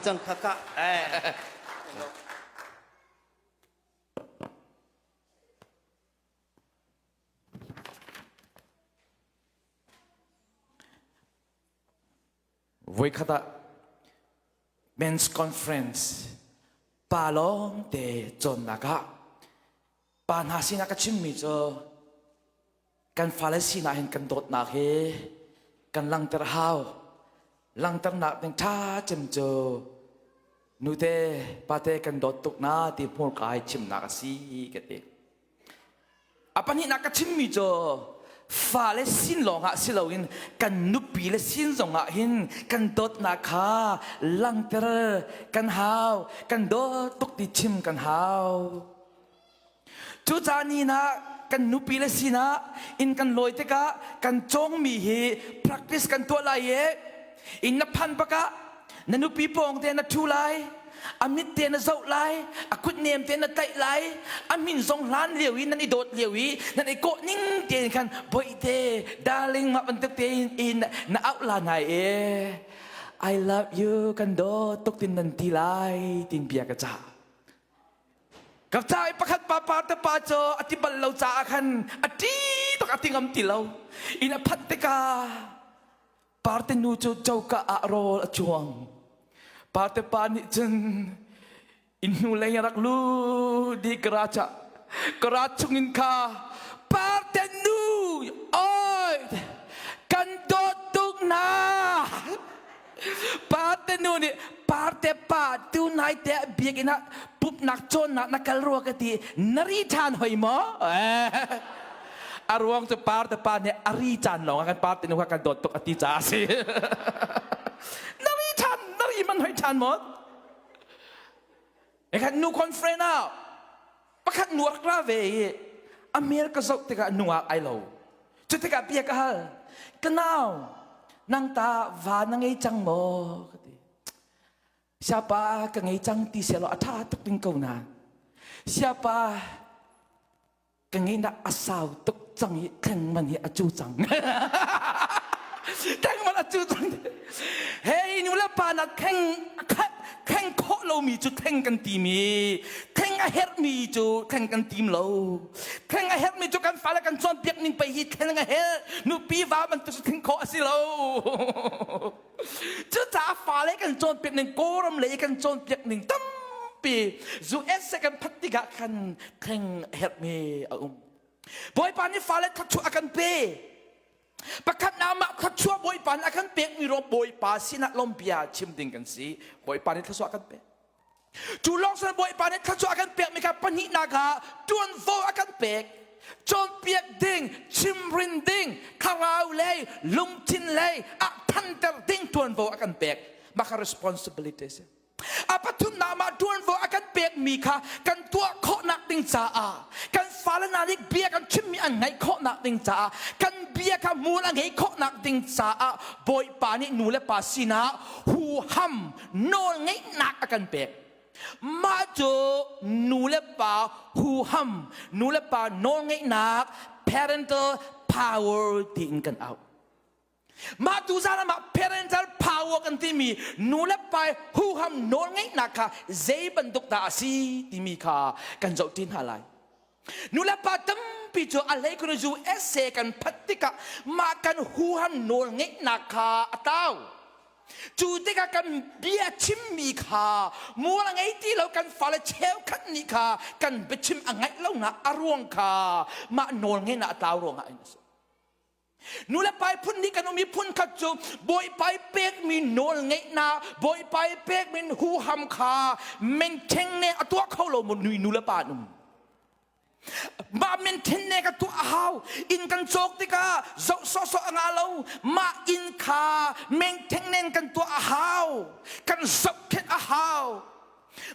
cang kha ka. Eh. Voikhat ah men's conference pa lawng te cawnnak ah pa hna sinah ka chimmi cu kan fale sinah hin kan dawtnak hi kan langter hau langternak ding ṭha cem cu nute pate kan dawt tuk na ti hmurka i chimnak a si ka ti. A pahnihnak ka chimmi cu fale sin lawngah si loin kan nupi le sin zongah hin kan dawtnak kha langhter kan hau, kan dawt tuk ti chim kan hau. Cucaah ni ah kan nupi le sinah inn kan lawi tikah kan cawngmi hi practice kan tuah lai i inn na phan bakah na nupi pawng te na ṭhu lai a mit te na zoh lai a kut nem te na tlaih lai a min zong hlan lio i nan i dawt lio i nan i kawh ning tein khan boihte darling mah bantuk tein in na auh la nai e I love you kan dawt tuk tin nan ti lai tin bia ka cah ka ca i pakhat pa pa te pa cu a ti bal lo caah khan a ṭi tuk a ti ngam ti lo in a phanh tikah Parte nu cu coka ah rawl a chuang. Parte pa nih cun inn hnu lei a rak lu di garage ah garage chungin kha parte nu oi kan dawt tuk na parte nu nih parte pa tu nai te biakinn ah pumhnak cawnnak na kal rua ka ti na ri ṭhan hoi maw A ruang cu parte pa nih a ri caan lawng ah kan parte nu kha kan dawt tuk a ti caah a si. na ri ṭhan, na ri man hoi ṭhan maw? E khan nu conference ah pakhat nu rak ra ve i a mel ka zoh tikah nungak ai lo. Cu tikah bia ka hal. Ka nau, nang ta va na ngei cang maw? Ka ti. Siapa ka ngei cang ti selaw a ṭha tuk ding ko na. Siapa ka ngeihnak a sau tuk cang i thleng man hi a cu cang thleng man a cu cang hei nu le pa na thleng thleng khawh lomi cu thleng kan timi thleng a herhmi cu thleng kan tim lo thleng a herhmi cu kan fale kan cawnpiak ning pei hi thleng a herh nupi va bantuk cu thleng khawh a si lo Cucaah fale kan cawnpiak ning Kawlram lei kan cawnpiak ning tampi US kan phanh tikah khan thleng a herhmi a um. Bawipa nih fale thluachuah a kan pe. Pakhat na mah thluachuah Bawipa nih a kan pekmi ro Bawipa sinah lawmbia chim ding kan si. Bawipa nih thluachuah a kan pek. Cu lawng sin Bawipa nih thluachuah a kan pekmi kha pahnihnak ah ṭuanvo a kan pek. Cawnpiak ding, chimrin ding, thlarau lei, lungthin lei ah thanter ding ṭuanvo a kan pek. Mah kha responsibility a si. A pathumnak mah ṭuanvo a kan pekmi kha kan tuah khawhnak ding caah kan fale hna nih bia kan chimmi an ngaih khawhnak ding caah kan bia kha hmual a ngeih khawhnak ding caah Bawipa nih nu le pa sinah huham nawlngeihnak a kan pek. Mah cu nu le pa huham, nu le pa nawlngeihnak parental power tiin kan auh. Mah tu zan ah mah parental power kan timi nu le pa huham nawlngeihnak kha zei bantuk dah a si timi kha kan zoh ṭi hna lai. Nu le pa tampi cu a hlei kun USA kan phanh tikah mah kan huham nawlngeihnak kha a tau. Cu tikah kan bia chimmi kha mual a ngei ti lo kan fale cheukhat nih kha kan biachim a ngaih lonak a ruang kha mah nawlngeihnak a tlau ruangah in a si. Nulepa phun nih kan um i phun khat cu Bawipa i pekmi nawlngeihnak, Bawipa i pekmi huham kha maintain ne a tuah kho lo mu nulepa an um. Mah maintain ne ka tuah a hau. Inn kan cawk tikah zoh sawhsawh a ngah lo. Mah inn kha maintain ne kan tuah a hau. Kan zohkhenh a hau.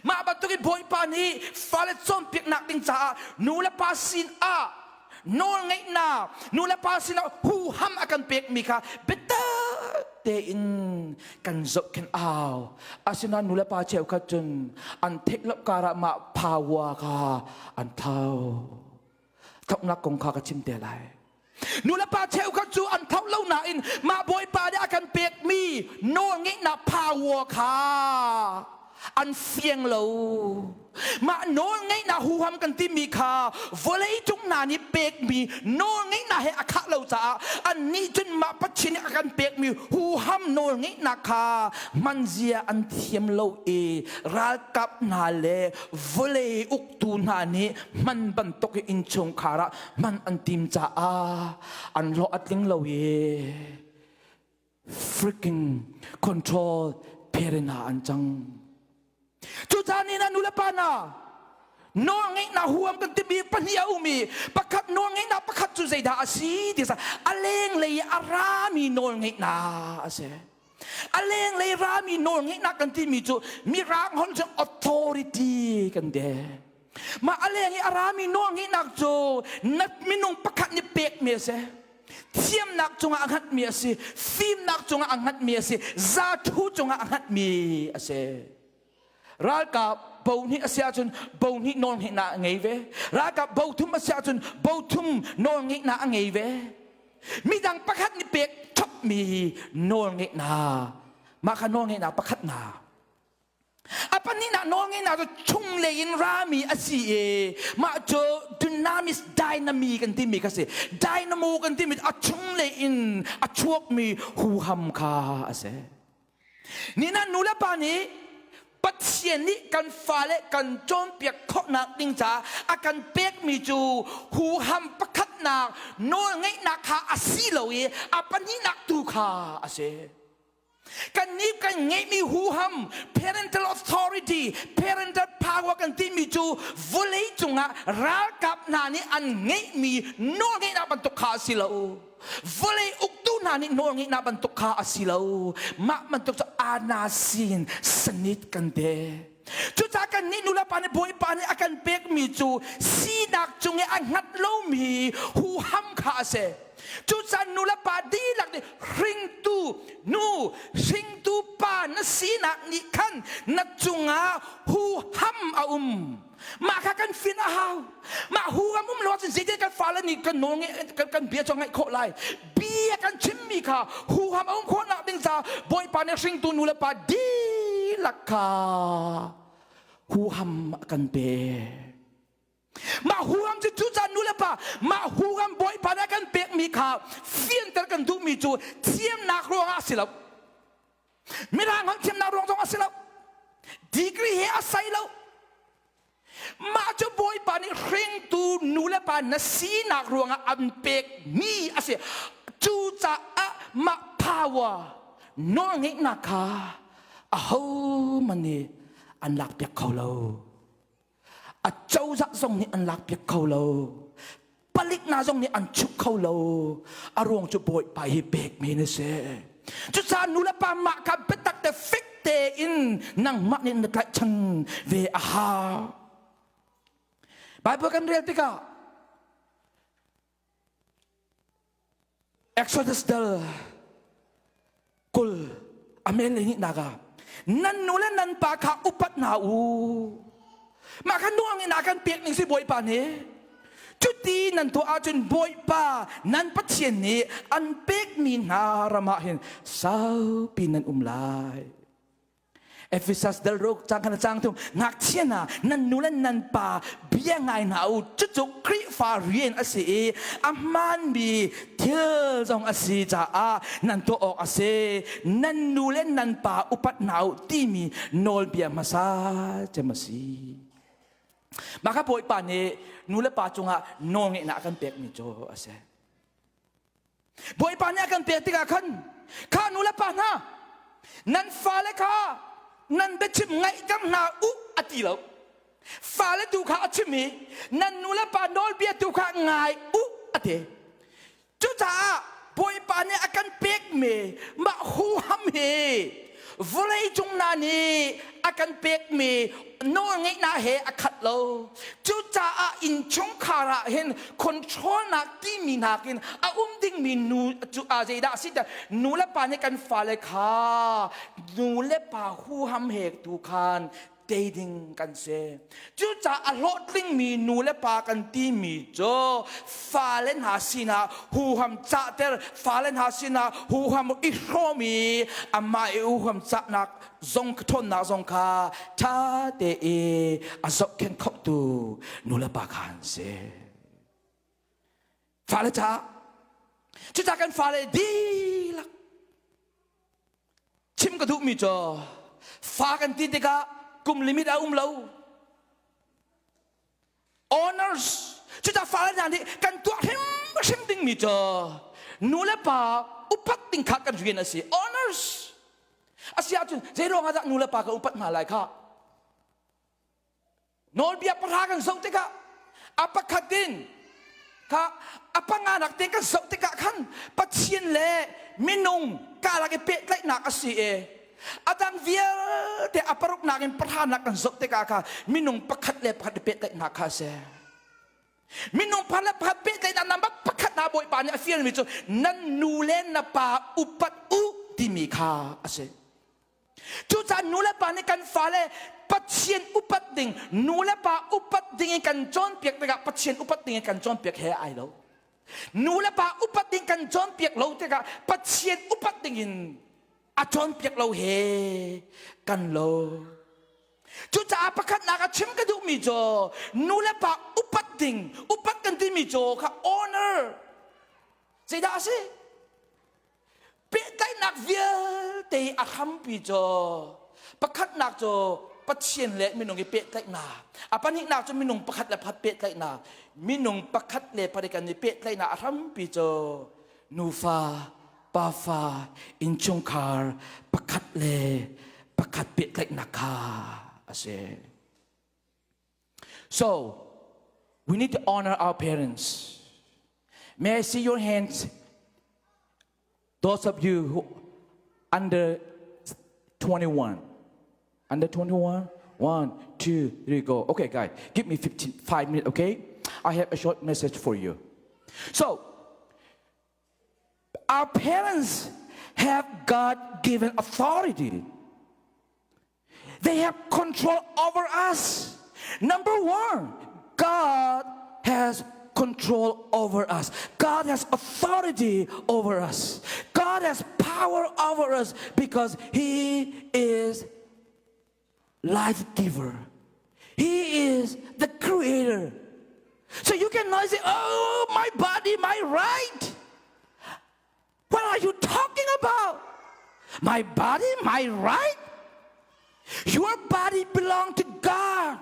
Mah bantuk in Bawipa nih fale cawnpiaknak ding caah nu le pa sin ah nawlngeihnak nu le pa sinah huham a kan pekmi kha biatak tein kan zohkhenh au. Asinain nu le pa cheukhat cun an theih lo karah mah power kha an thau. Thoknak kong kha ka chim te lai. Nu le pa cheukhat cu an tho lo nain mah Bawipa nih a kan pekmi nawlngeihnak power kha An fiang lo. Mah nawlngeihnak huham kan timi kha vawlei cung hna nih pekmi nawlngeihnak he a khah lo caah annih cun mah Pathian nih a kan pekmi huham nawlngeihnak kha hmanzia an thiam lo i ralkap hna le vawlei uktu hna nih hman bantuk i innchungkhar ah hman an tim caah an hlawh a tling lo i freaking control parent ah an cang. Cucaah ni na nu le pa hna nawlngeihnak huam kan timi pahnih a um i pakhat nawlngeihnak pakhat cu zeidah a si ti a lenglei a rami nawlngeihnak a si. A lenglei rami nawlngeihnak kan timi cu mirang holh cu authority kan ti. Mah a leng i a rami nawlngeihnak cu na minung pakhat nih pekmi a si. Thiamnak cungah a hngatmi a si, fimnak cungah a hngatmi a si, zathu cungah a hngatmi a si. Ralkap bo hnih a si ahcun bo hnih nawlngeihnak a ngei ve. Ralkap bo thum a si ahcun bo thum nawlngeihnak a ngei ve. Midang pakhat nih pek chapmi nawlngeihnak mah kha nawlngeihnak pakhat na A pahnihnak nawlngeihnak cu chunglei in rami a si i mah cu dynamis dynami kan timi kha si. Dynamo kan timi a chunglei in a chuakmi huham kha a si. Nina nu le pa nih Pathian nih kan fale kan cawnpiak khawhnak ding caah a kan pekmi cu huham pakhatnak nawlngeihnak kha a si lo i a pahnihnak tu kha a si. Kannih kan ngeihmi huham parental authority, parental power kan timi cu vawlei cungah ralkap hna nih an ngeihmi nawlngeihnak bantuk kha a si lo. Vawlei uktu hna nih nawlngeihnak bantuk kha a si lo. Mah bantuk cu anasin sanit kan te. Cucaah kannih nulepa nih Bawipa nih a kan pekmi cu sinak cung i a hngat lomi huham kha a si. Cucaah nulepa dihlak nih hringtu nu, hringtu pa na sinak nih khan na cungah huham a um. Mah kha kan fin a hau. Mah huham um lo ahcun zeitin kan fale nih kan nawl kan, kan bia cu ngaih khawh lai. Bia kan chimmi kha huham a um khawhnak ding caah Bawipa nih hringtu nulepa dihlak kha huham a kan pek. Mah huham cu cucaah nulepa mah huham Bawipa nih a kan pekmi kha fianter kan duhmi cu thiamnak ruangah a si lo. Mirang holh thiamnak ruang zong a si lo. Degree he a sai lo. Mah cu Bawipa nih hringtu nu le pa na sinak ruangah an pekmi a si. Cucaah mah power nawlngeihnak kha ahohmanh nih an lakpiak kho lo. A cozah zong nih an lakpiak kho lo. Palik hna zong nih an chuk kho lo. A ruang cu Bawipa hi pekmi na si. Cucaah nu le pa mah kha biatak te fek tein nangmah nih na tlaihchan ve a hau. Bible kan rel tikah Exodus dal 20 a men le hnihnak ah nan nu le nan pa kha upat hna u. Mah kha nuang in a kan pek ning si Bawipa nih. Cuti nan tuah ahcun Bawipa nan Pathian nih an pekmi hna ram ah hin saupi nan um lai. Ephesus dal ruk cang khan cang thum ngakchia hna nan nu le nan pa bia ngai hna u cucu Khrihfa rian a si i a hmaanmi thil zong a si caah nan tuah awk a si nan nu le nan pa upat hna u timi nawlbia hmasa cem a si mah kha Bawipa nih nu le pa cungah nawlngeihnak a kan pekmi cu a si Bawipa nih a kan pek tikah khan kha nu le pa hna nan fale kha nan biachim ngaihter hna u a ti lo fale tu kha a chim i nan nu le pa nawlbia tu kha ngai u a ti cucaah Bawipa nih a kan pekmi mah huham hi vawleicung hna nih a kan pekmi nawlngeihnak he a khat lo. Cucaah innchungkhar ah hin controlnak timi nakin a um dingmi nu cu a zeidah a si tiah nu le pa nih kan fale kha nu le pa huham he tu khan. tei ding kan si. Cucaah a hlawhtlingmi nu le pa kan timi cu fale hna sinah huham cahter, fale hna sinah huham i hrawm i amah i huham cahnak zong ṭhawnnak zong kha ṭha te i a zohkhenh khotu nu le pa kha an si. Fale caah cucaah kan fale dihlak Chim ka duhmi cu fa kan ti tikah kum limit a um lo. Honors cucah fale hna nih kan tuah hrimhrim dingmi cu nu le pa upat ding kha kan rian a si. Honors a si ahcun zei ruangah dah nu le pa ka upat hna lai kha? Nawlbia pahra kan zoh tikah a pakhat in kha a panganak te kan zoh tikah khan Pathian le minung karlak i pehtlaihnak a si i a dang vialte a paruknak in pahranak kan zoh tikah kha minung pakhat le pakhat i pehtlaihnak kha a si. Minung pakhat le pakhat pehtlaihnak number pakhat hna Bawipa nih a fialmi cu nan nu le na pa upat u timi kha a si. Cucaah nu le pa nih kan fale Pathian upat ding, nu le pa upat ding in kan cawnpiak tikah Pathian upat ding in kan cawnpiak he ai lo. Nu le pa upat ding kan cawnpiak lo tikah Pathian upat ding in a cawnpiak lo he kan lo. Cucaah pakhatnak a chim ka duhmi cu nu le pa upat ding, upat kan timi cu kha honor. Zeidah a si? Pehtlaihnak vialte a hrampi cu pakhatnak cu Pathian le minung i pehtlaihnak. A pahnihnak cu minung pakhat le pakhat pehtlaihnak. Minung pakhat le pakhat kan i pehtlaihnak a hrampi cu nufa, pafa, innchungkhar pakhat le pakhat pehtlaihnak kha a si. So, we need to honor our parents. May I see your hands? Those of you who under 21. Under 21? One, two, three, go. Okay, guys, give me 15, five minutes, okay? I have a short message for you. So, our parents have God given authority. They have control over us. Number one, God has control over us. God has authority over us. God has power over us because He is life giver. He is the creator. So you cannot say, oh, my body, my right. What are you talking about? My body, my right? Your body belongs to God.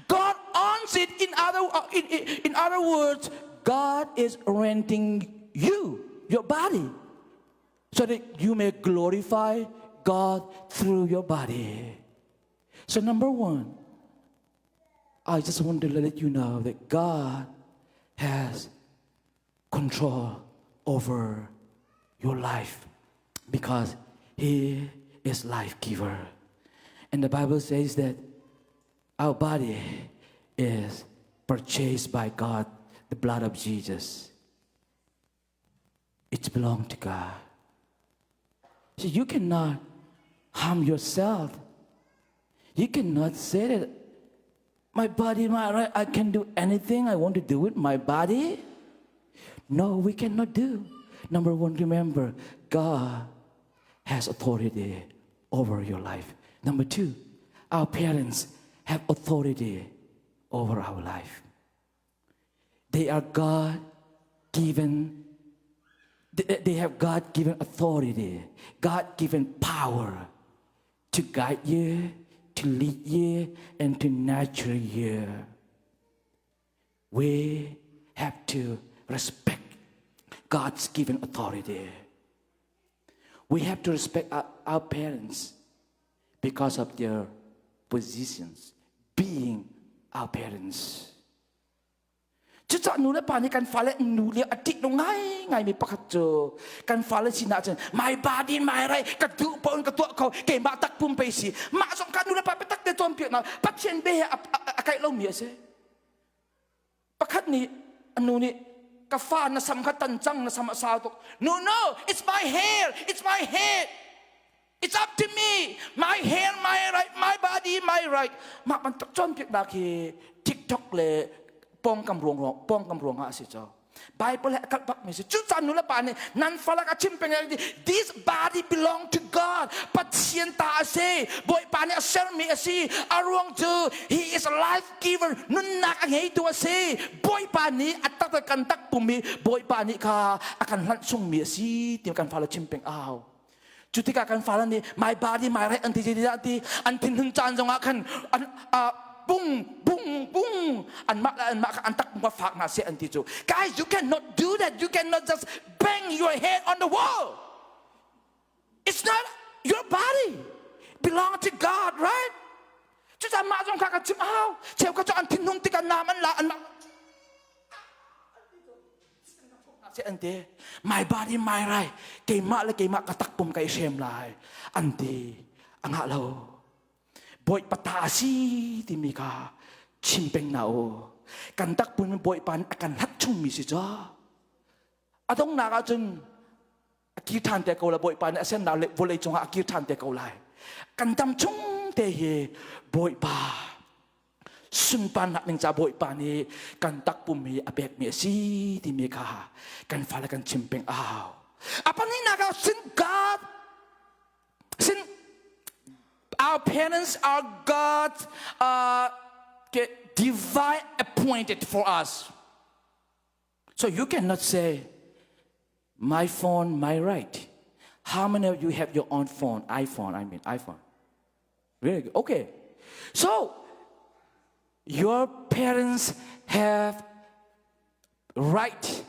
God owns it. In other, uh, in, in, in other words, God is renting you, your body, so that you may glorify God through your body. So, number one, I just want to let you know that God has control over your life because He is life giver. And the Bible says that our body is purchased by God, the blood of Jesus. It belongs to God. So you cannot harm yourself. You cannot say that my body, my right, I can do anything I want to do with my body. No, we cannot do. Number one, remember, God has authority over your life. Number two, our parents have authority over our life. They are God given, they have God given authority, God given power to guide you, to lead you, and to nurture you. We have to respect God's given authority. We have to respect our, our parents because of their positions, being our parents. Cucaah nu le pa nih kan fale nu le a ṭih lo ngaingaimi pakhat cu kan fale sinah cun my body my right ka duh paoh in ka tuah kho keimah tak pum pei si mah zong kha nu le pa biatak te cawnpiaknak Pathian bia he a kaih lomi a si. Pakhat nih a nu nih ka fa na sam kha tan cang na sam a sau tuk. No no it's my hair it's my head. It's up to me. My hair, my right, my body, my right. Mah bantuk cawnpiaknak hi TikTok le pawngkam ruang pawngkam ruangah a si cu. Bible he a kalh bakmi si. Cucaah nu le pa nih nan falak a chim peng this body belong to God. Pathian ta a si. Bawipa nih a sermi a si. A ruang cu he is a life giver. Nunnak a ngeitu a si. Bawipa nih a tak kan tak pum hi Bawipa nih kha a kan hlanh chungmi a si ti kan fale chim peng a hau. Cu tikah kan fale nih my body my right an ti ti ti an thinhun caan zongah khan an bung bung bung anmah le anmah kha an tak ka fak hna seh an ti cu. Guys, you cannot do that. You cannot just bang your head on the wall. It's not your body. Belong to God, right? Cucaah mah zong kha kan chim hau. Cheu ka cu an thinhun tikah nam an la an an ti my body my right keimah le keimah ka takpum ka i hrem lai an ti a ngah lo bawipa ta si timi kha chim peng na u kan takpum bawipa nih a kan hlat chungmi si cu a dongnak ah cun a kir ṭhan te ko lai bawipa nih a sennak le vawlei cungah a kir ṭhan te ko lai kan dam chung te hi bawipa sunparnak ning ca Bawipa nih kan takpum hi a pekmi a si timi kha kan fale kan chim peng a hau. A pahnihnak ah sin God sin our parents are God's divine appointed for us. So you cannot say my phone, my right. How many of you have your own phone? iPhone, I mean iPhone. Very good. Okay. So your parents have right.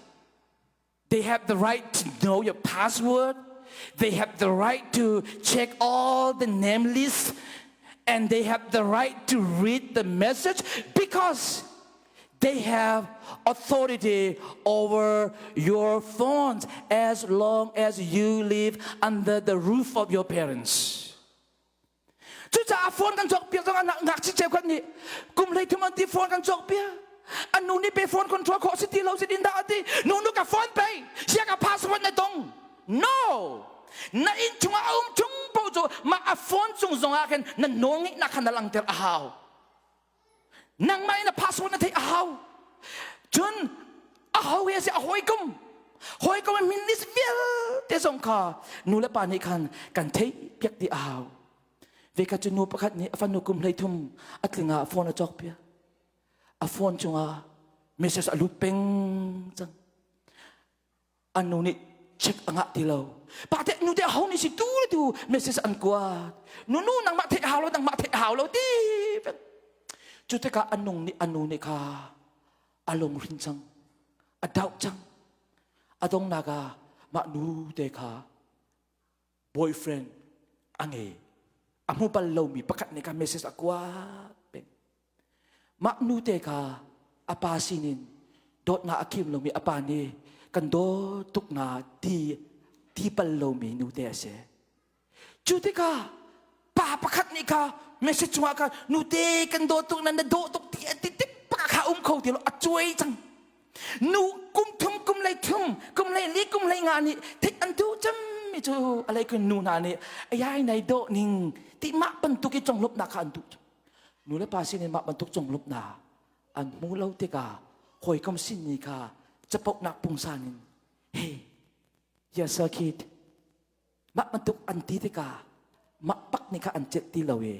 They have the right to know your password. They have the right to check all the name lists and they have the right to read the message because they have authority over your phones as long as you live under the roof of your parents. Cucaah phone kan cawkpiak zong ah ngakchia cheukhat nih kum 13 an ti phone kan cawkpiak. An nu nih pe phone control khawh si ti lo si din dah a ti. Nu nu ka phone pei sia ka password na dong. No! Na inn chungah a um chung paoh cu mah a phone cung zongah khin na nawlngeihnak kha na langhter a hau. Nangmah in a password na theih a hau. Cun a ho he si a hawikom hawikom a min list vialte zong kha nu le pa nih khan kan theih piak dih a hau. Ve khat cu nu pakhat nih a fanu kum 13 a tling ah phone a cawk piak. A phone cungah message a lut peng cang. An nu nih check a ngah ti lo. Pa te nu te ho nih si tu le tu message an kuat. Nu nu nangmah theih hau lo nangmah theih hau lo ti. Cu tikah an nung nih an nu nih kha a lungrin cang. A dauh cang. A dongnak ah mah nu te kha boyfriend a ngei. A hmu bal lomi pakhat nih kha message a kuat peng. Mah nute kha a pa sinin dawtnak a khim lomi a pa nih kan dawt tuk na ti ti bal lomi nute a si. Cu tikah pa pakhat nih kha message cungah kha nute kan dawt tuk na na dawh tuk ti ti tik pakhat kha um kho ti lo a cuai cang. Nu kum thum kum lei thum kum lei li kum lei nga nih theih an duh cemmi cu a lei kun nu hna nih ayai nai dawh ning ti mah bantuk i conglawmhnak kha an duh. Nu le pa sinin mah bantuk conglawmhnak an hmu lo tikah hawikom sinni kha capohnak pungsan in hey yes sir kid mah bantuk an ti tikah mah pak nih kha an celh ti lo i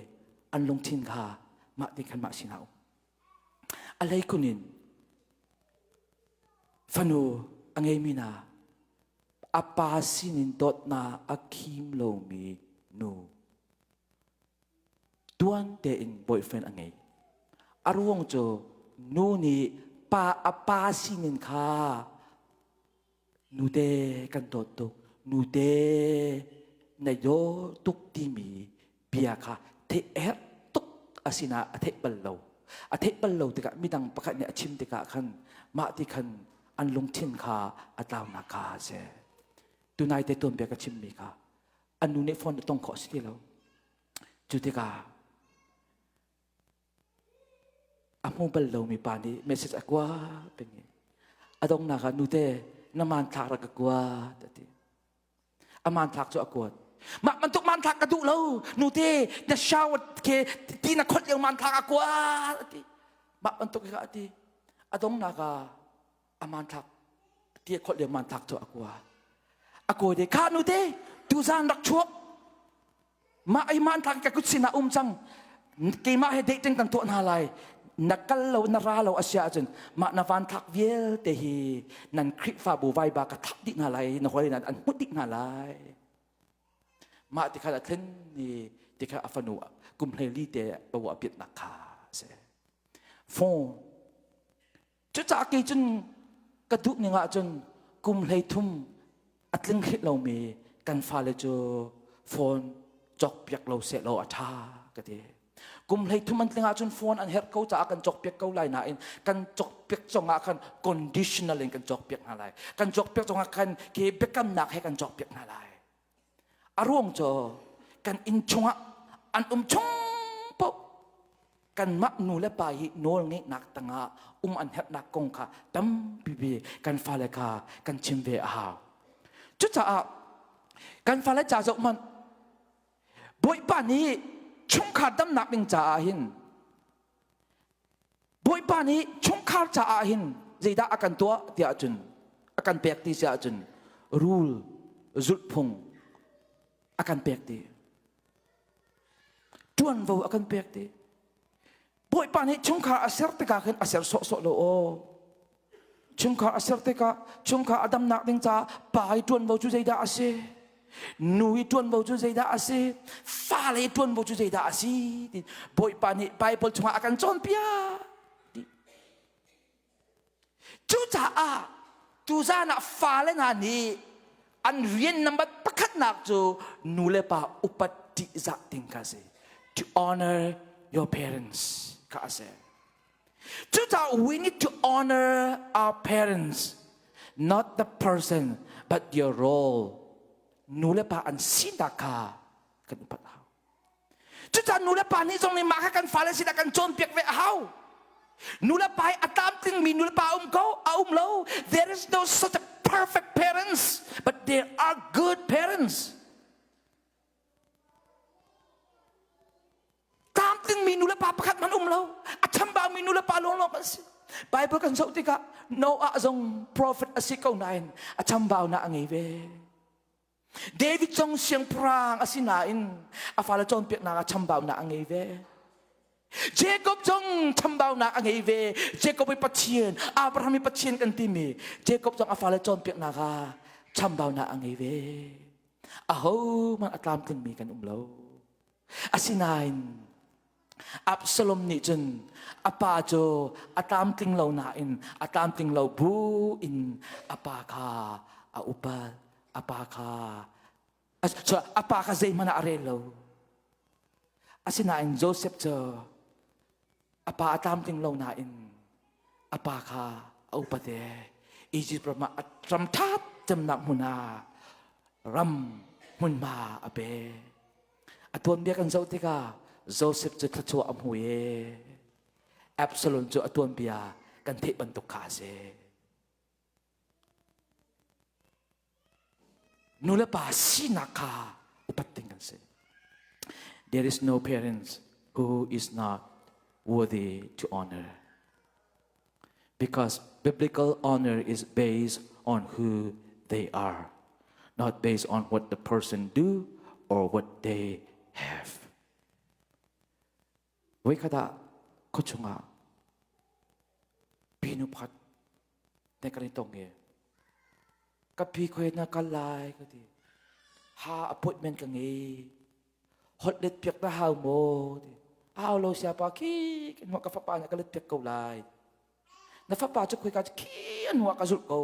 an lungthin kha mah ti khan mah sinah um a lei kun in fanu a ngeimi hna a pa sinin dawtnak a khim lomi nu Tuan tein boyfriend a ngei. A ruang cu nu nih pa a pa sining kha nute kan dawt tuk, nute na daw tuk timi bia kha theih a herh tuk a sinah a theih bal lo. A theih bal lo tikah midang pakhat nih a chim tikah khan mah ti khan an lungthin kha a tlaunak kha a si. Tunai te tuanbia ka chimmi kha an nu nih phone a tong khawh si ti lo. Cu tikah a hmu bal lomi pa nih message a kuat peng i a donghnak ah nute na manthlak rak ka kuat a ti. A manthlak cu a kuat. Mah bantuk hmanthlak ka duh lo. Nute, na shower ke ti na kholh lio hmanthlak a kua ati. Mah bantuk hi a ti. A dongnak ah a hmanthlak ti a kholh lio hmanthlak cu a kua. A kawi te kha nute, tuzan rak chuak. Mah ai hmanthlak ka kut sinah um cang. Keimah he dating kan tuah hna lai. Na kal lo na ra lo a si ahcun mah na vanthlak vialte hi nan Khrihfabu vaiba ka thah dih hna lai na hawi nan an hmuh dih hna lai. Mah ti khan a thlen ni ti kha a fanu kum 14 te pawa piatnak kha a si. Phone Cucaah kei cun ka duh ning ahcun kum 13 a tling hrih lomi kan fale cu phone cawkpiak lo sehlaw a ṭha ka ti. Kum 13 an tling ahcun phone an herh ko caah kan cawkpiak ko lai nain kan cawkpiak zongah khan conditional in kan cawkpiak hna lai. Kan cawkpiak zongah khan khi biakamnak he kan cawkpiak hna lai. A ruang cu kan inn chungah an um chung paoh kanmah nu le pa hi nawl ngeihnak tangah um an herhnak kong kha tampi bi kan fale kha kan chim ve a hau. Cucaah kan fale ca zoh hmanh Bawipa nih chungkhar damnak ding caah hin Bawipa nih chungkhar caah hin zeidah a kan tuah tiah cun a kan pek ti si ahcun rule zulhphung a kan pek ti ṭuanvo a kan pek ti Bawipa nih chungkhar a ser tikah khin a ser sawhsawh lo aw Chungkhar a ser tikah chungkhar a damnak ding caah pa i ṭuanvo cu zeidah a si? Nu i ṭuanvo cu zeidah a si? Fale i ṭuanvo cu zeidah a si? Ti Bawipa nih Bible chungah a kan cawnpiak. Ti. Cucaah tuzan ah fale hna nih an rian number pakhatnak cu nu le pa upat ṭihzah ding kha a si. To honor your parents kha a si. Cucaah we need to honor our parents, not the person, but their role. Nu le pa an sinak kha kan upat a hau. Cucaah nu le pa nih zong nih mah kha kan fale sinah kan cawnpiak ve a hau. Nu le pa hi a tlamtlingmi nu le pa um ko, a um lo. There is no such a perfect parents, but there are good parents. Tlamtlingmi nu le pa pakhat hmanh um lo. A chambaumi nu le pa lawnglawng an si. Bible kan zoh tikah Noah zong prophet a si ko nain a chambaunak a ngei ve. David zong siangpahrang a si nain a fale cawnpiaknak ah chambaunak a ngei ve. Jacob zong chambaunak a ngei ve. Jacob i Pathian, Abraham i Pathian kan timi Jacob zong a fale cawnpiaknak ah chambaunak a ngei ve. Ahohmanh a tlamtlingmi kan um lo. Asinain Absalom nih cun a pa cu a tlamtling lo nain a tlamtling lo bu in a pa kha a upat, a pa kha a pa kha zeihmanh ah a rel lo. Asinain Joseph cu a pa a tlamtling lo nain a pa kha a upat i Egypt ram ah a ram ṭhat cemnak hmun ah ram hmunhma a pe. A tuanbia kan zoh tikah Joseph cu thluachuah a hmu i Absalom cu a tuanbia kan theih bantuk kha a si. Nu le pa sinak kha upat ding kan si. There is no parents who is not worthy to honor. Because biblical honor is based on who they are, not based on what the person do or what they have. Voikhat ah khuachung ah pinu pakhat te kan i tong i ka pi khoi na kal lai ka ti. Ha appointment ka ngei. Holh let piak na hau maw ti. Hau lo siapa khi kan ka fapa na ka let piak ko lai. Na fapa cu khoi ka khi an ka zulh ko.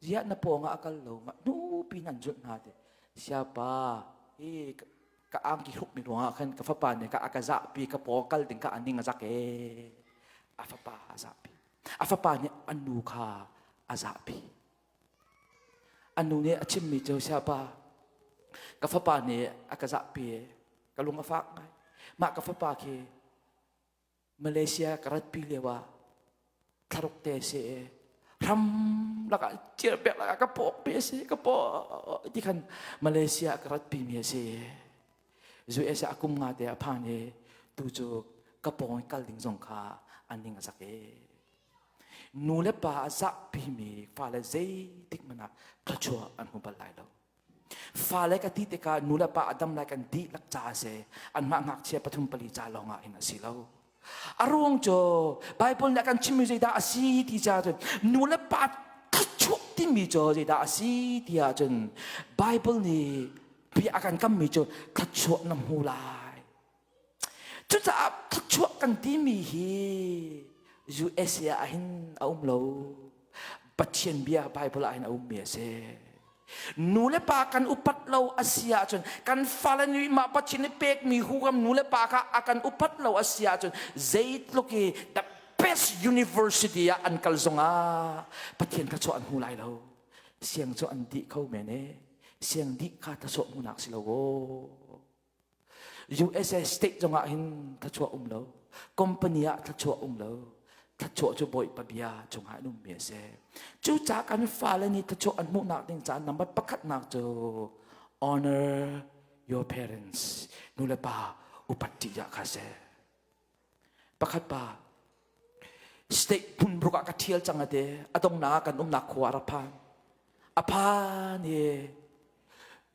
Ziah na pawng ah a kal lo ma nu pi nan zulh hna ti. Siapa hi ka angki hruk mi ruangah khan ka fapa nih ka a ka zahpi ka paw kal ding ka a ning a zak e. A fapa a zahpi. A fapa nih a nu kha a zahpi. A nu nih a chimmi cu siapa ka fapa nih a ka zahpi e ka lung a fak ngai. Mah ka fapa khi Malaysia ka ratpi lio ah thlaruk te si i hram lakah cir pek lakah ka pawk pe a si ka paw ti khan Malaysia ka rat pi mi a si. US ah kum nga te a phan i tu cu ka pawng kal ding zong kha an ning a zak e. Nu le pa a zahpi mi fale zeitik hmanh ah thluachuah an hmu bal lai lo. Fale ka ti tikah nu le pa a dam lai kan dihlak ca a si. Anmah ngakchia pathum pali ca lawng ah hin a si lo. A ruang cu Bible nih a kan chimmi zeidah a si ti caah cun nu le pa thluachuah timi cu zeidah a si ti ahcun Bible nih bia a kan kammi cu thluachuah na hmu lai. Cucaah thluachuah kan timi hi USA ah hin a um lo. Pathian bia Bible ah hin a ummi a si. Nu le pa kan upat lo a si ahcun kan fale nih mah Pathian nih pekmi huham nu le pa kha a kan upat lo a si ahcun zeitluk i the best university ah an kal zongah Pathian thluachuah an hmu lai lo. Siang cu an dih kho men e. Siang dih kha thluachuah hmuhnak si lo aw. USA state zongah hin thluachuah um lo. Company ah thluachuah um lo. Thluachuah cu Bawipa bia cungah an ummi a si. Cucaah kan fale nih thluachuah an hmuhnak ding caah number pakhatnak cu honor your parents. Nu le pa upat ṭihzah kha si. Pakhat pa state hmun ruk ah ka ṭhial cang ate a dongnak ah kan umnak khua a rak phan. A phan i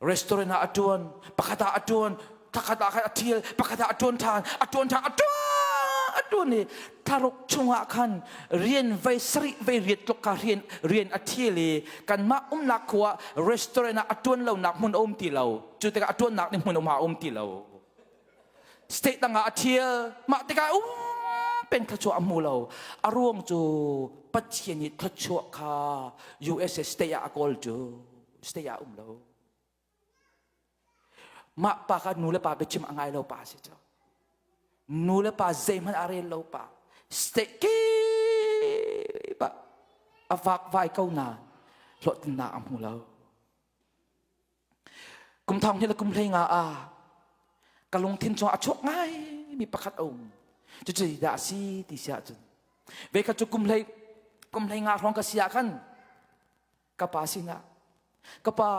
restaurant ah a ṭuan, pakhat ah a ṭuan, thakhat ah khan a ṭhial, pakhat ah a ṭuan ṭhan, a ṭuan ṭhan, a ṭuan, a ṭuan i thlaruk chungah khan rian vei sarih vei riat tluk kha rian rian a ṭhial i kanmah umnak khua restaurant ah a ṭuan lonak hmun a um ti lo. Cu tikah a ṭuannak nih hmun um a um ti lo. State dang ah a thial. Mah tikah um peng thluachuah a hmu lo. A ruang cu Pathian nih thluachuah kha USA state ah a kawl cu state ah um lo. Mah pa kha nu le pa biachim a ngai lo pa si cu. Nu le pa zeihmanh a rel lo pa. State kip ah a vakvai ko na hlawhtlinnak a hmu lo. Kum thong hnih le kum hlei nga ah ka lungthin chung a chuak ngai mi pakhat a um. Cucu dah a si ti si ahcun ve khat cu kum hlei nga hrawng ka si ah khan ka pa sinah ka pa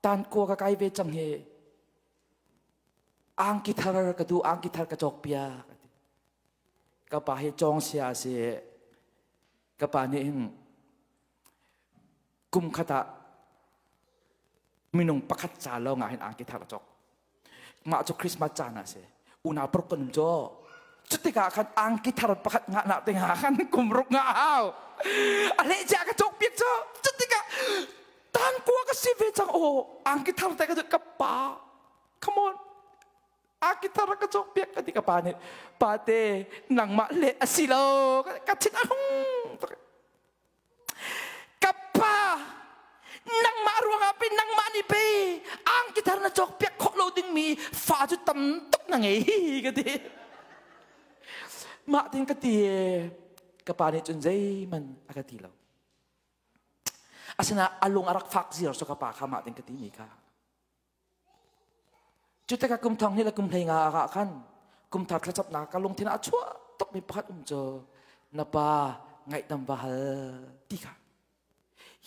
tan kua ka kai ve cang hi angki thar ka duh angki thar ka cawk piak ka pa hi cawng sia a si ka pa nih hin kum khat ah minung pakhat ca lawng ah hin angki thar a cawk. Mah cu Christmas caan ah si. Unau paruk kan um cu. Cutikah khan angki thar pakhat ngah nak te nga khan kum ruk ngah hau. A hlei cia ka cawk piak cu. Cutikah tan kua ka si ve cang. Oh, angki thar te ka ka pa. Come on. Angki thar ka cawk piak ka ti ka pa nih. Pate, nangmah le a si lo. Ka thin a hung. Ka pa, nangmah ruangah pei nangmah nih pei angki thar na cawk piak khawh lo dingmi fa cu tam tuk na ngei ka ti. Mah tin ka ti ka pa nih cun zeihmanh a ka ti lo. Asinain a lung a rak fak ziar so ka pa kha mah tin ka ti mi kha. Cu tikah kum thong hnih le kum hlei nga ah khan kum thar thlacamnak ka lungthin ah a chuah tukmi pakhat um cu na pa ngaihdam va hal ti kha.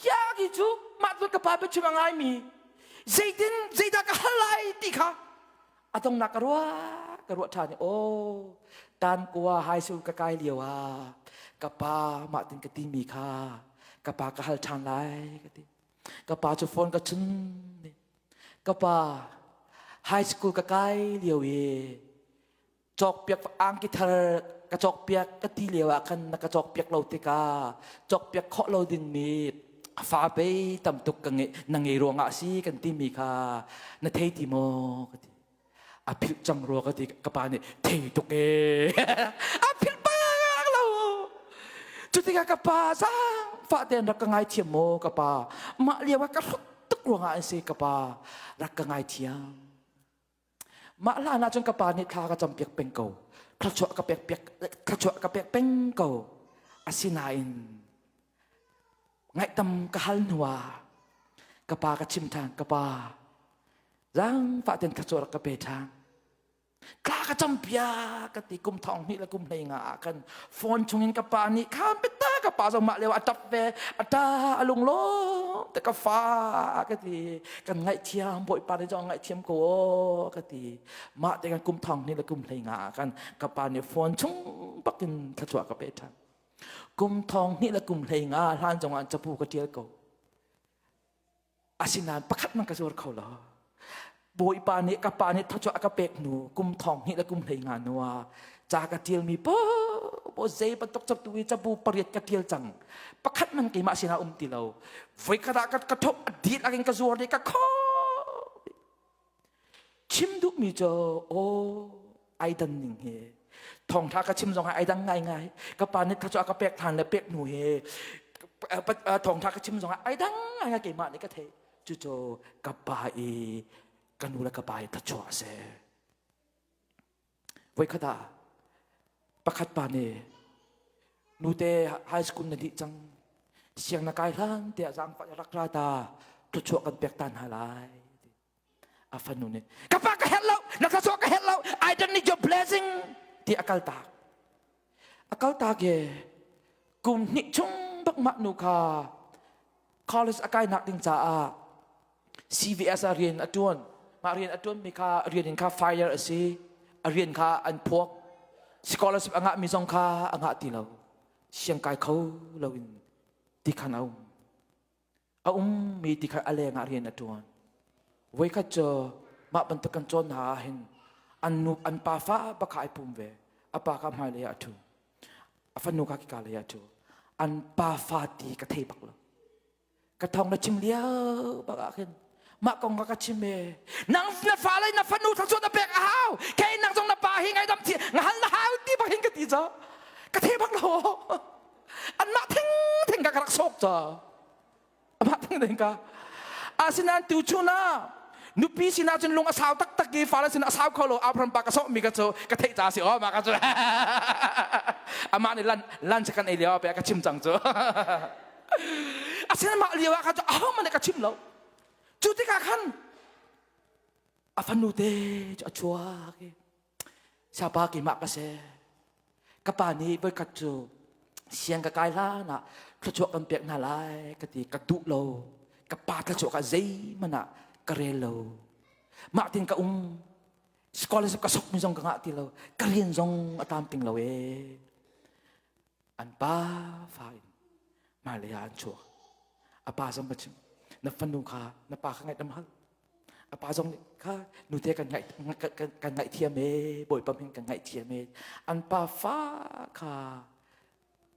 Yagi cu mah tluk ka pa biachim a ngaimi zeitin zeidah ka hal lai ti kha a dongnak ka ruah ka ruah ṭhan i aw tan kua high school ka kai lio ah ka pa mah tin ka timi kha ka pa ka hal ṭhan lai ka ti. Ka pa cu phone ka chun. Ka pa high school ka kai lio i cawkpiak angki thar ka cawkpiak ka ti lio ah khan na ka cawkpiak lo tikah cawkpiak khawh lo dingmi fa pei tam tuk ka nge na ngei ruangah a si kan timi kha na thei ti maw ka ti. A philh cang rua ka ti ka pa nih thei tuk ee a philh bak lo cu tikah ka pa zaangfah tein rak ka ngaithiam maw ka pa mah lio ah ka hrut tuk ruangah an si ka pa rak ka ngaithiam mah hlan ah cun ka pa nih thla ka campiak peng ko thluachuah ka pek piak thluachuah ka pek peng ko asinain ngaihtam ka hal hnu ah ka pa ka chim ṭhan ka pa Zaangfah ten thluachuah rak ka pe ṭhan. Tla ka cam piak ka ti kum thong hnih le kum hlei nga ah khan phone chungin ka pa nih khan peta ka pa zong mah lio a tap ve a ta a lung lawm te ka fa ka ti kan ngaihthiam bawipa nih zong ngaihthiam ko aw ka ti mah te kan kum thong hnih le kum hlei nga ah khan ka pa nih phone chung bakin thluachuah ka pe ṭhan kum thong hnih le kum hlei nga hlan zong ah capu ka ṭial ko Asinain pakhat man ka zuar kho lo. Bawipa nih ka pa nih thluachuah a ka pek hnu kum thong hnih le kum hlei nga hnu ah ca ka ṭialmi poah zei bantuk captu i cabu pariat ka ṭial cang. Pakhat man keimah sinah um ti lo. Voikhat ah ka thok a dil akin ka zuar dih ka kho. Chim duhmi cu aw ai dan ning hi thawngtha ka chim zong ai dang ngaingai ka pa nih thluachuah ka pek than le pek hnu hi thawngtha ka chim zong ai dang ngaingai keimah nih ka theih cucu ka pa i ka nu le ka pa i thluachuah a si voikhat ah pakhat pa nih nute high school na dih cang siang na kai hlan tiah zaangfah rak ra ta thluachuah kan pek ta hna lai A fanu nih ka pa ka herh lo na thluachuah ka herh lo I don't need your blessing ti a kal tak a kal tak ye kum hnih chung bak mah nu kha college a kai nak ding caah CVS ah rian a tuan mah rian a tuan mi kha rian in kha fire a si a rian kha an phuak scholarship a ngah mi zong kha a ngah ti lo siang kai kho lo in ti khan a um A ummi ti kha a leng ah rian a ṭuan. Voikhat cu mah bantuk kan cawn hna ah hin an nu an pa fa bak kha ai pum ve. A pa kha hmailei ah a ṭhu. A fanu kha kika lei ah a ṭhu. An pa fa ti ka thei bak lo. Ka thawng na chim lio bak ah khin mah kong kha ka chim e. Nang na fa le na fanu thluachuah na pek a hau. Kei nang zong na pa hi ngaidam thi nga hal na hau ti bak hin ka ti ca. Ka thei bak lo. Anmah thing thing ka ka rak sok ca. Amah thing ding ka. Asinain tu chun ah nupi sinah cun lung a sau taktak i fale sinah a sau kho lo Abraham pa ka sawhmi ka cu ka theih ca si aw mah ka cu amah nih lan lunch kan ei lio pe ka chim cang cu asinain mah lio ah khan cu ahohmanh nih ka chim lo cu tikah khan a fanu te cu a chuak i Siapa keimah ka si. Ka pa nih voikhat cu siang ka kai hlan ah thluachuah kan pek hna lai ka ti ka duh lo. Ka pa thluachuah kha zeihmanh ah ka rel lo. Mah tin ka um. Scholarship ka sokmi zong ka ngah ti lo. Ka rian zong a tlamtling lo ee. An pa fa in hmailei ah an chuak. A pa zong ka chim. Na fanu kha na pa kha ngaih hal. A pa zong nih kha nute kan ngaih kan ngaihthiam ee Bawipa min kan ngaihthiam ee an pa fa kha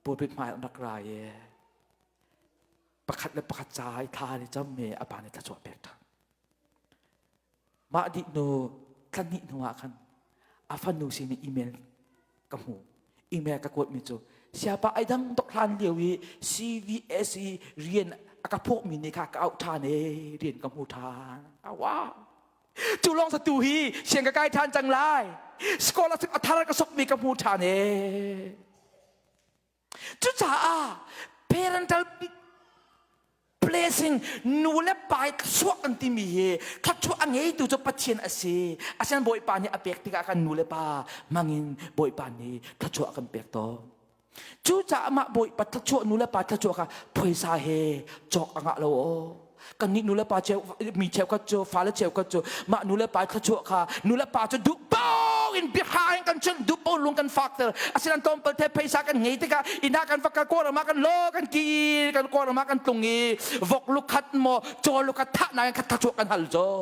pulpit hmai an rak ra ee pakhat le pakhat ca i tha ni cam me a pa nih thluachuah pek ṭhan mah dih hnu thla hnih hnu ah khan a fanu sin in email ka hmu email ka kuatmi cu siapa ai dang tok hlan lio i CVS i rian a ka phawkmi nih kha ka auh ṭhan e rian ka hmu ṭhan wow cu lawng sa tu hi siang ka kai ṭhan cang lai scholarship a thar ka sokmi ka hmu ṭhan e Cucaah parental blessing nu le pa i thluachuah kan timi hi thluachuah a ngeitu cu Pathian a si. Asian Bawipa nih a pek tikah kan nu le pa mangin Bawipa nih thluachuah a kan pek tawn. Cucaah mah Bawipa thluachuah nu le pa thluachuah kha phaisa he cawk a ngah lo aw. Kannih nu le pa cheu mi cheukhat cu fale cheukhat cu mah nu le pa thluachuah kha nu le pa cu duh paoh in biaha in kan chimh duh paoh lung kan fakter asinan tlawmpal the phaisa kan ngei tikah inn ah kan va kal kawlram ah kan lo kan ki kan kawlram ah kan tlung i vok lukhat maw caw lukhat thahnak in khat thluachuah kan hal caw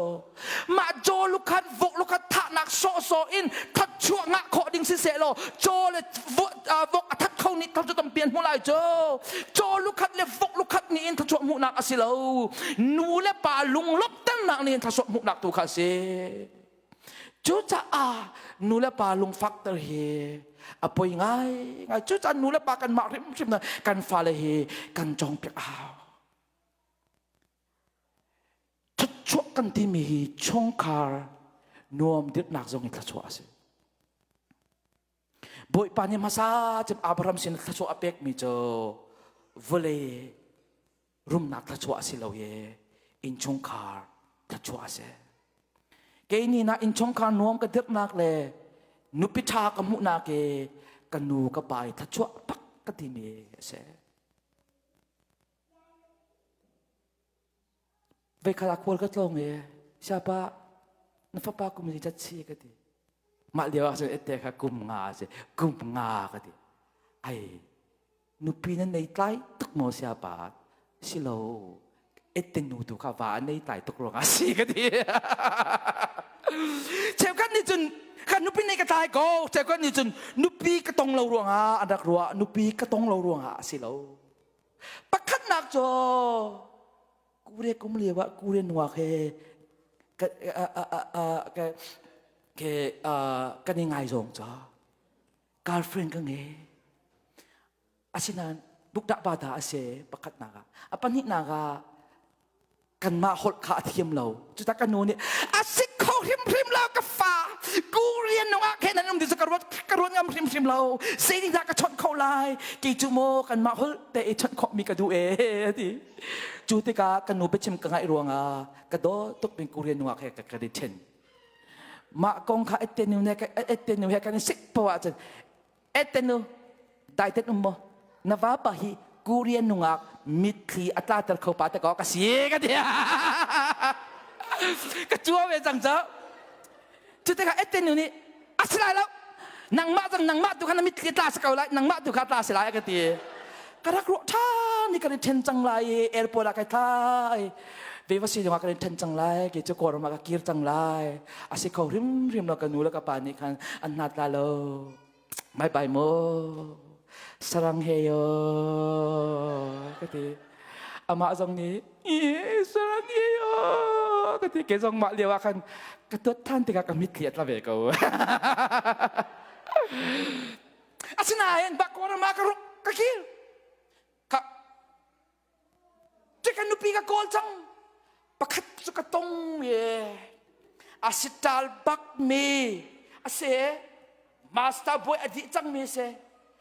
mah caw lukhat vok lukhat thahnak sawhsawh in thluachuah ngah khawh ding siseh law caw le vok a that kho nih thluachuah tampi an hmu lai cu caw lukhat le vok lukhat nih in thluachuah hmuhnak a si lo nu le pa lunglawmhternak nih in thluachuah hmuhnak tu kha a si cucaah nu le pa lungfakter hi a poi ngai ngai cucaah nu le pa kan mah hrimhrim na kan fale hi kan cawngpiak a hau thluachuah kan timi hi chungkhar nuam dirhnak zong in thluachuah a si Bawipa nih hmasa cem Abraham sin thluachuah a pekmi cu vawlei rumnak thluachuah a si lo i innchungkhar thluachuah a si. Kei ni na innchungkhar nuam ka dirhnak le Nupi ṭha ka hmuhnak i ka nu ka pa i thluachuah bak ka timi a si. Veikhat ah khual ka tlawng i siapa na fapa kum zeizat si ka ti. Mah lio ah cun ette kha kum nga a si. Kum nga ka ti. Ai nupi na nei tlai tuk maw siapa? Si lo. Ette nu tu kha va a nei tlai tuk ruangah si ka ti. Cheukhat nih cun kan nupi nei ka tlai ko. Cheukhat nih cun nupi ka tong lo ruangah an rak ruah. Nupi ka tong lo ruangah a si lo. Pakhatnak cu kure kum lio ah kure nuak he kan i ngaizawng ca girlfriend ka ngei. Asinain bukdah pa ta a si pakhatnak ah. A pahnihnak ah kanmah holh kha a thiam lo. Cuta ka nu nih a si kho hrimhrim lo ka fa Korean nungak he nan um ti cu ka ruat ka ruat ngam hrimhrim lo. Zeitindah ka chawnh kho lai? Kei cu maw kanmah holh te i chawnh khawhmi ka duh ee a ti. Cu tikah ka nu biachim ka ngaih ruangah ka dawt tuk mi Korean nungak he ka kan i ṭhen. Mah kong kha ette nu ne ette nu he kan i sik poah ahcun ette nu daiten um maw na vapa hi Korean nungak mitthli a tlater kho pa te ko ka si ka ti ka cua ve cang ca cu tikah ette nu nih a si lai lo nangmah cang nangmah tu kha na mitthli tla si ko lai nangmah tu kha tla si lai ka ti ka rak ruah ṭhan i kan i ṭhen cang lai i airport ah kai thlai ve va si zongah kan i ṭhen cang lai kei cu kawlram ah ka kir cang lai a si kho hrimhrim lo ka nu le ka pa nih khan an hnat la lo Bye bye mu. Sarang he yo ka ti. Amah zong nih sarang he yo ka ti. Ke zong mah lio ah khan ka tuat than tikah ka mitthli a tla ve ko. Asinain bak ma ka ruk ka kil. Ka Cu ka nupi ka kawl cang. Pakhat cu ka tong ye. A si tal bak mi a si. Master boy a dih cang mi si.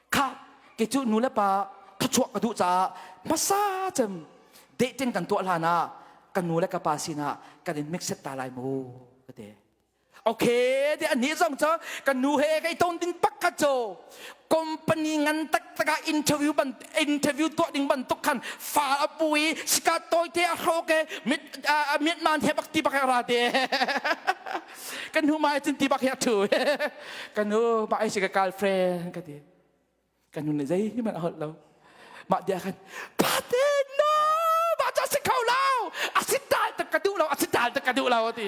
Kha ke cu nu le pa thluachuah ka duh caah hmasa cem dating kan tuah hlan ah ka nu le ka pa sinah kan in mix ta lai mu ka ti. Okay, ti ani zong cu kan nu he kai ton ding pakhat cu company ngan taktak ah interview ban interview tuah ding bantuk khan fa a pu i sika toi te a hro ke mit mit man he bak ti bak ra te kan nu mai cun ti bak he thu kan nu ba ai si ka girlfriend ka ti Kan nu nih zeihmanh a holh lo. Mah dia khan pate no mah cu a si kho lo a si tal tak ka duh lo a si tal tak ka duh lo a ti.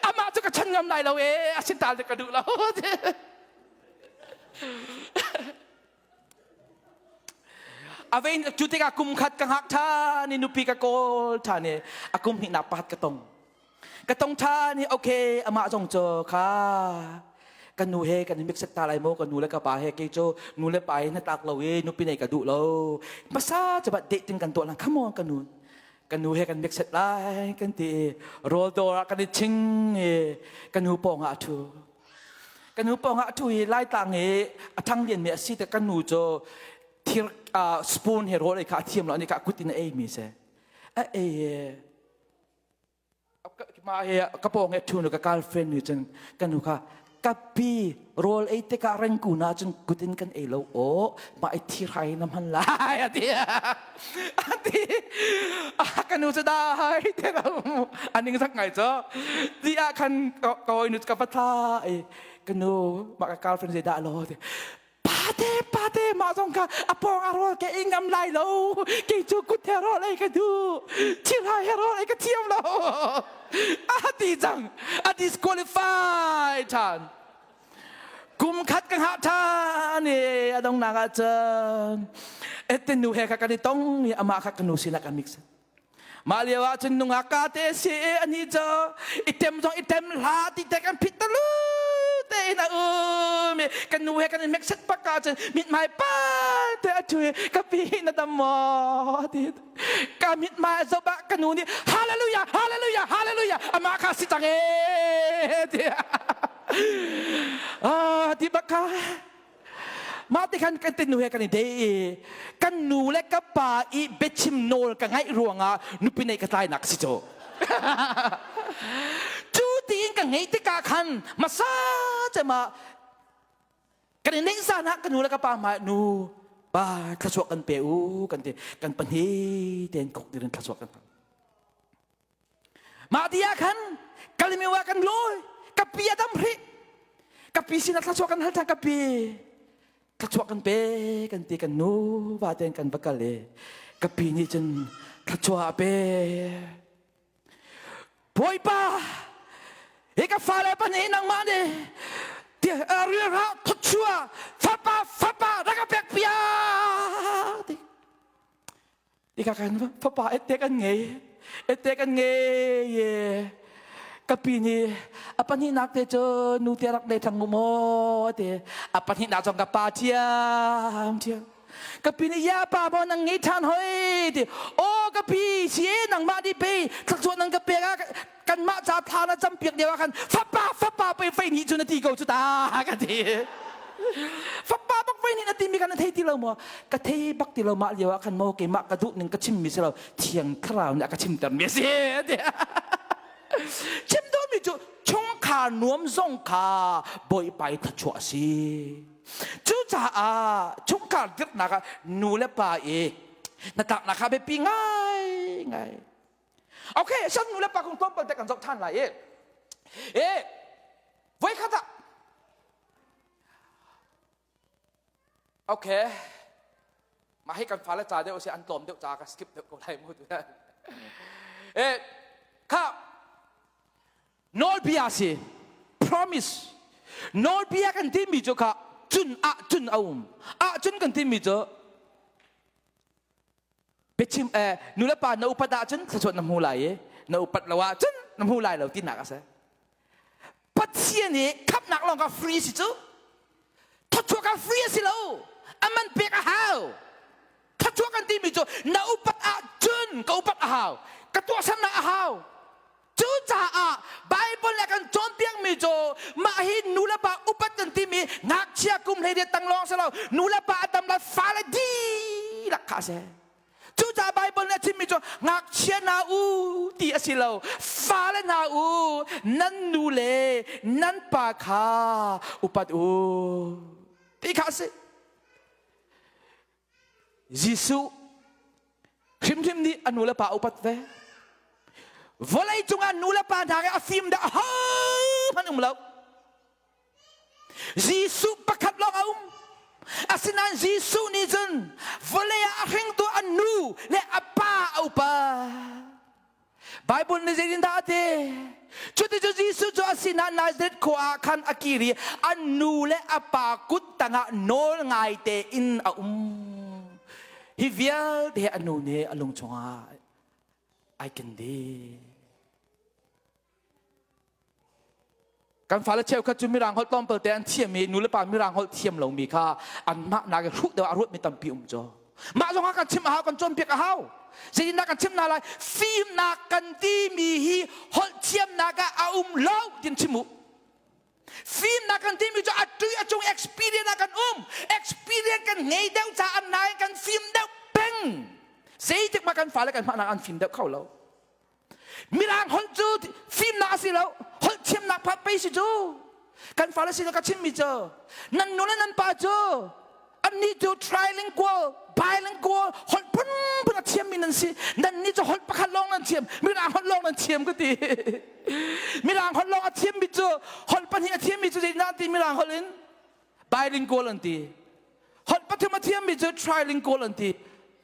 Amah cu ka chan ngam lai lo ee a si tal tak ka duh lo a ti. A vein cu tikah kum khat ka hngak ṭhan i nupi ka kawl ṭhan i a kum hnihnak pakhat ka tong. Ka tong ṭhan i okay amah zong cu kha ka nu he kan i mixed ta lai maw ka nu le ka pa he kei cu nu le pa he hnatlak lo i nupi nei ka duh lo hmasa cu dating kan tuah lang come on ka nu ka nu he kan mixed lai kan ti i rawl dawr ah kan i ching i ka nu pawng ah a ṭhu ka nu pawng ah a ṭhu i laitlang i a ṭhang lianmi a si te ka nu cu thir spoon he rawl ei kha a thiam lo ani kha kut in a ei mi si a ei Mah hi ka pawng he ṭhu ka girlfriend nih cun ka nu kha kapi rawl ei tikah rengkun ah cun kut in kan ei lo aw mah i thirhai na hman lai a ti a ti ka nu cu dai te a ning zak ngai cu ti ah khan ka hawi nu cu ka va thla i ka nu mah ka girlfriend zei dah lo ti Pate, pate, mah zong kha a pawng a rawl ke i ngam lai lo. Kei cu kut he rawl ei ka duh. Thilhai he rawl ei ka thiam lo. A ti cang. A disqualify ṭhan. Kum khat ka hngah ṭhan i a donghnak ah cun ette nu he kha kan i tong i amah kha ka nu sinah ka mix. Mah lio ah cun nungak ka te si i ani cu i tem zong i tem hlah ti te kan phit talu te in a um i kan nu he kan i mek set pak ah cun mithmai pa te a thu i ka pi na dam maw ti ka mithmai a zoh ah ka nu nih hallelujah hallelujah hallelujah amah kha si cang e ti ah ti bak kha Mah ti khan kan nu he kan i dei i kan nu le ka pa i biachim nawl ka ngaih ruangah nupi nei ka tlainak si cu. Cu tiin ka ngeih tikah khan hmasa cem ah Kan i neih zan ah ka nu le ka pa hmai nu pa thluachuah kan pe u kan ti. Kan pahnih tein kok tirin thluachuah kan hal. Mah ti ah khan Kalimiwa kan lawi ka pi a dam hrih. Ka pi sinah thluachuah kan hal than ka pi thluachuah kan pe kan ti kan nu va tein kan va kal i ka pi nih cun thluachuah a pe. Bawipa hi ka fale pahnih nangmah nih rilrah thluachuah fapa fapa rak ka pek piak ti. Tika kan fapa ette kan ngei ette kan ngei ye ka pi nih a pahnihnak te cu nu te rak nei thang mu maw te a pahnihnak zong ka pa thiam thiam ka pi nih ya pa maw nang ngei ṭhan hoi ti aw ka pi si nangmah nih pei thluachuah nang ka pek ah kanmah ca thla na cam piak lio ah khan fapa fapa pei fei nih cun a ti ko cu ta ka ti fapa bak fei nih na timi khan na thei ti lo maw ka thei bak ti lo mah lio ah khan maw keimah ka duh ning ka chim mi si lo thiang thlarau nih a ka chimter mi a si chim duhmi cu chungkhar nuam zong kha bawipa i thluachuah a si cucaah chungkhar dirhnak ah nu le pa i hnatlaknak kha biapi ngai ngai Okay, san nu le pa kong tlawmpal te kan zoh ṭhan lai i. E, voikhat ah Okay. Mah hi kan fale ca deuh si an tlawm deuh ca ka skip deuh ko lai mu tu. E, kha nawlbia si promise nawlbia kan timi cu kha cun ah cun a um ah cun kan timi cu biachim eh nu le pa na upat ahcun thluachuah na hmu lai i na upat lo ahcun na hmu lai lo tinak a si Pathian i khamhnak lawng kha free si cu thluachuah kha free a si lo a man pek a hau thluachuah kan timi cu na upat ahcun ka upat a hau ka tuahsernak a hau Cucaah Bible le kan cawnpiakmi cu mah hi nu le pa upat kan timi ngakchia kum 18 tang lawng si lo nu le pa a tam lai fale dihlak kha a si. Cucaah Bible nih a chimmi cu ngakchia hna u ti a si lo fale hna u nan nu le nan pa kha upat u ti kha a si. Jesuh hrimhrim nih a nu le pa a upat ve. Vawlei cungah nu le pa hna he a fim dah ahohmanh um lo. Jesuh pakhat lawng a um. Asinain Jesuh nih cun vawlei ah a hringtu a nu le a pa a upat. Bible nih zeitindah a ti? Cuticun Jesuh cu a sinah Nazareth khua ah khan a kir i a nu le a pa kut tangah nawl ngai tein a um. Hi vialte hi a nu nih a lung chungah ai ken dih. Kan fale cheukhat cu Mirang holh tlawmpal te an thiam i nulepa Mirang holh thiam lomi kha anmah nak i hruh deuh a ruatmi tampi um cu. Mah zong ah kan chim a hau, kan cawnpiak a hau. Zeitindah kan chim hna lai? Fimnak kan timi hi holh thiamnak ah a um lo tin chim u. Fimnak kan timi cu a tui a cung experience ah kan um. Experience kan ngei deuh caah nain kan fim deuh peng. Zeitik mah kan fale kan hmahnak an fim deuh kho lo. Mirang holh cu fimnak a si lo holh thiamnak pha pei si cu kan fale sin ka chimmi cu nan nu le nan pa cu annih cu trilingual bilingual holh phunphun a thiammi nan si nan nih cu holh pakhat lawng nan thiam mirang holh lawng nan thiam ka ti mirang holh lawng a thiammi cu holh pahnih a thiammi cu zeitindah an ti mirang holh in bilingual an ti Holh pathum a thiammi cu trilingual an ti.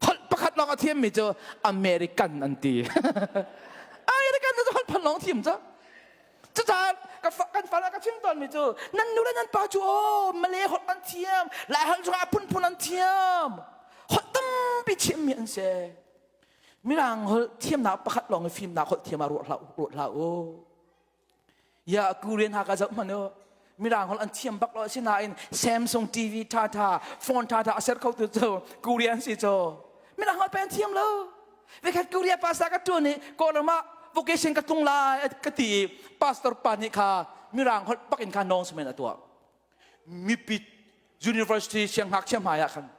Holh pakhat lawng a thiammi cu American an ti. American cu holh phan lawng thiam cu. Cucaah kan fale ka chim tawnmi cu nan nu le nan pa cu aw Malay holh an thiam, Lai holh zongah a phunphun an thiam. Holh tampi thiammi an si. Mirang holh thiamnak pakhat lawng i fimnak holh thiam ah ruah hlah ruah hlah u. Ya Korean ha ka zoh hmanh u. Mirang holh an thiam bak lo asinain Samsung TV ṭhaṭha, phone ṭhaṭha a ser kho tu cu Korean si cu. Mirang holh pe an thiam lo. Vekhat Korea pastor ka ṭuan i Kawlram ah vocation ka tlung lai ka ti i pastor pa nih kha Mirang holh bak in kha announcement a tuah. Mipi university siangngakchia hmai ah khan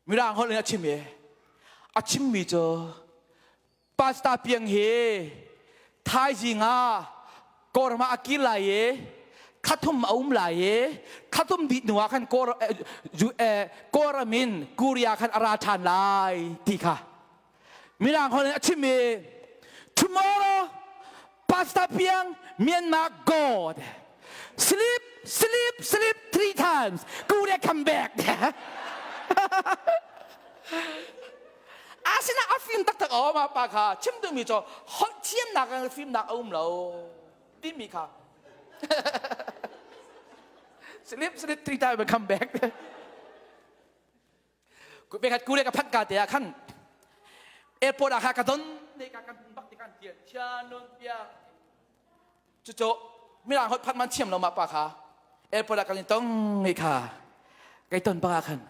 Mirang holh in a chim i a chimmi cu Pastor Piang hi thaizing ah Kawlram ah a kir lai i Khathum a um lai i khathum dih hnu ah khan Kawlram in Korea khan a ra ṭhan lai ti kha Mirang holh in a chim i tomorrow Pastor Piang Myanmar God sleep sleep sleep three times Korea come back. Asina a fim taktak a um pa kha chim duhmi cu holh thiamnak in fimnak a um lo timi kha. Sleep sleep three times and come back. Bekhat kule ka phanh ka te ah khan airport ah kha ka don ne ka kan bak ti kan tian thian pia. Cucu mirang holh phat man thiam lo ma pa kha airport ah kan in tong ngai kha kai ton bang ah khan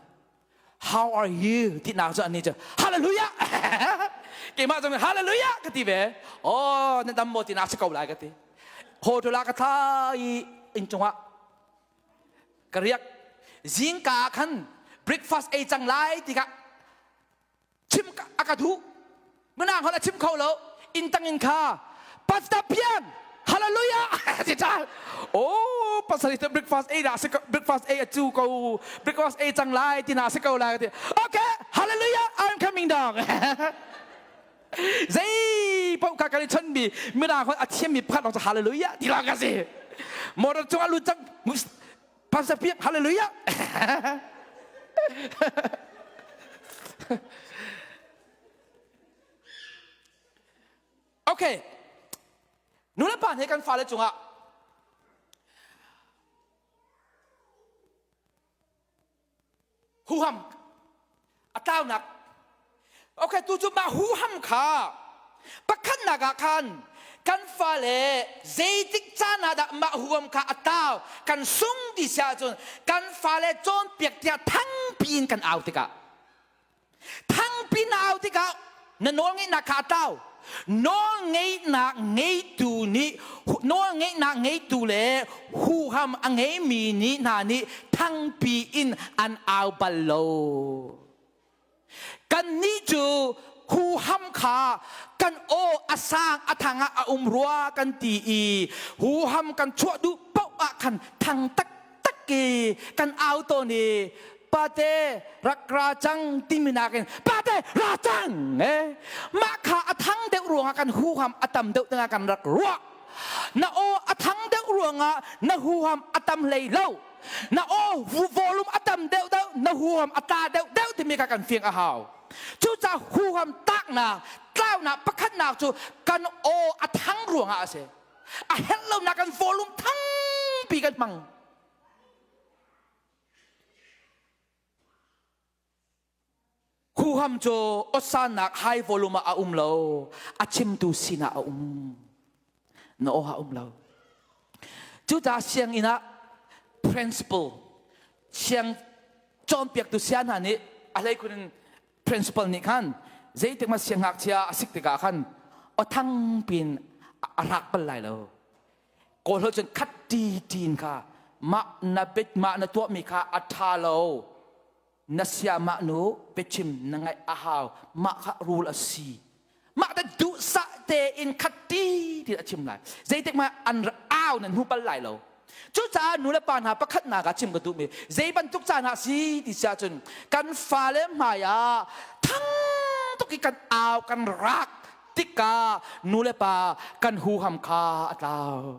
how are you ti nak cu ani cu hallelujah. Keimah zong hallelujah ka ti ve. Oh, nan dam maw ti nak si ko lai ka ti. Hotel ah ka tha i inn cungah ka riak. Zingka ah khan breakfast ei cang lai ti ka chim a ka duh. Mirang holh a chim kho lo. Inn tang in kha Pastor Piang hallelujah ti ta. Oh, pasal itu breakfast ei dah breakfast ei acu ko breakfast ei cang lai ti na si ko lai ti. Okay, hallelujah, I'm coming down. Zei paoh ka kan i chon mi mirang holh a thiam mi pakhat lawng cu hallelujah ti lawng ka si. Motor cung ah lut cang Pastor Piang hallelujah. Okay. Nu le pa nih kan fale cungah huham a tlaunak. Okay, tu cu mah huham kha pakhatnak ah khan kan fale zeitik caan ah dah mah huham kha a tlau kan sung ti si ahcun kan fale cawnpiak tiah thangpi in kan au tikah, thangpi na au tikah na nawlngeihnak kha a tlau. Nawlngeihnak ngeitu nih, nawlngeihnak ngeitu le huham a ngeimi nih hna nih thangpi in an au bal lo. Kannih cu huham kha kan aw a sang a thang ah a um rua kan ti i huham kan chuah duh paoh ah khan thang taktak i kan au tawn i pate rak ra cang timi nakin pate ra cang eh. Mah kha a thang deuh ruangah kan huham a tam deuh tengah kan rak ruah. Na aw a thang deuh ruangah na huham a tam hlei lo. Na aw volume a tam deuh deuh na huham a tla deuh deuh timi kha kan fiang a hau. Cucaah huham taknak tlaunak pakhatnak cu kan aw a thang ruangah a si. A herh lonak kan volume thangpi kan hmang. Huham cu awsannak high volume ah a um lo, a chimtu sinah a um. Na aw ah um lo. Cucaah sianginn ah principal, siang cawnpiaktu saya hna nih a hleikhun in principal nih khan zeitik ma siangngakchia a sik tikah khan aw thang piin a rak bal lai lo. Kawl holh cun khat ti tiin kha mah na bet mah na tuahmi kha a ṭha lo. Na sia mah nu biachim na ngaih a hau. Mah kha rule a si. Mah ta duhsah tein khat ti ti a chim lai. Zeitik mah an au nan hmu bal lai lo. Cucaah nu le pa hna pakhatnak ah chim ka duhmi zei bantuk caan ah si ti si ahcun kan fale hmai ah thang tuk i kan au kan rak tikah nu le pa kan huham kha a tlau.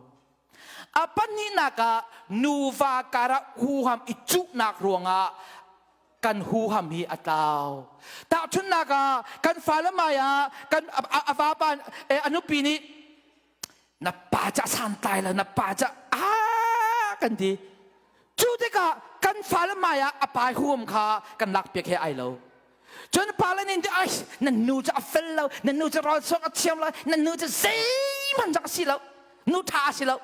A pahnihnak ah nuva karah huham i cuhnak ruangah kan huham hi a tlau. Tahchunhnak ah kan fale hmai ah kan a vapa a nupi nih na pa ca santlai lo, na pa ca a kan ti. Cu tikah kan fale hmai ah a pa huham kha kan lakpiak he ai lo. Cun pale nih ai nan nu cu a fel lo, nan nu cu rawl chuak a thiam lo, nan nu cu zeihmanh zong a si lo, nu ṭha a si lo.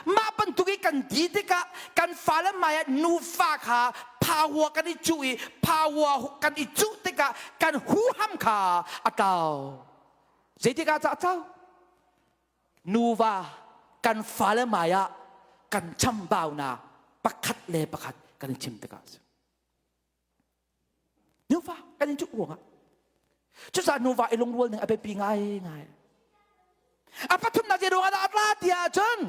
Mah bantuk i kan ti tikah kan fale hmai ah nufa kha power kan i cuh i power kan i cuh tikah kan huham kha a tlau. Zeitikah cah a tlau? Nuva kan fale hmai ah kan chambaunak pakhat le pakhat kan i chim tikah a si. Nuva kan in cuh ruangah. Cucaah nuva i lungrual ning a biapi ngaingai. A pathumnak zei ruangah dah a tla ti ahcun.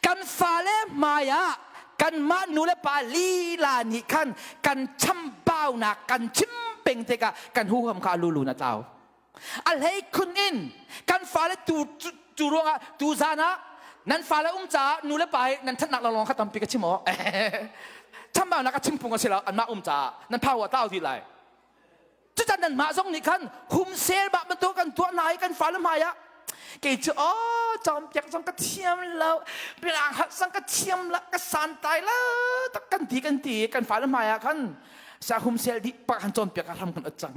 Kan fale hmai ah kanmah nu le pa lila nih khan kan chambaunak kan chim peng tikah kan huham kha a lulu na tlau. A hlei khun in kan fale tu tu ruangah tu zan ah nan fale um caah nu le pa hi nan thatnak lawnglawng kha tampi ka chim aw. Chambaunak a chim phung a si lo anmah um caah nan phau a tlau dih lai. Cucan nanmah zong nih khan humsel bah bantuk kan tuah hna i kan fale hmai ah kei cu aw cawnpiak zong ka thiam lo bilang hat zong ka thiam lo ka santai lo tak kan ti kan ti kan fale hmai ah khan sa humsel dih pa kan cawnpiak a hram kan ot cang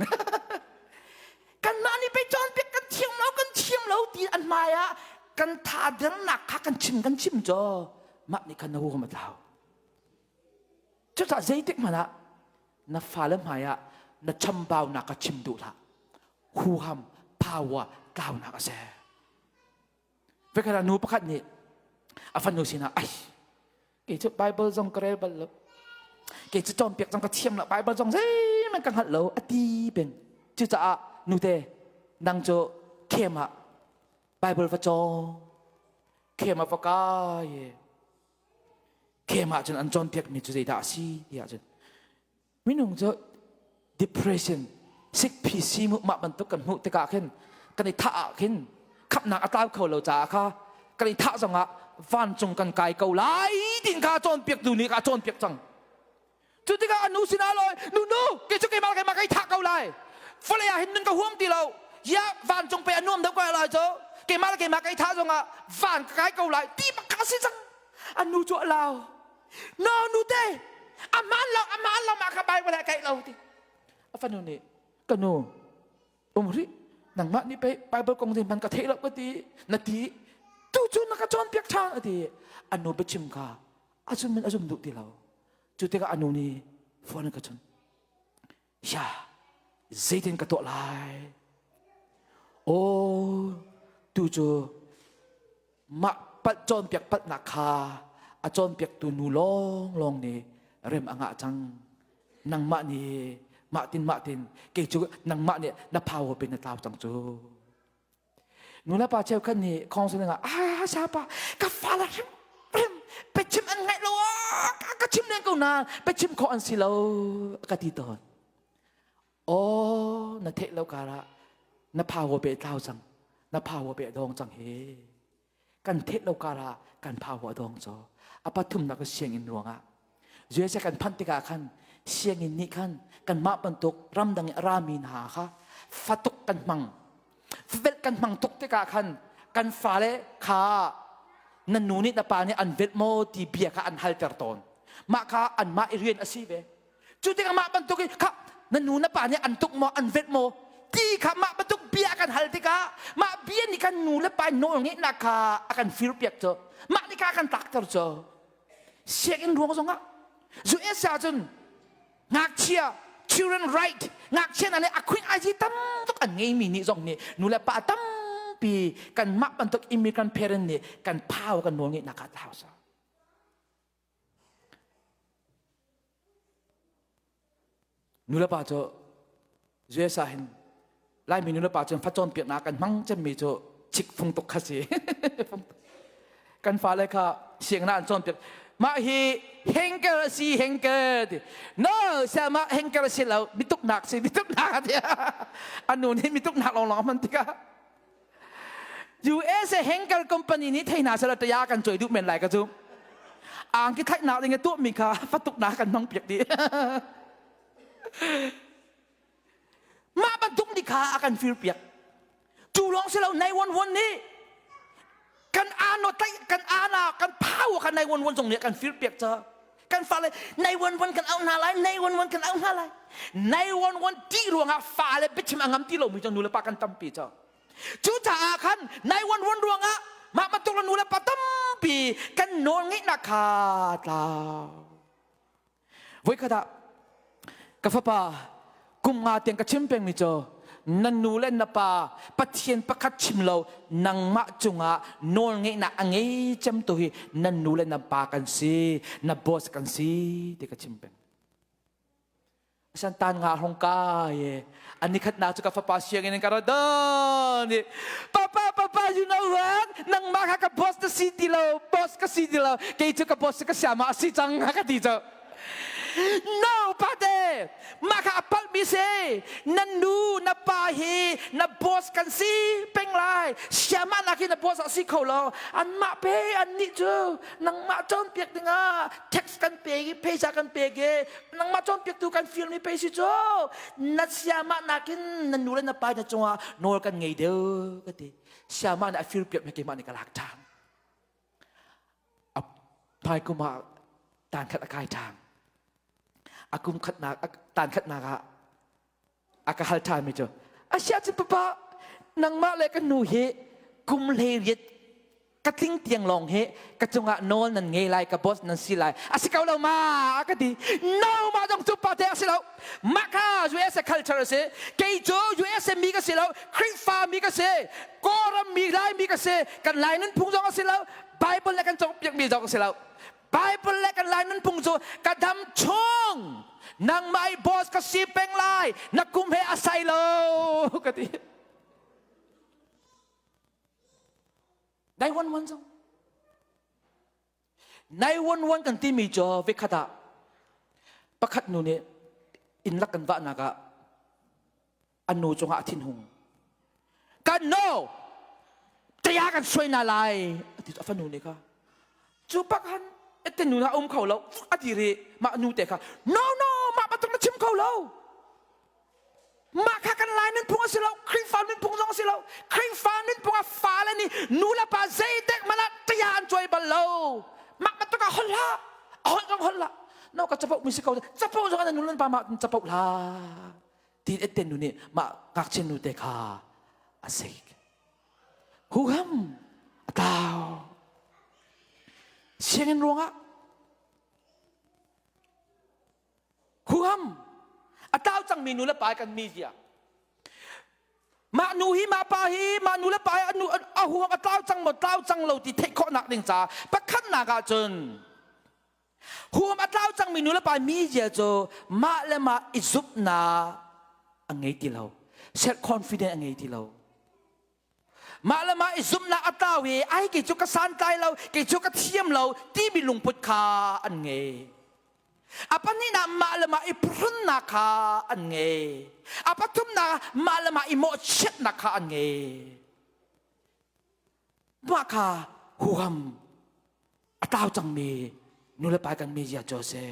kanmah nih pei cawnpiak kan thiam lo kan thiam lo ti an hmai ah kan tha dernak kha kan chim kan chim caw mah nih khan na hu ma tlau cucaah zeitik hmanh ah na fale hmaiah na chambaunak ka chim duh hlah huham power tlaunak a si vekhat nu pakhat nih a fanu sinah ai kei cu bible zong ka rel bal lo kei cu cawnpiak zong ka thiam lo bible zong zeihmanh ka hngalh lo a ti peng cucaah nute nang cu khem ah bible va cawng khem ah va kai Khem ahcun an cawnpiakmi cu zeidah a si ti ahcun minung cu depression sikphi simu mah bantuk kan hmuh tikah khin kan i thah ah khin khamhnak a tlau kho lo caah kha kan i thah zongah vancung kan kai ko lai tin kha cawnpiaktu nih kha cawnpiak cang. Cu tikah a nu sinah lawi nu nu kei cu keimah keimah kai thah ko lai vawlei ah hin nun ka huam ti lo ya vancung pe a nuam deuh ko lai cu keimah le keimah kai thah zongah van ka kai ko lai ti bak kha si cang a nu cu a lau no nu te a hmaan lo a hmaan lo mah kha Bible ah kai lo ti a fanu nih ka nu um rih nangmah nih pei Bible kong zei hmanh ka theih lo ka ti na ti tu cu na ka cawnpiak ṭhan a ti a nu biachim kha a zum in a zum duh ti lo Cu tikah a nu nih phone ka chun. Ya, zeitin ka tuah lai? Aw, tu cu mah palh cawnpiak palhnak kha a cawnpiaktu nu lawnglawng nih rem a ngah cang. Nangmah nih mah tin mah tin kei cu nangmah nih na power pin na tlau cang cu. Nulepa cheukhat nih counseling ah ah sapa ka fale hrim hrim biachim an ngaih lo ah ka chim len ko na biachim khawh an si lo ka ti tawn. Oh na theih lo karah na power pe tlau cang na power pe dong cang hi kan theih lo karah kan power dong cho a pathumnak sianginn ruangah USA kan phanh tikah khan sianginn nih khan kanmah bantuk ramdang i a rami hna kha fatuk kan hmang velh kan hmang tuk tikah khan kan fale kha na nu nih na pa nih an velh maw ti bia kha an halter tawn mah kha anmah i rian a si ve Cu tikah mah bantuk i kha na nu na pa nih an tuk maw an velh maw ti kha mah bantuk bia kan hal tikah mah bia nih kan nu le pa nawl ngeihnak kha a kan firpiak cu mah nih kha a kan tlakter cu sianginn ruang zongah US ahcun ngakchia children right ngakchia hna nih a khwing ai tam tuk an ngeimi nih zong nih nu le pa tampi kan mah bantuk immigrant parent nih kan power kan nawl ngeihnak kha thlau sa Nulepa cu US ah hin Laimi nulepa cu fa cawnpiaknak kan hmang cemmi cu chik fung tuk kha si. kan fale kha sianginn ah an cawnpiak. Mah hi Henkel a si Henkel ti. No, siamah Henkel a si lo, mituknak si mituknak ti. Anu nih mituknak lawnglawng a hman tikah USA Henkel company nih thei hna seh taya kan cawi duh men lai ka cu. Angki thlaihnak ding i tuahmi kha fatuknak kan hmang piak dih. Mah bantuk nih kha a kan fir piak. Cu lawng si lo 911 nih kan ano tlaih kan ana kan power kha 911 zong nih kan fir piak ca. Kan fale 911 kan auh hna lai 911 kan auh hna lai. 911 ti ruangah fale biachim a ngam ti lomi cu nu le pa kan tampi ca. Cucaah khan 911 ruangah mah bantuk nu le pa tampi kan nawl ngeihnak kha tlau. Voikhat ah ka fapa kum nga tiang ka chim pengmi cu na nu le na pa Pathian pakhat chim lo nangmah cungah nawl ngeihnak a ngei cem tu hi nan nu le na pa kan si na boss kan si ti ka chim peng. San tan nga hong kai. Ani khat na chu ka fapa sianginn in ka ra don. Papa papa you know what? Nangmah kha ka boss na si ti lo, boss ka si ti lo. Kei cu ka boss ka siama a si cang ka ti cu. No pate, mah kha a palh mi si. Na nu na pa hi na boss kan si peng lai. Siama nak hi na boss a si kho lo. Anmah pe annih cu nangmah cawnpiak dingah tax kan pek i phaisa kan pek i nangmah cawnpiaktu kan fialmi pei si cu na siamah nakin na nu le na pa na cungah nawl kan ngei deuh ka ti siamah nih a firpiak mi keimah nih ka lak ṭhan a hmai kum ah tan khat a kai ṭhan a kum khatnak tan khatnak ah a ka hal ṭhanmi cu a siah cun papa nangmah le ka nu hi kum 18 ka tling tiang lawng hi ka cungah nawl nan ngei lai ka boss nan si lai a si ko lo ma a ka ti no mah dong cu pa te a si lo mah kha USA culture a si kei cu USA mi ka si lo Khrihfa mi ka si Kawlram mi Lai mi ka si kan Lai nunphung zong a si lo Bible le kan cawnpiak mi zong a si lo Bible le kan Lai nunphung cu ka dam chung nangmah i boss ka si peng lai na kum he a sai lo ka ti 911 zong 911 kan timi cu vekhat ah pakhat nu nih inn lak kan vahnak ah an nu cungah a thinhung kan no taya kan suai na lai ati a fanu nih kha cu pak han ete nu na um kho lo a ti ri mah nu te kha no no mah bantuk na chim kho lo mah kha kan lai nunphung a si lo Khrihfa nunphung zong a si lo Khrihfa nunphung a fale nih nu le pa zeitek hmanh ah taya an cuai bal lo mah bantuk ah holh hlah a holh zong holh hlah no ka capoh mi si ko capoh zong an nu le pa mah capoh hlah Tin ette nu nih mah ngakchia nu te kha a sik. Huham a tlau. Sianginn ruangah huham a tlau cangmi nu le pa kan media. Mah nu hi mah pa hi mah nu le pa hi a nu a huham a tlau cang maw tlau cang lo ti theih khawhnak ding ca pakhatnak ah cun Huam a tlau cangmi nulepa media cu mah le mah i zumhnak a ngei ti lo. Self confidence a ngei ti lo. Mah le mah i zumhnak a tlau i ai kei cu ka santlai lo, kei cu ka thiam lo timi lungput kha an ngei. A pahnihnak mah le mah i phuhrunnak kha an ngei. A pathumnak mah le mah i mawhchiatnak kha an ngei. Mah kha huham a tlau cangmi nulepa kan media cu a si.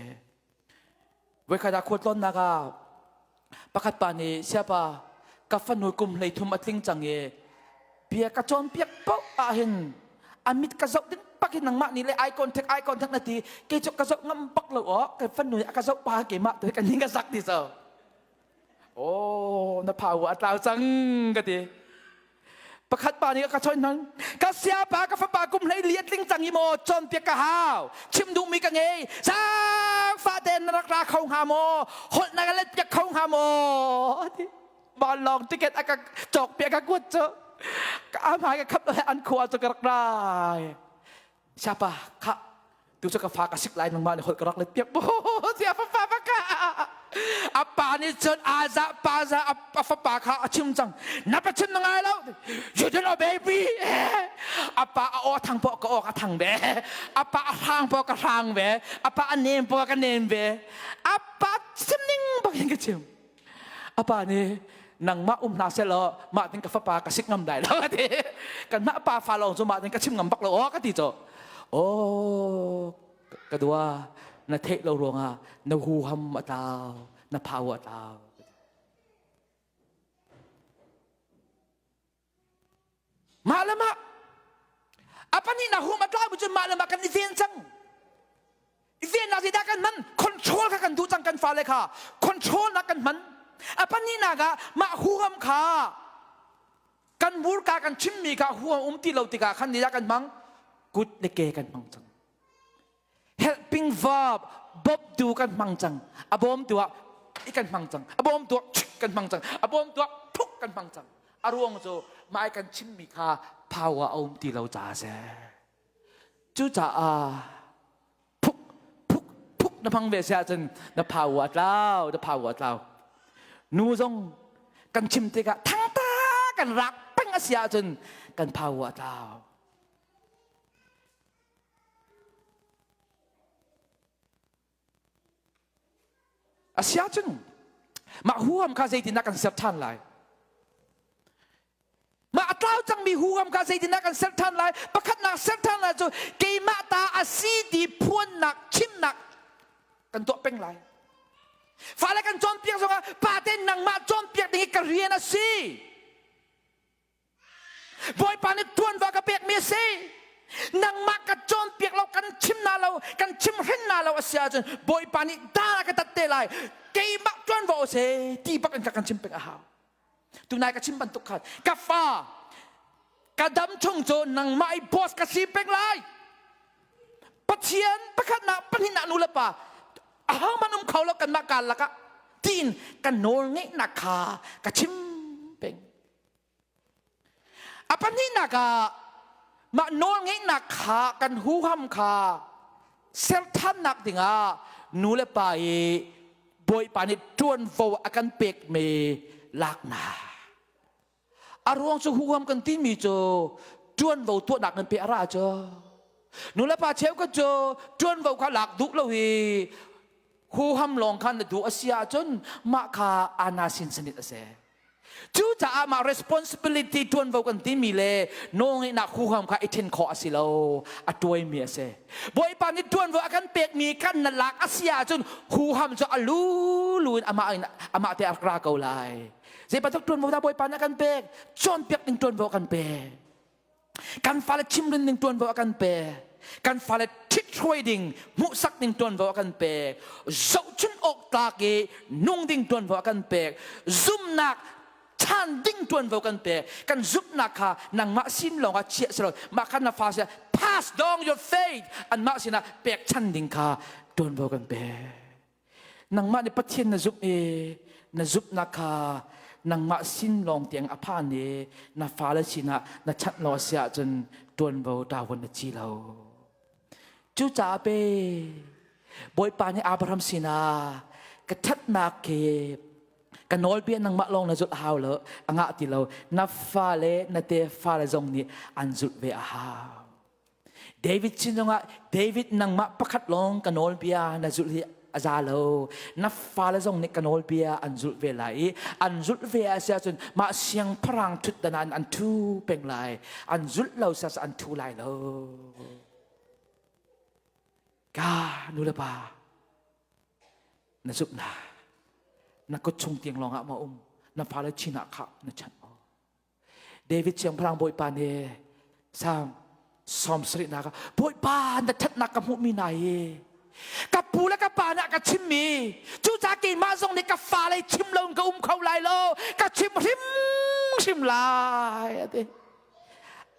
Voikhat ah khualtlawnnak ah pakhat pa nih siapa ka fanu kum 13 a tling cang i bia ka cawnpiak paoh ahhin a mit ka zoh ding pak in nangmah nih le eye contact eye contact na ti kei cu ka zoh ngam bak lo aw ka fanu nih a ka zoh pa keimah tu kan ning ka zak ti so Oh, na phau a tlau cang ka ti. Pakhat pa nih a ka chawnh hnan. Ka siapa ka fapa kum hlei li a tling cang i maw cawnpiak ka hau. Chim duhmi ka ngei. Zaangfah tein na rak ra kho hnga maw? Holh na ka let piak kho hnga maw? Ti. Vanlawng ticket a ka cawk piak ka kuat cu. Ka ahmai ka khap an khua cu ka rak rai. Siapa kha tu cu ka fa ka sik lai nangmah nih holh ka rak let piak sia fapa pa ka a pa nih cun aza pa za a fapa kha a chim cang na pa chim na ngai lo you don't obey me a pa a aw thang po ka aw ka thang ve a pa a hrang po ka hrang ve a pa a nem po ka nem ve a pa chim ning bak in ka chim A pa nih nangmah um hna seh law mah tin ka fapa ka sik ngam dai lo ka ti. Kanmah pa fa lawng cu mah tin ka chim ngam bak lo aw ka ti cu. Oh ka dua na theih lo ruangah na huham a tlau na phau a tlau. Mah le mah a pahnihnak hum a tlau cun mah le mah kan i ven cang. I vennak zeidah kan hman? Control kha kan duh cang kan fale kha. Control nak kan hman. A pahnihnak ah mah huham kha kan hmurka kan chimmi kha huham um ti lo tikah khan nih kan hmang? Kut le ke kan hmang cang. Helping verb bawmtu kan hmang cang. A bawmtu ah i kan hmang cang. A bawmtu ah kan hmang cang. A bawmtu ah phuk kan hmang cang. A ruang cu mah kan chimmi kha power a um ti lo caah a si. Cucaah phuk phuk phuk na hmang ve si ahcun na phau a tlau, na phau a tlau. Nu zong kan chim tikah thangta kan rak peng a si ahcun kan phau a tlau. A si ahcun mah huham kha zeitindah kan ser ṭhan lai? Mah a tlau cangmi huham kha zeitindah kan ser ṭhan lai? Pakhatnak ser ṭhan lai cu keimah ta a si ti phuannak chimnak kan tuah peng lai. Fale kan cawnpiak zongah pa te nangmah cawnpiak ding hi ka rian a si. Bawipa nih tuanva ka pekmi a si. Nangmah ka cawnpiak lo, kan chim na lo, kan chimhrin na lo a si ahcun Bawipa nih dan a ka tat te lai. Keimah tuanvo a si ti bak in ka kan chim peng a hau. Tunai ka chim bantuk khan ka fa ka dam chung cu nangmah i boss ka si peng lai. Pathian pakhatnak pahnihnak nu le pa ahohmanh um kho lo kanmah kaan lakah tiin ka nawl ngeihnak kha ka chim peng. A pahnihnak ah mah nawlngeihnak kha kan huham kha serthannak dingah nu le pa i Bawipa nih ṭuanvo a kan pekmi laknak. A ruang cu huham kan timi cu ṭuanvo tuahnak kan pe a ra cu. Nu le pa cheukhat cu ṭuanvo kha lak duh lo i huham lawng khan na duh a si ahcun mah kha ana sin sanit a si. Cucaah mah responsibility ṭuanvo kan timi le nawlngeihnak huham kha i ṭhen khawh a si lo, a tuaimi a si. Bawipa nih ṭuanvo a kan pekmi kan na lak a si ahcun huham cu a lulu in amah in amah te a rak ra ko lai. Zei bantuk ṭuanvo dah Bawipa nih a kan pek? Cawnpiak ding ṭuanvo a kan pek. Kan fale chimrin ding ṭuanvo a kan pek. Kan fale ṭhithruai ding, hmuhsak ding ṭuanvo a kan pek. Zohchun awk tlak i nung ding ṭuanvo a kan pek. Zumnak chan ding ṭuanvo kan pek. Kan zumhnak kha nangmah sin lawng ah chiah si lo, mah kha na fa sinah pass down your faith anmah sinah pekchan ding kha ṭuanvo kan pek. Nangmah nih Pathian na zumh i na zumhnak kha nangmah sin lawng tiang a phan i na fale sinah na chanh lo a si ahcun ṭuanvo ṭavuan na ci lo. Cucaah pe Bawipa nih Abraham sinah ka ṭhatnak khi ka nawlbia nangmah lawng na zulh a hau lo a ngah ti lo na fale na tefa le zong nih an zulh ve a hau. David sin zongah David nangmah pakhat lawng ka nawlbia na zulh hi a za lo. Na fale zong nih ka nawlbia an zulh ve lai i an zulh ve a si ahcun mah siangpahrang ṭhutdan ah an ṭhu peng lai. An zulh lo si ahcun an ṭhu lai lo. Ka nu le pa na zumh na na kut chung tiang lawng ah ma um na fale chin ah khah na chanh David siangpahrang Bawipa nih Salm 70 ah Bawipa na ṭhatnak ka hmuhmi hna hi ka pu le ka pa nih a ka chimmi cucaah keimah zong nih ka fale chim lo in ka um kho lai lo ka chim hrimhrim lai a ti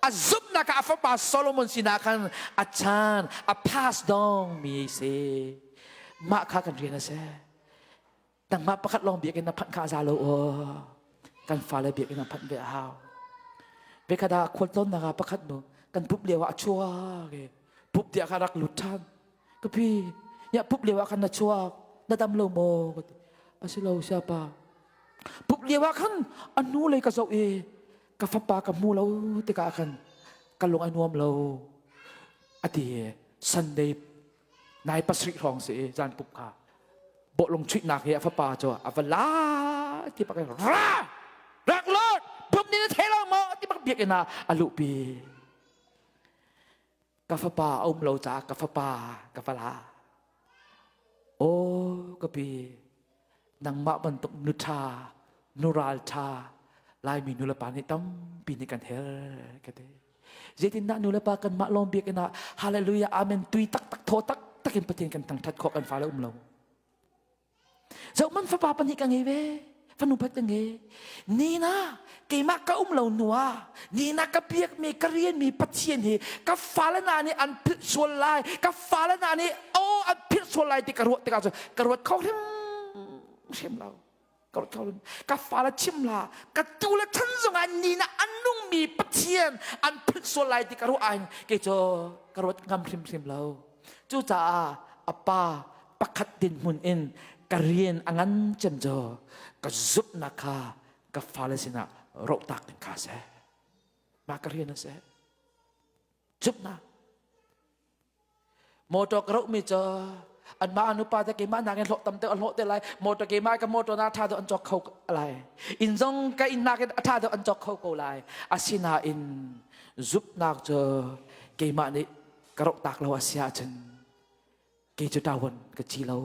a zumhnak ah a fapa Solomon sinah khan a chan a pass dong mi si mah kha kan rian a si Nangmah pakhat lawng biakinn na phanh kha a za lo aw. Kan fale biakinn an phanh ve a hau. Vekhat ah khualtlawnnak ah pakhat nu kan pup lio ah a chuak i pup tiah kha rak lut ṭhan. Ka pi, ya pup lio ah khan na chuak, na dam lo maw? Ka ti. A si lo siapa. Pup lio ah khan a hnu lei ka zoh i ka fapa ka hmu lo tikah khan ka lung a nuam lo. A ti i Sunday nai pasarih hrawng si i zan pup kha bawhlung chuihnak hi a fapa cu a va la ti bak in ra rak lut bum ni na thei lo maw ti bak biakinn ah a luhpi ka fapa a um lo caah ka fapa ka va la aw ka pi nangmah bantuk nu ṭha nu ral ṭha Laimi nu le pa nih tampi nih kan herh ka ti Zeitindah nu le pa kanmah lawng biakinn ah hallelujah amen tui taktak thaw taktak in Pathian kan thangthat khawh kan fale um lo. Zohman fapa pahnih ka ngei ve fanu phat ka ngei. Nina keimah ka um lo hnu ah nina ka biakmi ka rianmi Pathian hi ka fale hna nih an philh sual lai ka fale hna nih oh an philh sual lai ti ka ruah tikah cun ka ruat kho hrim hrim lo. Ka fale chim la ka tu le chan zongah ni na an nungmi Pathian an philh sual lai ti ka ruah ahhin kei cu ka ruat ngam hrimhrim lo. Cucaah a pa pakhat dinhmun in ka rian a ngan cem cu ka zumhnak kha ka fale sinah rohtak ding kha a si. Mah ka rian a si. Zumhnak. Motor ka rohmi cu anmah an upa te keimah nakin hlawh tam deuh an hlawh te lai. Motor keimah ka motor na ṭha deuh an cawk kho lai. Inn zong ka inn nakin a ṭha deuh an cawk kho ko lai. Asinain zumhnak cu keimah nih ka roh tak lo a si ahcun kei cu ṭawan ka ci lo.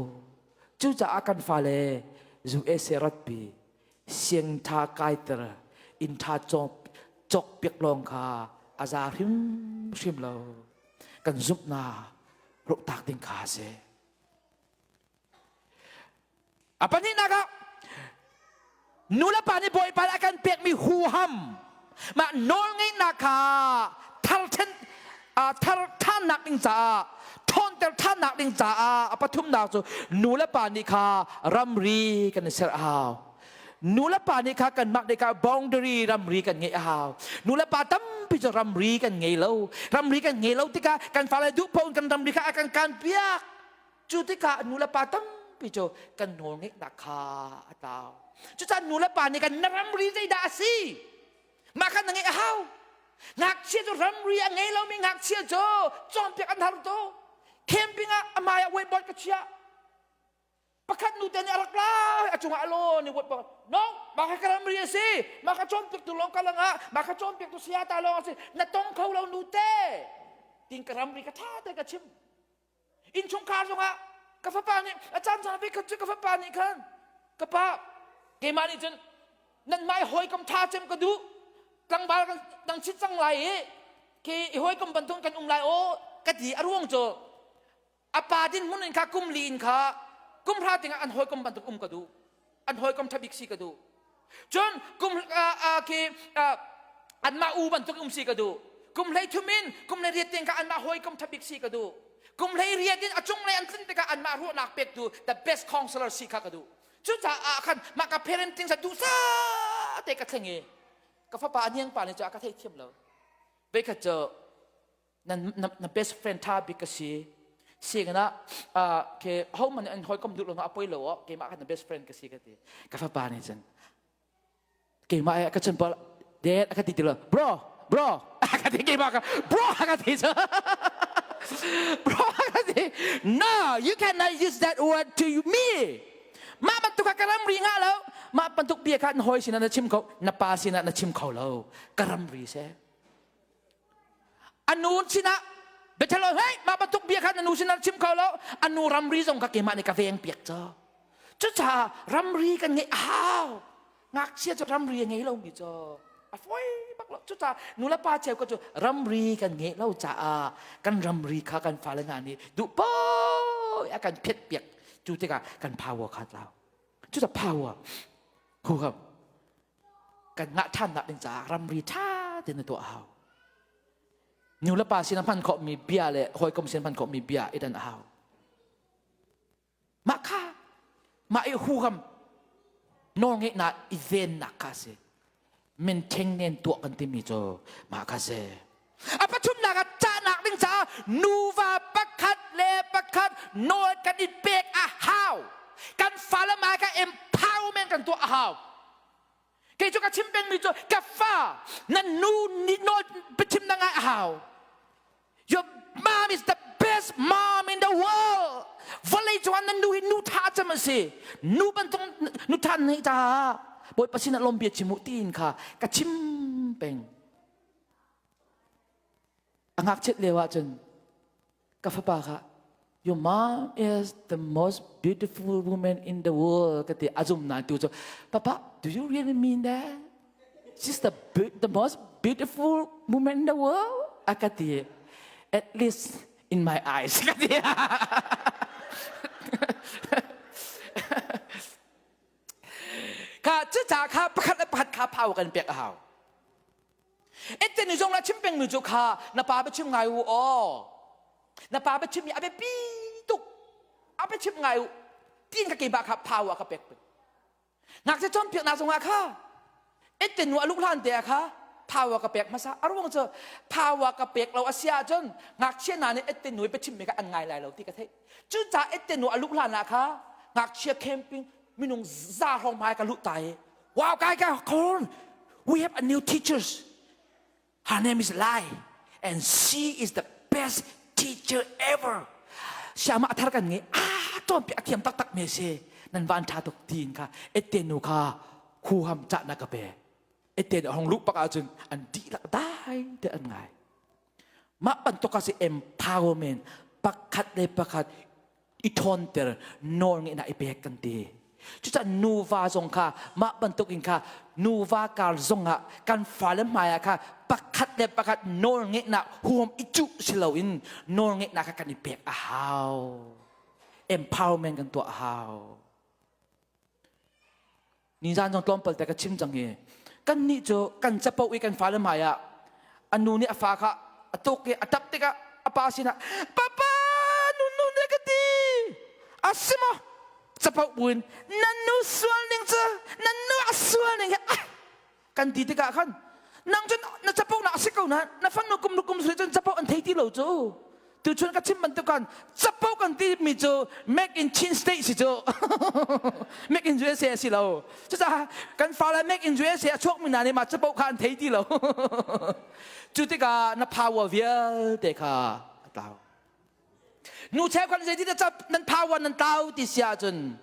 Cucaah kan fale USA ratpi siang ṭha kaiter inn ṭha cawk cawk piak lawng kha a za hrimhrim lo. Kan zumhnak rohtak ding kha a si. A pahnihnak ah nulepa nih Bawipa nih a kan pekmi huham mah nawlngeihnak kha thar ṭhen thar ṭhannak ding caah ṭhawnter ṭhannak ding caah a pathumnak cu nulepa nih kha ramri kan i ser a hau. Nulepa nih kha kanmah nih kha boundary ramri kan ngeih a hau. Nulepa tampi cu ramri kan ngei lo. Ramri kan ngei lo tikah kan fale duh paoh in kan ramri kha a kan kan piak. Cu tikah nulepa tampi cu kan nawlngeihnak kha a tlau. Cucaah nulepa nih kan na ramri zeidah a si? Mah kha na ngeih a hau. Ngakchia cu ramri a ngei lomi ngakchia cu cawnpiak an har tuk. Camping ah a hmai ah whiteboard ka chiah. Pakhat nu te nih a rak lai a cungah a lawn i whiteboard. No, mah kha ka ramri a si. Mah kha cawnpiaktu lawng ka langah, mah kha cawnpiaktu saya ta lawng a si. Na tong kho lo nu te. Tin ka ramri ka ṭha te ka chim. Innchungkhar zongah ka fapa nih a caan caan ve khat cu ka fapa nih khan ka pa keimah nih cun nan mai hawikom ṭha cem ka duh tlangval kan nang chit cang lai i khi i hawikom bantuk kan um lai aw ka ti a ruang cu a pa din hmun in kha kum li in kha kum hra tingah an hawikom bantuk um ka duh an hawikom ṭha bik si ka duh Cun kum khi anmah u bantuk um si ka duh. Kum hlei thum in kum hlei riat tiang kha anmah hawikom ṭha bik si ka duh. Kum hlei riat in a cunglei an tlin tikah anmah ruahnak pektu the best counselor si kha ka duh. Cucaah khan mah ka parenting sa duhsah te ka thleng i ka fapa a niang pa nih cu a ka theithiam lo. Veikhat cu na, na, na best friend tha bik ka si singana ke ho man an hawikom duh lo a poi lo o keimah kha na best friend ka si ka ti ka fapa nih cun keimah ka chun pal dad ka ti ti lo bro bro ka ti keimah ka bro ka ti bro ka ti no you cannot use that word to me mah bantuk ka ramri nga lo mah bantuk bia kha na hoi sinah na chim kho na pa sinah na chim kho lo ka ramri se A nu sinah biathalo hei mah bantuk bia kha na nu sinah chim kho lo a nu ramri zong kha keimah nih ka veng piak cu cucaah ramri kan ngeih a hau ngakchia cu ramri a ngei lomi cu a fawi bak lo cucaah nu le pa cheu cu ramri kan ngeih lo caah kan ramri kha kan fale hna nih duh paoh a kan phiat piak cu tikah kan power kha tlau cucaah power huham kan ngah ṭhannak ding caah ramri ṭha tein na tuah a hau. Nu le pa sin a hman khawhmi bia le hawikom sin hman khawhmi bia i dan a hau. Mah kha mah i huham nawlngeihnak i vennak kha a si. Mintheng nen tuah kan timi cu mah kha si. A pathumnak ah cahnak ding caah nuva pakhat le pakhat nawl kan i pek a hau. Kan fale hmai kha empowerment kan tuah a hau. Kei cu ka chim pengmi cu ka fa na nu nih nawl biachim na ngai a hau. Your mom is the best mom in the world. Vawlei cungah na nu hi nu tha cem a si. Nu bantuk nu tha nei caah Bawipa sinah lawm bia chim u tiin kha ka chim peng. A ngakchiat lio ahcun ka fapa kha your mom is the most beautiful woman in the world ka ti a zum nain tu cu papa do you really mean that she's the the most beautiful woman in the world a ka ti at least in my eyes ka ti kha cucaah kha pakhat le pakhat kha phau kan pek a hau Ette ni zong na chim pengmi cu kha na pa biachim ngai u aw. Na pa biachim mi a biapi tuk. A biachim ngai u. Tin ka keimah kha power ka pek peng. Ngakchia cawnpiaknak zongah kha ette nu a luh hlan te ah kha Power ka pek hmasa. A ruang cu power ka pek lo a si ahcun ngakchia hna nih ette nu i biachimmi kha an ngai lai lo ti ka theih. Cucaah ette nu a luh hlan ah kha ngakchia camping minung za hrawng hmai ka luh ta i wow kai kai come on we have a new teachers her name is Lai and she is the best teacher ever siama a thar kan ngi ah cawnpiak a thiam taktak mi si nan van tha tuk tiin kha ette nu kha khuham cahnak ka pe ette a hong luh pak ahcun an dihlak dai te an ngai mah bantuk a si empowerment pakhat le pakhat i ṭhawnter nawl ngeihnak i pek kan ti cucaah nuva zong kha mah bantuk in kha nuva kar zong ah kan fale hmai ah kha pakhat le pakhat nawl ngeihnak huam i cuh si loin nawl ngeihnak kha kan i pek a hau empowerment kan tuah a hau Nizan zong tlawmpal te ka chim cang hi. Kan nih cu kan capo i kan fale hmai ah a nu nih a fa kha a tuk i a tap tikah a pa sinah papa nu nu ne ka ti a si maw capo buin nan nu sual ning cu nan nu a sual ning hi ah kan ti tikah khan nang cun na capo nak a si ko na na fanu kum kum sui cun capo an thei ti lo cu Tuchun ka chim bantuk kan capo kan ti mi cu make in Chin State si cu make in USA si lo. Cucaah kan fale make in USA a chuak mi hna nih mah capo kha an thei ti lo. Cu tikah na power vialte kha a tlau. Nu cheukhat zeiti dah cap nan power nan tlau ti si ahcun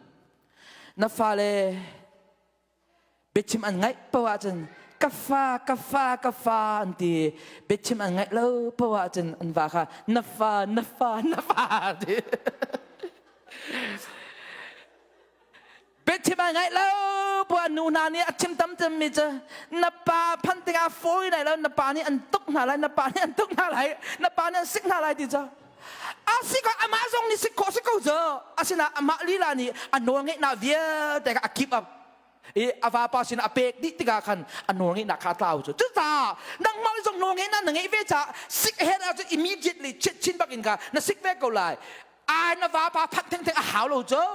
na fale Biachim an ngaih paoh ahcun ka fa ka fa ka fa an ti. Biachim an ngaih lo paoh ahcun an va kha na fa na fa na fa ti. Biachim an ngaih lo paoh nu hna nih a chim tam cemmi cu na pa phan tikah fawi lai lo na pa nih an tuk hna lai na pa nih an tuk hna lai na pa nih an sik hna lai ti cu a si ko amah zong nih sik khawh si ko cu asinain amah lila nih a nawl ngeihnak vialte kha a keep up i a vapa sin a pek dih tikah khan a nawl ngeihnak kha a tlau cu cucaah nangmah zong nawl ngeihnak na ngeih ve caah sik her ahcun immediately chin chin bak in kha na sik ve ko lai ai na vapa phanh thengtheng a hau lo cu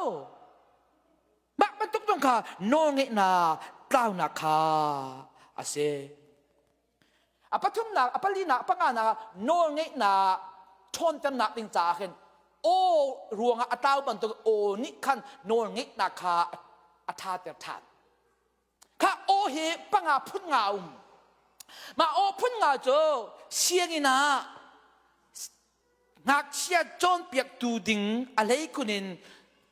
mah bantuk zong kha nawl ngeihnak tlaunak kha a si A pathumnak, a palinak, a panganak nawlngeihnak ṭhawnternak ding caah khin aw ruangah a tlau bantuk aw nih khan nawlngeihnak kha a ṭhater ṭhan. Kha aw hi panga phun nga a um. Mah aw phun nga cu sianginn ah ngakchia cawnpiaktu ding a hleikhun in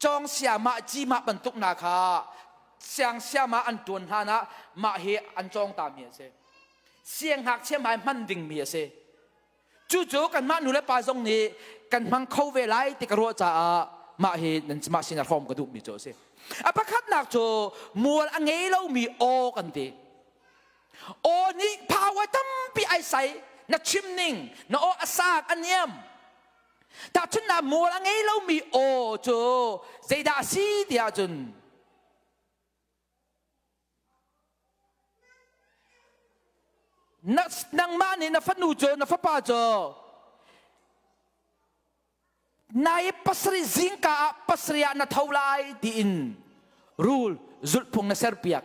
cawng siamah cimah bantuk hna kha siang siamah an ṭuan hlan ah mah hi an cawng ta mi a si. Siangngakchia hmai hman ding mi a si. Cucu kanmah nu le pa zong nih kan hmang kho ve lai ti ka ruah caah mah hi nan mah sin ah hrawm ka duh mi cu a si. A pakhatnak cu mual a ngei lomi aw kan ti. Aw nih power tampi ai sai na chim ning na aw a sang a niam tahchunhnak mual a ngei lomi aw cu zeidah a si ti ahcun na nangmah nih na fanu cu na fapa cu nai pasarih zingka ah pasarih ah na tho lai tiin rule zulhphung na serpiak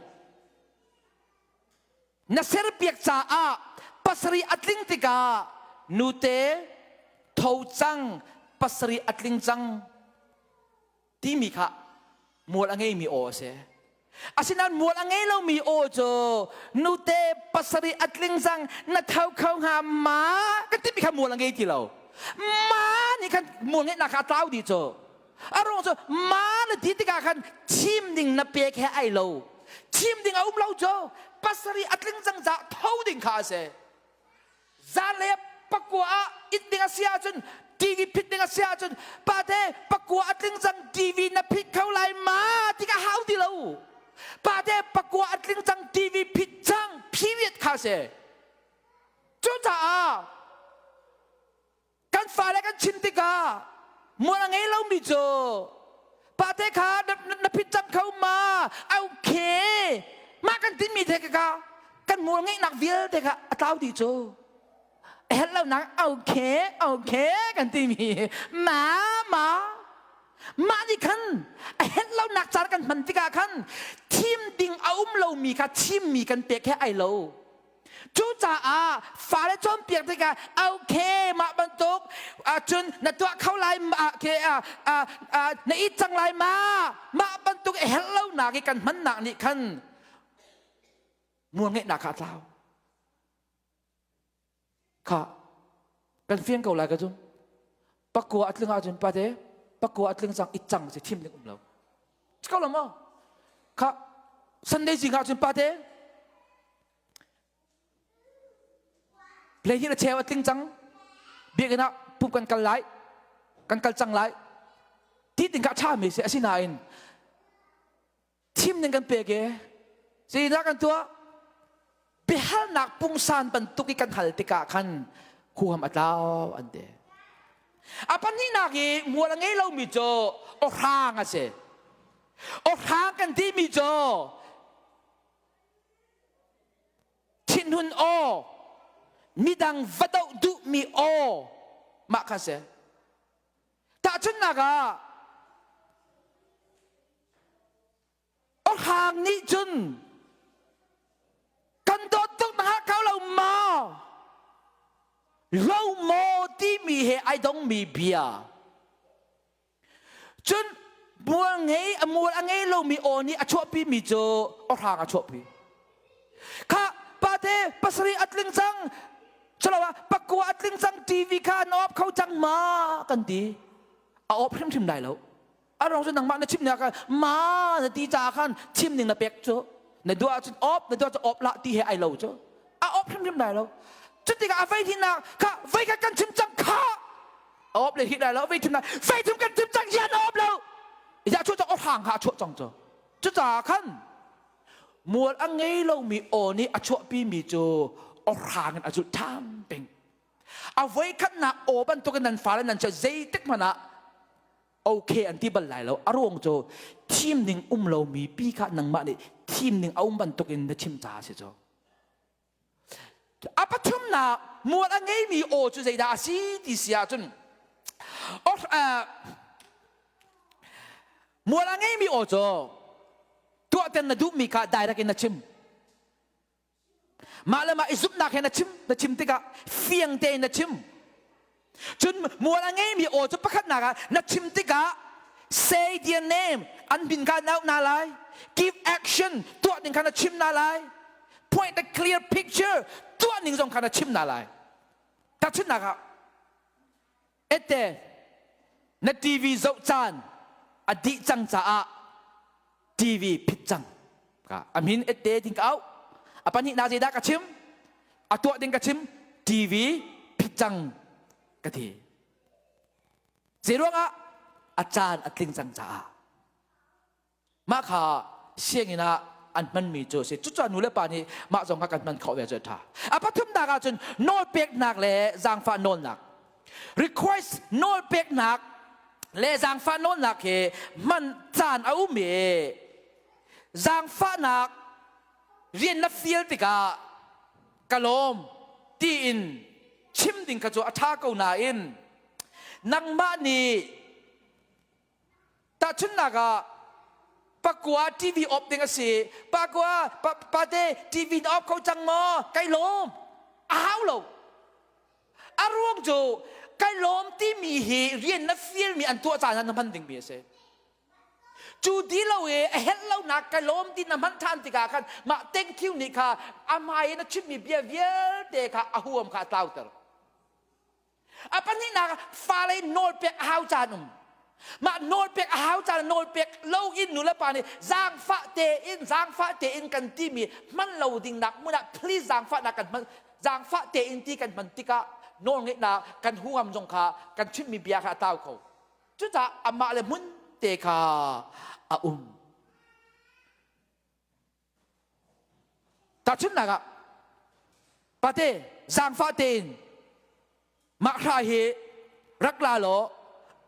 na serpiak caah pasarih a tling tikah nute tho cang pasarih a tling cang timi kha mual a ngeimi aw a si. Asinain mual a ngei lomi aw cu nute pasarih a tling cang na tho kho hnga ma kan timi kha mual a ngei ti lo. Ma nih khan mual ngeihnak kha a tlau dih cu. A ruang cu ma na ti tikah khan thim ding na pek he ai lo. Thim ding a um lo cu pasarih a tling cang caah tho ding kha a si. Zanlei pakua ah it ding a si ahcun TV phit ding a si ahcun pate pakua a tling cang TV na phit kho lai ma ti ka hau ti lo. Pate pakua a tling cang TV phit cang period kha si. Cucaah kan fale kan chim tikah mual a ngei lomi cu pate kha na phit cang kho ma okay mah kan timi the ka kan mual ngeihnak vialte kha a tlau dih cu a herh lonak okay okay kan timi ma ma mah nih khan a herh lonak caan kan hman tikah khan thim ding a um lomi kha thimmi kan pek he ai lo. Cucaah fale cawnpiak tikah okay mah bantuk cun na tuah kho lai na it cang lai ma mah bantuk a herh lonak i kan hmannak nih khan mual ngeihnak kha a tlau. Kha kan fiang ko lai ka zum. Pakua a tling ahcun pate pakua a tling cang it cang si thim ding um lo. Ko lo maw? Kha Sunday zing ahcun pate Play hi na cheu a tling cang. Biakinn ah pump kan kal lai. Kan kal cang lai. Ti ding kha a ṭhami si asinain thim ning kan pek e. Zeidah kan tuah? Biahalnak pungsan bantuk i kan hal tikah khan huham a tlau an ti. A pahnihnak i mual a ngei lomi cu awhrang a si. Awhrang kan timi cu thinhun aw midang va doh duhmi aw mah kha si tahchunhnak ah awhrang nih cun kan dawt tuk na hngal kho lo maw lo maw timi he ai dongmi bia Cun mual ngei a mual a ngei lomi aw nih a chuahpimi cu awhrang a chuahpi. Kha pate pasarih a tling cang culoah pakua a tling cang TV kha na off kho cang ma kan ti. A off hrimhrim lai lo. A ruang cu nangmah na chim ning ah ma na ti caah khan chim ning na pek cu. Na duh ahcun off, na duh ahcun off lah ti he ai lo cu. A off hrimhrim lai lo. Cutikah a vei hnihnak kha vei khat kan chim cang kha awp le hi lai lo vei thum vei thum kan thum cang hian awp lo ya chu cang awhrang kha a chuah cang cu cucaah khan mual a ngei lomi aw nih a chuahpi mi cu awhrang in a zulh ṭhan peng a voi khatnak aw bantukin nan fale nan chia zeitik hmanh ah okay an ti bal lai lo a ruang cu thim ding um lomi pi kha nangmah nih thim ding a um bantukin na chim caah si cu A pathumnak mual a ngeimi aw cu zeidah a si ti si ahcun mual a ngeimi aw cu tuahter na duhmi kha direct in na chim. Mah le mah i zumhnak he na chim na chim tikah fiang tein na chim. Cun mual a ngeimi aw cu pakhatnak ah na chim tikah say their name an min kha na auh hna lai give action tuah ding kha na chim hna lai point a clear picture tuah ning zong kha na chim hna lai tahchunhnak ah ette na TV zoh caan a dih cang caah TV phit cang ka a min ette ding ka auh a pahnihnak zeidah ka chim a tuah ding ka chim TV phit cang ka ti zeiruangah a caan a tling cang caah mah kha sianginn ah an hmanmi cu a si cucaah nu le pa nih mah zong kha kan hman khawh ve cu a ṭha a pathumnak ah cun nawlpeknak le zaangfah nawlnak request nawlpeknak le zaangfah nawlnak hi hman caan a um i zaangfahnak rian na fial tikah ka lawm tiin chim ding kha cu a ṭha ko nain nangmah nih Tahchunhnak ah pakua TV off ding a si. Pakua pate TV na off kho cang maw? Kai lawm. A hau lo. A ruang cu kai lawm timi hi rian na fialmi an tuah caan ah na hman dingmi a si. Cu di lo i a helh lonak kai lawm ti na hman ṭhan tikah khan mah thank you nih kha a hmai in a chimmi bia vialte kha a huam kha a tlauter. A pahnihnak fale nawlpek a hau caan um. Mah nawlpek a hau caan nawlpek lo in nulepa nih zaangfah tein zaangfah tein kan timi hman lo ding nak hmun ah please zaangfahnak kan hman zaangfah tein ti kan hman tikah nawlngeihnak kan huham zong kha kan chimmi bia kha a tau kho. Cucaah amah le hmun te kha a um. Tahchunhnak ah pate zaangfah tein mah hra hi rak la law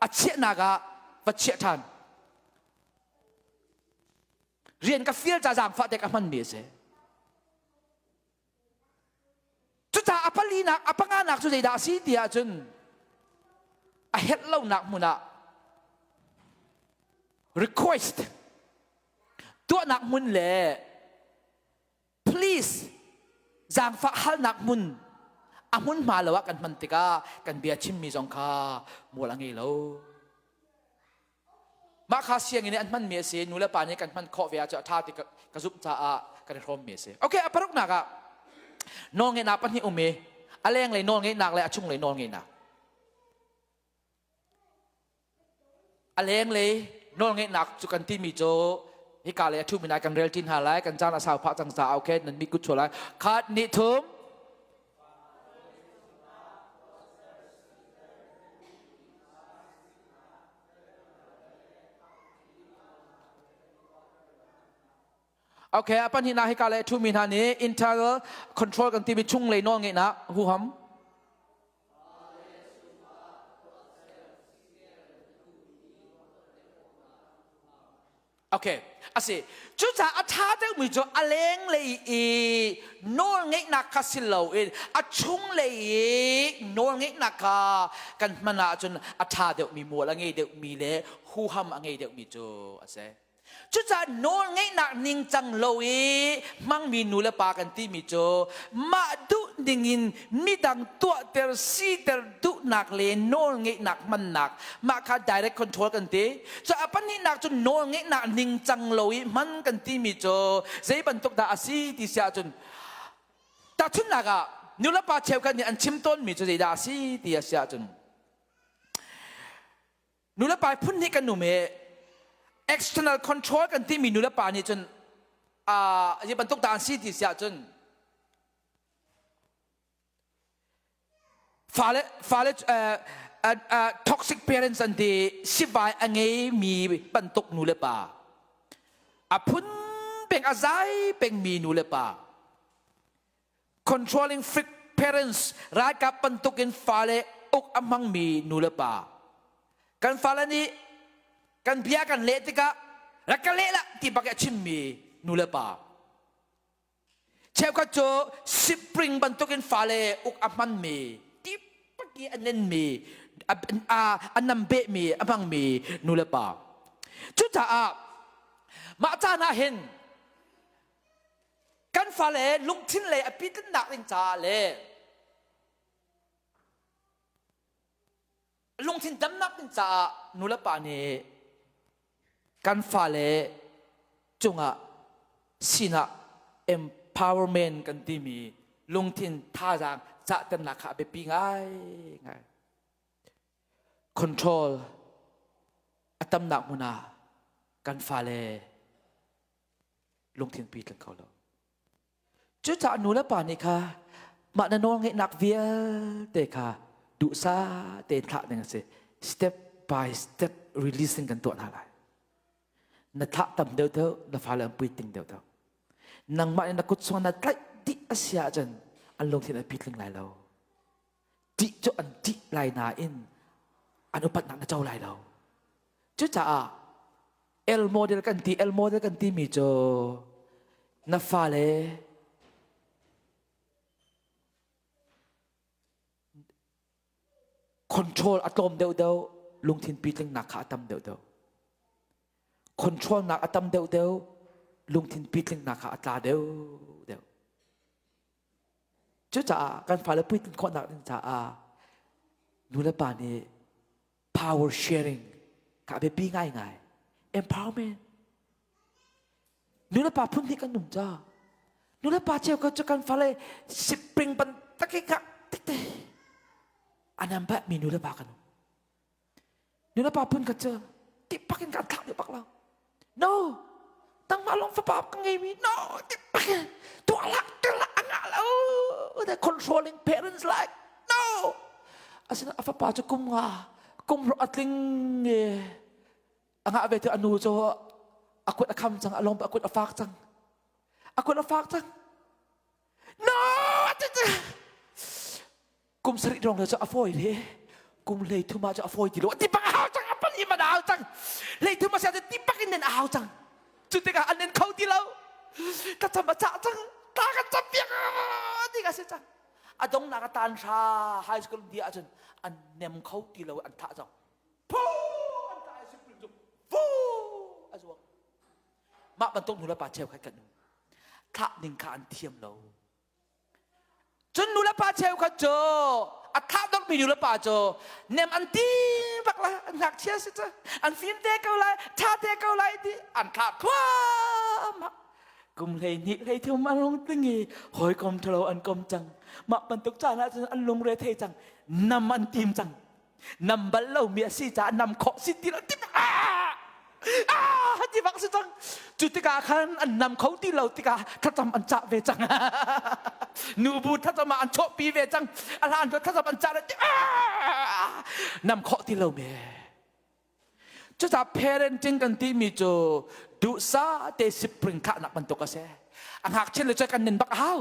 a chiahnak ah va chiah ṭhan. Rian ka fial ca zaangfah te ka hmanmi a si. Cucaah a palinak, a panganak cu zeidah a si ti ahcun a herh lonak hmun ah request tuahnak hmun le please Zaangfah halnak hmun a hmunhma lo ah kan hman tikah kan bia chimmi zong kha mual a ngei lo. Mah kha sianginn i an hmanmi a si, nu le pa nih kan hman khawh ve ahcun a ṭha ti ka zumh caah kan i hrawmmi a si. Okay, a paruknak ah nawlngeihnak pahnih um i a lenglei nawlngeihnak le a chunglei nawlngeihnak. A lenglei nawlngeihnak cu kan timi cu hika lei a ṭhumi nai kan rel ṭi hna lai, kan caan a sau phah cang caah okay, nan mit kut chuah lai. Khat, hnih, thum. Okay, a pahnihnak hika le ṭhumi hna nih internal control kan timi chunglei nawlngeihnak huham. Okay, asi. Cucaah a ṭha deuhmi cu a lenglei i nawlngeihnak kha si loin a chunglei i nawlngeihnak kha kan hman ahcun a ṭha deuhmi mual a ngei deuhmi le huham a ngei deuhmi cu a si. Cucaah nawlngeihnak ningcang lo i hmangmi nu le pa kan timi cu mah duh ningin midang tuahter siter duhnak le nawlngeihnak hmannak mah kha direct control kan ti. Cu a pahnihnak cu nawlngeihnak ningcang lo i hman kan timi cu zei bantuk dah a si ti si ahcun tahchunhnak ah nulepa cheukhat nih an chim tawnmi cu zeidah a si ti a si ahcun nulepa phun hnih kan um i external control kan timi nulepa nih cun zei bantuk dah an si ti si ahcun Fale fale toxic parents an ti sivai a ngeimi bantuk nu le pa a phun peng a zai pengmi nu le pa controlling freak parents ralkap bantukin fale uk a hmangmi nu le pa kan fale nih kan bia kan leh tikah rak ka leh lah ti bak i a chimmi nu le pa Cheukhat cu spring bantukin fale uk a hmanmi, tipaki a nenmi, a nambehmi, a hmangmi nu le pa. Cucaah mah caan ah hin kan fale lungthin lei a pitlinnak ding caah le lungthin damnak ding caah nu le pa nih kan fale cungah sinah empowerment kan timi lungthin thazaang cahternak kha a biapi ngaingai. Control a tamnak hmun ah kan fale lungthin pitling kho lo. Cucaah nu le pa nih kha mah na nawlngeihnak vialte kha duhsah tein thlah ding a si. Step by step releasing kan tuah hna lai. Na thlah tam deuhdeuh, na fale an puitling deuhdeuh. Nangmah nih na kut sung na tlaih dih a si ahcun an lungthin a pitling lai lo. Ṭih cu an ṭih lai nain an upatnak na co lai lo. Cucaah L model kan ti L model kan timi cu na fale control a tlawm deuhdeuh lungthin pitlingnak kha a tam deuhdeuh control nak a tam deuhdeuh lungthin pitlingnak kha a tla deuhdeuh Cucaah kan fale puitlin khawhnak ding caah nu le pa nih power sharing kha a biapi ngaingai. Empowerment. Nu le pa phun hnih kan um ca. Nu le pa cheu cu kan fale spring bantak i kak tete anam ba mi nu le pa kan um. Nu le pa phun khat cu tipak in kan thlak dih bak lo. No, tangmah lawng fapa ka ngeimi. No, tipak in tuah hlah, tuah hlah, a ngah lo. The controlling parents like, no. Asina a fapa cu kum nga, kum ro a tling i a ngah ve cu a nu cu a kut a kham cang, a lawm a kut a fak cang. A kut a fak cang. No! Kum sarih rong cu a fawi le kum hlei thum ah cu a fawi ti lo. Ti bak a hau cang, a pan i man a hau cang. Hlei thum a si ahcun ti bak in nen a hau cang. Cu tikah an nen kho ti lo. Thlacam a cah cang. Thla kan cam piak ti ka si cang. A dongnak a tan hra high school dia ahcun an nem kho ti lo an thah cang. Phu an thah i sikpil cu fu a zuang. Mah bantuk nu le pa cheukhat kan um. Thlah ning kha an thiam lo. Cun nulepa cheukhat cu a thah dawrhmi nulepa cu nem an ti bak la, an ngakchia si cu, an fim te ko lai, ṭha te ko lai ti an thlah thluahmah. Kum 12 13 an rung tling i hawikom ṭhalo an kom cang. Mah bantuk caan ah cun an lungre thei cang. Nam an tim cang. Nam bal lomi a si caah nam khawh si ti lo ti ah ah ti bak si cang. Cu tikah khan an nam kho ti lo tikah thlacam an cah ve cang. Nubu thlacam ah an chawhpi ve cang. A hlan cu thlacam an cah ah nam khawh ti lo me. Cucaah parenting kan timi cu duhsah te spring thlahnak bantuk a si. A ngakchia le cu kan nen bak a hau.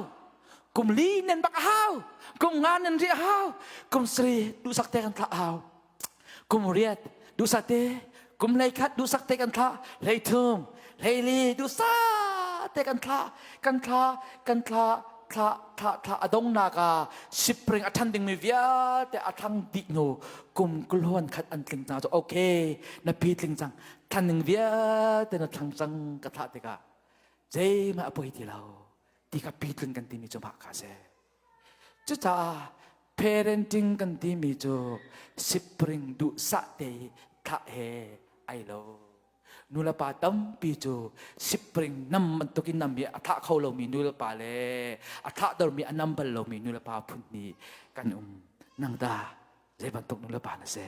Kum li nen bak a hau. Kum nga nen rih a hau. Kum sarih duhsak te kan thlah a hau. Kum riat duhsah te, kum 11 duhsak te kan thlah. 13, 14 duhsah te kan thlah. Kan thlah, kan thlah, thla thla thla a dongnak ah spring a ṭhan dingmi vialte a thang dih hnu kum kulhuan khat an tling cang cu okay na pi tling cang than ding vialte na thlang cang ka thlah tikah zeihmah a poi ti lo ti kha pi tling kan timi cu mah kha si. Cucaah parenting kan timi cu spring duhsah te thlah he ai lo. Nulepa tampi cu spring nam bantukin nam hi a thah kho lomi nulepa le a thah dormi a nam bal lomi nulepa phun hnih kan um. Nang dah zei bantuk nulepa na si?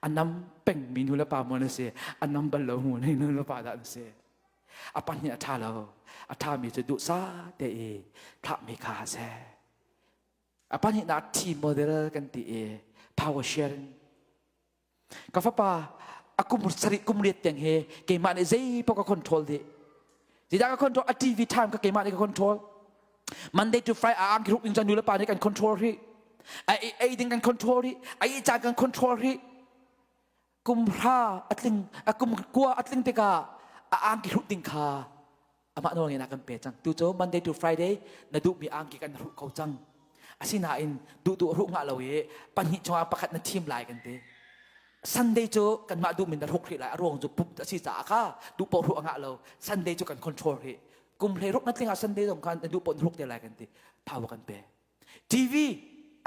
A nam pengmi nulepa maw na si? A nam bal lo mu nulepa dah na si? A pahnih a ṭha lo. A ṭhami cu duhsah te i thlahmi kha a si. A pahnihnak team model kan ti i power sharing. Ka fapa a kum sarih kum riat tiang hi keimah nih zei paoh ka control dih. Zeidah ka control? A TV time ka keimah nih ka control. Monday to Friday a angki hruk ding cun nu le pa nih kan control rih. A ei ding kan control rih. A ih caan kan control rih. Kum hra a tling, a kum kua a tling tikah a angki hruk ding kha amah nawl ngeihnak kan pe cang. Tu cu Monday to Friday na duhmi angki kan hruh kho cang. Asinain duh duh hruh ngah lo i pahnih chungah pakhat na thim lai kan ti. Sunday cu kanmah duhmi na hruk hrih lai. A ruang cu pup a si caah kha duh paoh hruh a ngah lo. Sunday cu kan control rih. Kum 16 na tling ah Sunday zong khan na duh paoh na hruk te lai kan ti. Power kan pe. TV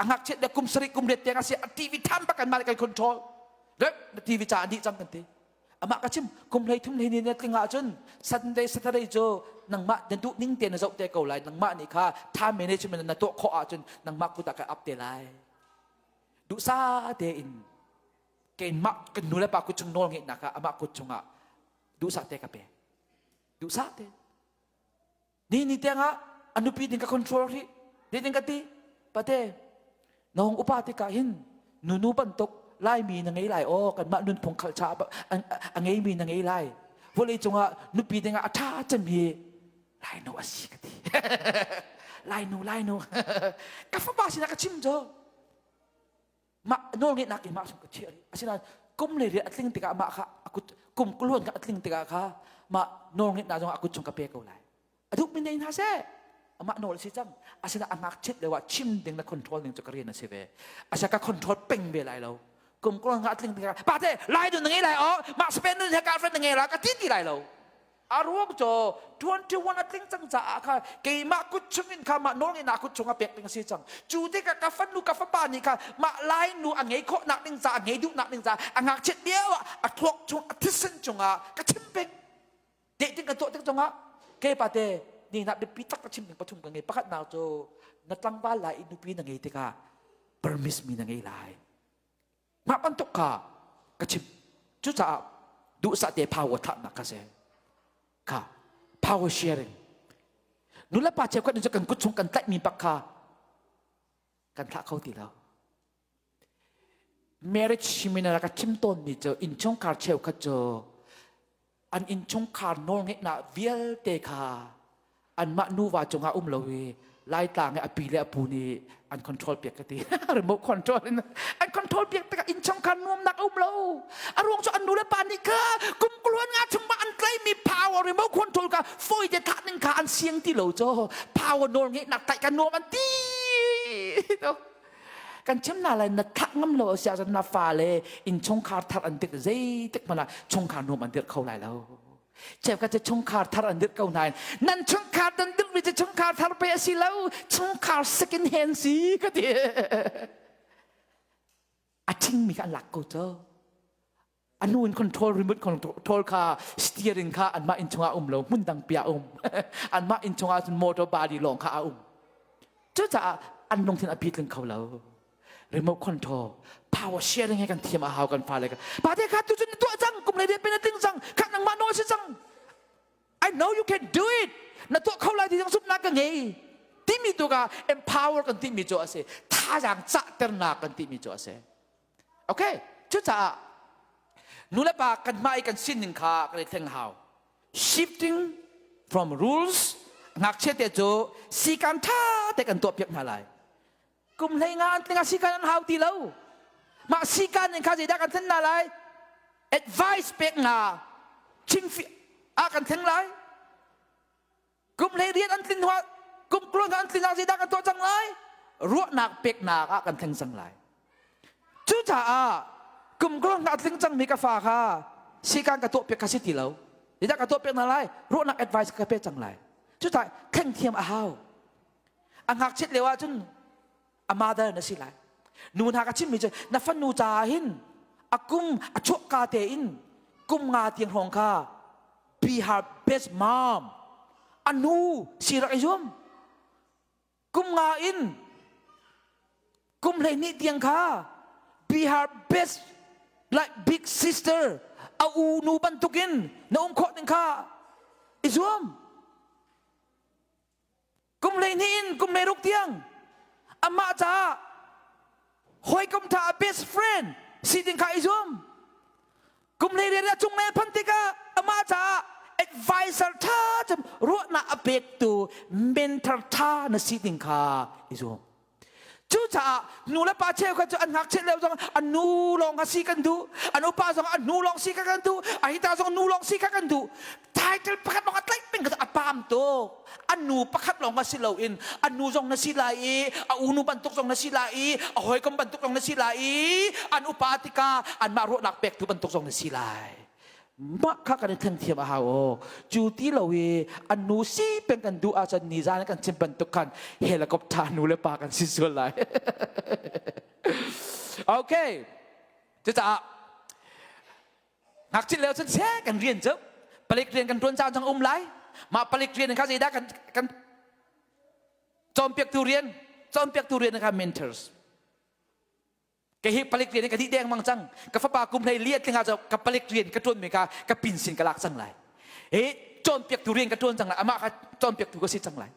a ngakchiat le kum sarih kum riat tiang a si a TV tham bak kanmah nih kan control. Rep na TV ca a dih cang kan ti. Amah ka chim kum 13 hlei na tling ahcun Sunday Saturday cu nangmah na duh ning te na zoh te ko lai. Nangmah nih kha time management na tuah khawh ahcun nangmah kut ah ka up te lai. Duhsa tein keimah kan nu le pa kut chung nawl ngeihnak ah amah kut chungah duhsah te ka pe. Duhsah te. Ni ni tiangah a nupi ding ka control rih. Ni ding ka ti. Pate, nong upa tikah hin nunu bantuk Laimi na ngei lai aw kanmah nunphung khalcha a ngeimi na ngei lai. Vawlei cungah nupi dingah a ṭha cem hi Lainu a si ka ti. Lainu, Lainu. Ka fapa sinah ka chim cu. Mah nawlngeihnak in mah sung ka chiah rih. Asinain kum le riat a tling tikah mah kha a kut kum kuluan kha a tling tikah kha mah nawlngeihnak zong a kut chung ka pe ko lai. A duhmi nei hna seh. Amah nawl a si cang. Asinain a ngakchiat lio ah chim ding le control ding cu ka rian a si ve. Asa ka control peng ve lai lo. Kum kuluan kha a tling tikah pate lai nu na ngei lai o mah Spain nu he girlfriend na ngei la ka ti ti lai lo. A ruang cu 21 a tling cang caah kha keimah kut chungin kha mah nawlngeihnak kut chungah pek ding a si cang. Cu tikah ka fanu ka fapa nih kha mah lai nu a ngei khawhnak ding caah a ngei duhnak ding caah a ngakchiat lio ah a thluak chung a thisen cungah ka chim peng. Dehting ka tuah tik zongah ke pate ni na biapi tak ka chim ding pathum ka ngei. Pakhatnak cu na tlangval lai i nupi na ngei tikah permis mi na ngei lai. Mah bantuk kha ka chim. Cucaah duhsah te power thahnak kha si. Kha power sharing. Nulepa cheukhat nih cu kan kut chung kan tlaihmi bak kha kan thlah kho ti lo. Marriage seminar ka chim tawnmi cu innchungkhar cheukhat cu an innchungkhar nawlngeihnak vialte kha anmah nuva cungah um lo i Laitlang i a pi le a pu nih an control piak ka ti. Remote control in an control piak tikah innchungkhar nuamnak a um lo. A ruang cu an nu le pa nih kha kum kuluan nga chung ma an tlaimi power remote control kha fawi te thah ning kha an siang ti lo cu power nawl ngeihnak tlaih ka nuam an ti. Kan chim na lai na thah ngam lo a si ahcun na fale innchungkhar thar an tik zeitik hmanh ah chungkhar nuam an dirh kho lai lo. Cheukhat cu chungkhar thar an dirh ko nain nan chungkhar nan dirhmi cu chungkhar thar pe a si lo, chungkhar second hand si ka ti. A ṭhingmi kha an lak ko cu. A hnu in control remote control kha steering kha anmah inn chungah um lo hmun dang pi ah um. Anmah inn chungah cun motor body lawng kha a um. Cucaah an lungthin a pitling kho lo. Remote control power sharing he kan thiam a hau kan fale ka. Pate kha tu cun na tuah cang kum le rian pen na tling cang kha nangmah nawl si cang. I know you can do it. Na tuah kho lai ti zong zumhnak ka ngei. Timi tu ka empower kan timi cu a si. Thazaang cahternak kan timi cu a si. Okay, cucaah nu le pa kan hmai kan sining kha kan i thleng hau. Shifting from rules ngakchia te cu sikan ṭha te kan tuah piak hna lai. Kum hlei nga an tling ah sikan an hau ti lo. Mah sikan in kha zeidah kan thlen hna lai? Advice pek hna chim ah kan thleng lai. Kum hlei rian an tlin hnuah kum kul an tlin ah zeidah kan tuah cang lai? Ruahnak peknak ah kan thleng cang lai. Cucaah kum kul a tling cangmi ka fa kha sikan ka tuah piak kha si ti lo. Zeidah ka tuah piak hna lai? Ruahnak advice ka pe cang lai. Cucaah thleng thiam a hau. A ngakchiat lio ahcun a mother na si lai. Nu hna ka chimmi cu na fanu caah hin a kum a chuahka tein kum nga tiang hrawng kha be her best mom. A nu si rak i zuam. Kum nga in kum 12 tiang kha be her best like big sister a u nu bantukin na um khawh ding kha i zuam. Kum 12 in kum 16 tiang amah caah hawikom ṭha a best friend si ding kha i zuam. Kum 18 a cung le phanh tikah amah caah advisor ṭha cem ruahnak a pektu mentor ṭha na si ding kha i zuam. Cucaah nu le pa cheukhat cu an ngakchiat lio zong an nu lawng kha si kan duh, an upa zong an nu lawng si kha kan duh, a hita zong nu lawng si kha kan duh. Title pakhat lawng a tlaih peng kha a pam tuk. An nu pakhat lawng kha si loin an nu zong na si lai i a unu bantuk zong na si lai i a hawikom bantuk zong na si lai i an upa tikah anmah ruahnak pektu bantuk zong na si lai. Mah kha kan i thleng thiam a hau aw. Cu ti lo i an nu si peng kan duh ahcun nizan kan chim bantuk khan helicopter nu le pa kan si sual lai. Okay. Cucaah ngakchit lio cun seh kan rian cu palik rian kan ṭuan caan zong um lai. Mah palik rian kha zeidah kan kan cawnpiaktu rian cawnpiaktu rian kha mentors Kei hi palik rian in ka dih dengmang cang. Ka fapa kum hlei li a tling ah ka palik rian ka ṭuanmi kha ka pinsin ka lak cang lai. Hi cawnpiaktu rian ka ṭuan cang lai. Amah kha cawnpiaktu ka si cang lai.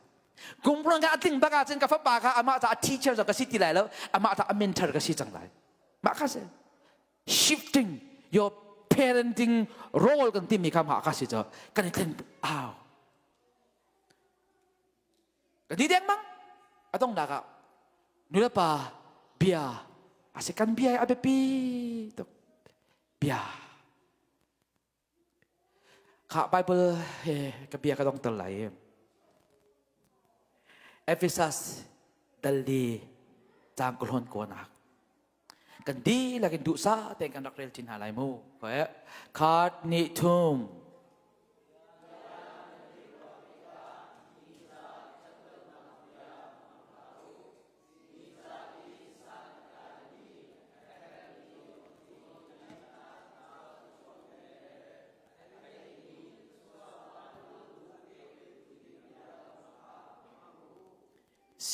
Kum rang a tling bak ahcun ka fapa kha amah ca a teacher zong ka si ti lai lo. Amah ca a mentor ka si cang lai. Mah kha si. Shifting your parenting role kan timi kha mah kha si cu kan i thlen au. Ka ti dengmang. A donghnak ah nulepa bia a si kan bia a biapi tuk. Bia. Kha Bible he ka bia ka dongter lai. Ephesus dalli cang ka hlawn ko nak. Kan dihlak in duhsah tein kan rak rel chin hna lai mu. Khat nih thum.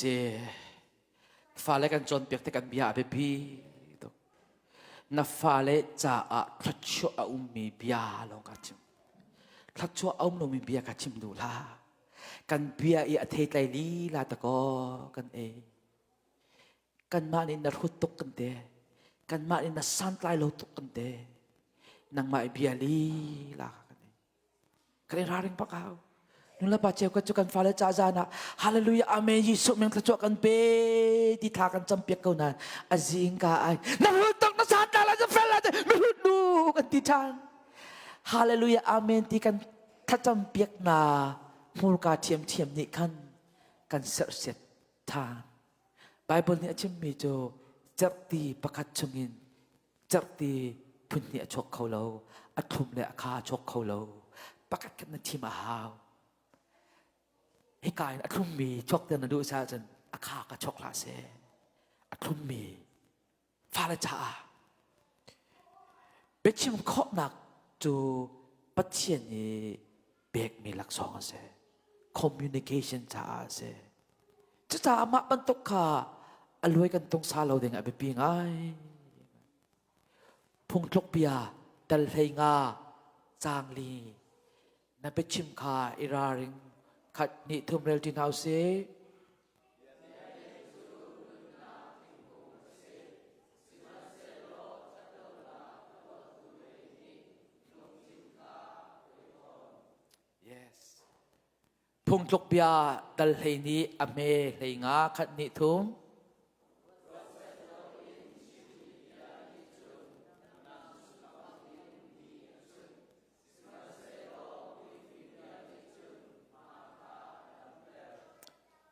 Si Fale kan cawnpiak tik an bia a biapi tuk. Na fale caah thluachuah a ummi bia lawng ka chim. Thluachuah a um lomi bia ka chim duh hlah. Kan bia i a theitlai lila ta kaw kan ei. Kanmah nih na hrut tuk kan te. Kanmah nih na santlai lo tuk kan te. Nangmah i bia lila kan ei. Kan i ralring bak hau. Nulepa cheukhat cu kan fale ca zan ah hallelujah amen Jesuh min thluachuah kan pe ti thla kan campiak ko nain a zingka ai na hlut tuk na san ta la na fel la mi hlut nu kan ti ṭhan. Hallelujah amen ti kan thlacam piak na hmurka ṭhiamṭhiam nih khan kan serhsiat ṭhan. Bible nih a chimmi cu cerhti pakhat chungin cerhti phun hnih a chuak kho lo a thlum le a kha a chuak kho lo. Pakhat khat na thim a hau. Hika in a thlummi chuakter na duh ahcun a kha ka chuak hlah seh. A thlummi fale caah biachim khawhnak cu Pathian nih pekmi laksawng a si. Communication caah a si. Cucaah mah bantuk kha a luai kan tung sa lo ding a biapi ngai. Phungtluk bia tal hlei nga caang li na biachim kha i ralring khat hnih thum rel ṭi hna usih. Yes. Phungtluk bia dal hlei nih a hme hlei nga khat hnih thum.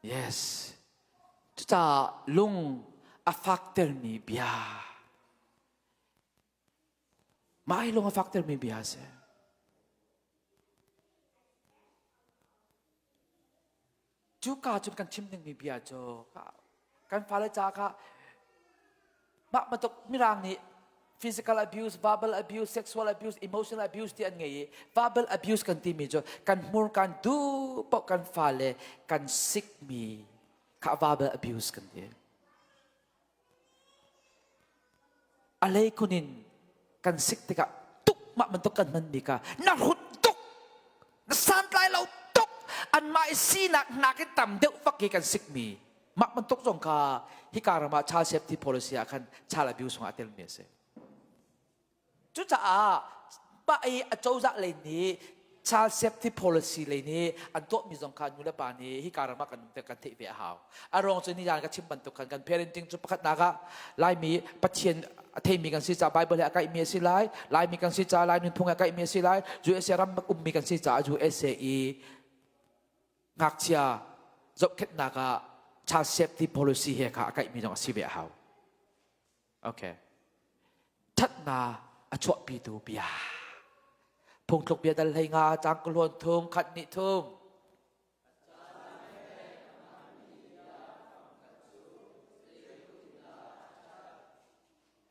Yes. Cucaah lung a faktermi bia. Mah hi lung a faktermi bia a si. Cuka cun kan chim dingmi bia cu kan fale ca kha mah bantuk Mirang nih physical abuse, verbal abuse, sexual abuse, emotional abuse ti an ngei i verbal abuse kan timi cu kan hmur kan duh paoh kan fale kan sikmi kha verbal abuse kan ti. A lei kun in kan sik tikah tuk mah bantuk kan hmanmi kha na hrut tuk na santlai lo tuk anmah i sinak nakin tam deuh fak hi kan sikmi mah bantuk zong kha hika ram ah child safety policy ah khan child abuse zong ah telmi a si. Cucaah mah i acozah lei nih child safety policy lei nih an tuahmi zong kha nu le pa nih hika ram ah kan um kan theih ve a hau. A ruang cu nizan ka chim bantuk khan kan parenting cu pakhatnak ah Laimi Pathian a theimi kan si caah Bible he a kaihmi a si lai, Laimi kan si caah Lai nunphung he a kaihmi a si lai, USA ram ummi kan si caah USA i ngakchia zohkhenhnak ah child safety policy he kha a kaihmi zong a si ve a hau. Okay. Ṭhatnak a chuahpitu bia. Phungthluk bia dal hlei nga cang ka hluan thum khat hnih thum.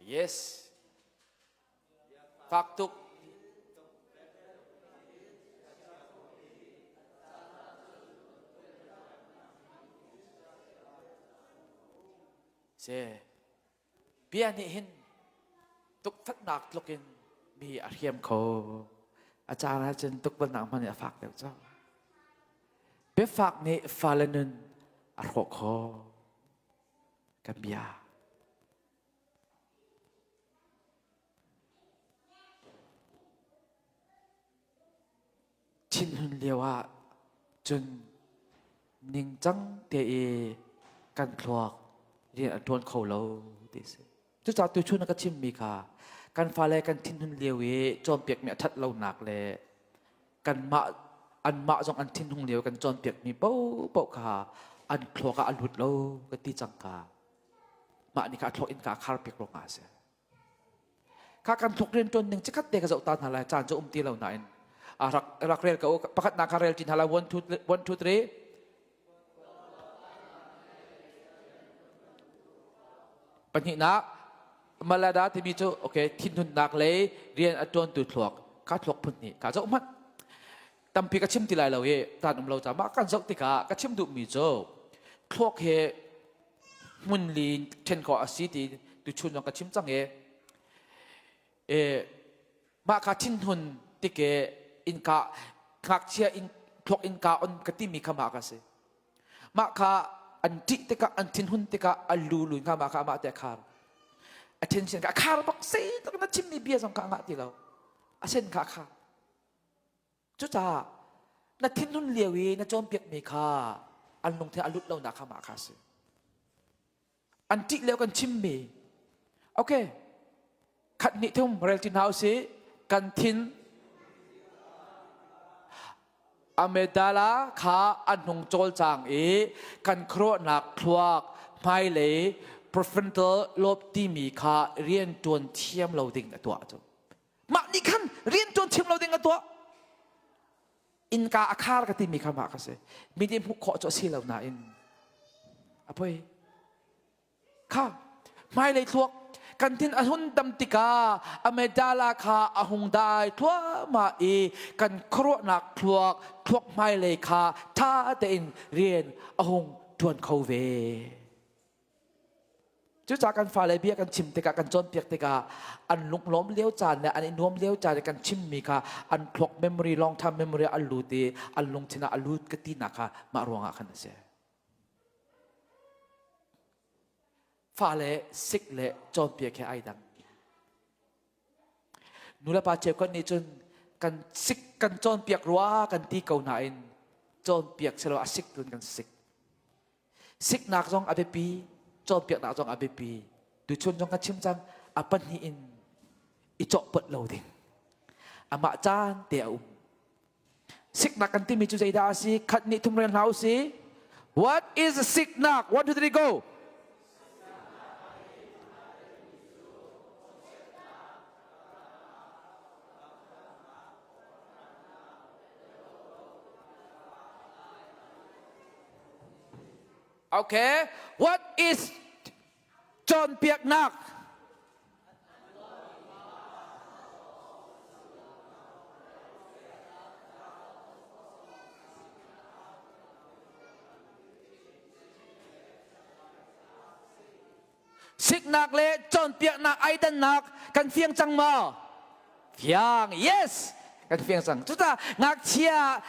Yes. Fak tuk. Se. Bia nih hin tukforhnak tluk in mi a hriam kho. A caan ahcun tukforhnak hmanh nih a fak deuh cang. Biafak nih fale nun a hrawh khawh. Kan bia. Thinhun lio ah cun ningcang te i kan thluak rian a ṭuan kho lo ti a si. Cucaah tuchun a ka chimmi kha kan fale kan thinhun lio i cawnpiakmi a ṭhat lonak le kanmah anmah zong an thinhung lio kan cawnpiakmi paohpaoh kha an thluak ah a lut lo ka ti cang ka. Mah nih kha a thluak innka a kharpiak ruangah a si. Kha kan thluak rianṭuan ning chikkhat te ka zoh ta hna lai caan cu um ti lo nain rak rak rel ko pakhatnak kha rel ṭin hna lai one two one two three pahnihnak Malada timi cu okay thinhunnak lei rian a ṭuantu thluak kha thluak phun hnih ka zoh hmanh tampi ka chim ti lai lo i tan um lo ca mah kan zoh tikah ka chim duhmi cu thluak he hmun li ṭhen khawh a si ti tuchun zong ka chim cang i e mah kha thinhun tike innka ngakchia in thluak innka on ka timi kha mah ka si mah kha an ṭih tikah an thinhun tikah a lu lu nga mah kha amah te a khar attention kha a khar bak sei tak na chimmi bia zong kha a ngah ti lo a sen kha a khar Cucaah na thinhun lio i na cawnpiakmi kha an lungthin a lut lonak kha mah kha a si. An ṭih lio kan chimmi. Okay, khat hnih thum rel ti hna usih. Kan thin amygdala kha an hung cawlcang i kan khuaruahnak thluak hmailei prefrontal lobe timi kha rian ṭuan thiam lo ding a tuah cu. Mah nih khan rian ṭuan thiam lo ding a tuah. Innka a khar ka timi kha mah ka si. Mi nih hmuh khawh cu a si lo nain a poi. Kha hmailei thluak kan thin a hun dam tikah amygdala kha a hung dai thluahmah i kan khuaruahnak thluak thluak hmailei kha ṭha tein rian a hung ṭuan kho ve. Cucaah kan fale bia kan chim tikah kan cawnpiak tikah an lunglawm lio caan le an i nuam lio caan i kan chimmi kha an thluak memory long term memory an lut i an lungthin ah a lut ka tinak kha mah ruangah khan a si. Fale sik le cawnpiak he ai dang. Nulepa cheukhat nih cun kan sik kan cawnpiak rua kan ti ko nain cawnpiak silo a sik tun kan sik. Siknak zong a biapi, cawnpiaknak zong a biapi. Tuchun zong kan chim cang, a pahnih in i cawhpawlh lo ding. Amah caan te a um. Siknak kan timi cu zeidah a si? Khat nih thum rel hna u si. What is siknak? One, two, three, go. Okay, what is cawnpiaknak? Siknak le cawnpiaknak ai dannak kan fiang cang maw? Fiang, yes, kan fiang cang. Cucaah ngakchia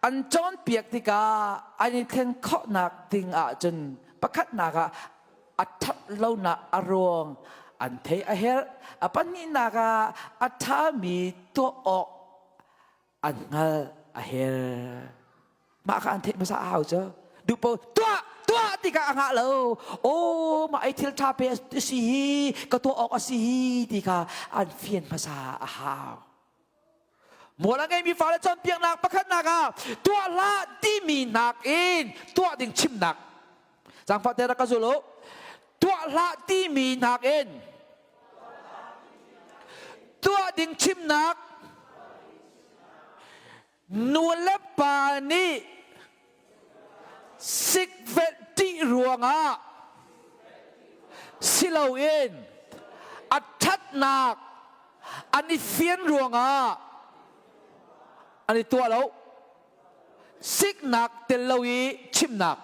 an cawnpiak tikah an i thlen khawhnak ding ahcun pakhatnak ah a ṭhat lonak a ruang an theih a herh. A pahnihnak ah a ṭhami tuah awk an hngalh a herh. Mah kha an theih hmasa a hau cu. Duhpo tuah tuah ti kha a ngah lo. Aw mah ei thil ṭha pe a si hi ka tuah awk a si hi ti kha an fian hmasa a hau. Mual a ngeimi fale cawnpiaknak pakhatnak ah tuah hlah timi nakin tuah ding chimnak. Zaangfah te rak ka zul u. Tuah hlah timi nakin tuah ding chimnak nu le pa nih sikvelh ṭih ruangah si loin a ṭhatnak an i fian ruangah an i tuah lo siknak tel lo i chimnak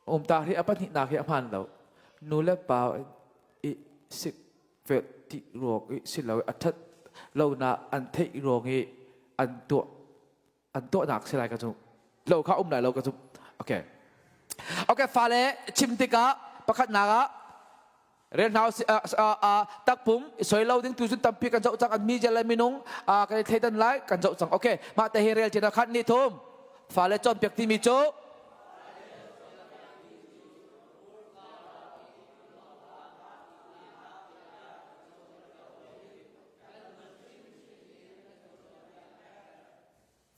Umtak hi a pahnihnak hi a hmaan lo. Nu le pa i sikvelh ti ruang i si lo i a ṭhat lonak an theih ruang i an tuah an tuahnak si lai ka zumh. Lo kha um lai lo ka zumh. Okay. Okay, fale chim tikah pakhatnak ah rel hna takpum soi lo ding tu cun tampi kan zoh cang an mi le minung kan i thleidan lai kan zoh cang okay mah te hi rel chin khat ni thum fale cawnpiak timi cu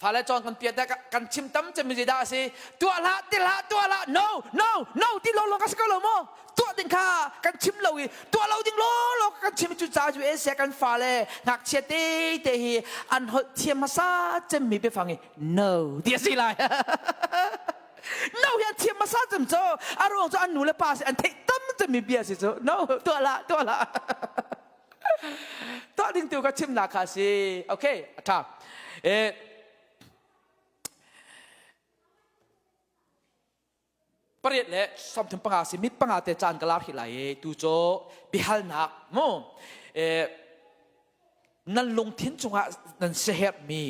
Fale cawn kan piat kan chim tam cem mi dah a si tuah hlah ti hlah tuah hlah no no no ti lo lawng ka si ko lo maw tuah ding kha kan chim lo i tuah lo ding law law kan chim cu ca cu sia kan fale ngakchia te te hi an holh thiam hmasa cem mi biafang i no ti a si lai no hi an thiam hmasa cem cu a ruang cu an nu le pa si an theih tam cem mi bia si cu no tuah hlah tuah hlah Tuah ding tu ka chimnak kha a si. Okay, a ṭha. Eh, pariat le 35 si mit panga te caan ka lar hi lai i tu cu biahalnak mu eh, nan lungthin cungah nan siaherhmi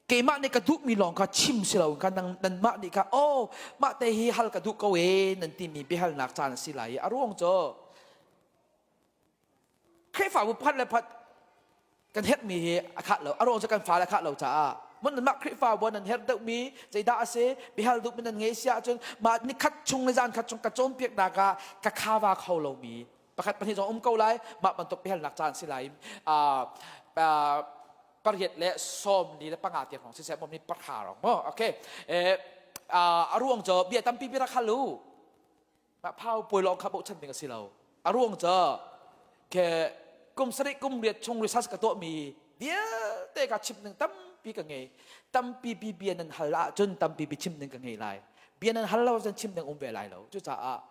keimah nih ka duhmi lawng kha chim si lo kha nanmah nih kha oh mah te hi hal ka duh ko e nan timi biahalnak caan a si lai i a ruang cu Khrihfabu pakhat le pakhat kan herhmi hi a khat lo. A ruang cu kan fale a khat lo caah. Mun nanmah Khrihfabu nan herh deuhmi zeidah a si? Bihal duhmi nan ngei si ahcun mah nikhat chung le zan khat chung ka cawnpiaknak ah ka khava kho lomi pakhat pahnih zong um ko lai. Mah bantuk biahalnak caan si lai. Pariat le 45 tiang hrawng siseh mom ni pahra rong maw okay a ruang cu bia tampi bia rak hal u Mah phau puai lawng kha bochan ding a si lo. A ruang cu ke kum sarih kum riat chung research ka tuahmi Vialte ka chim ning tampi ka ngei. Tampi bi bia nan hal ahcun tampi bi chim ning ka ngei lai. Bia nan hal lo ahcun chim ding um ve lai lo. Cucaah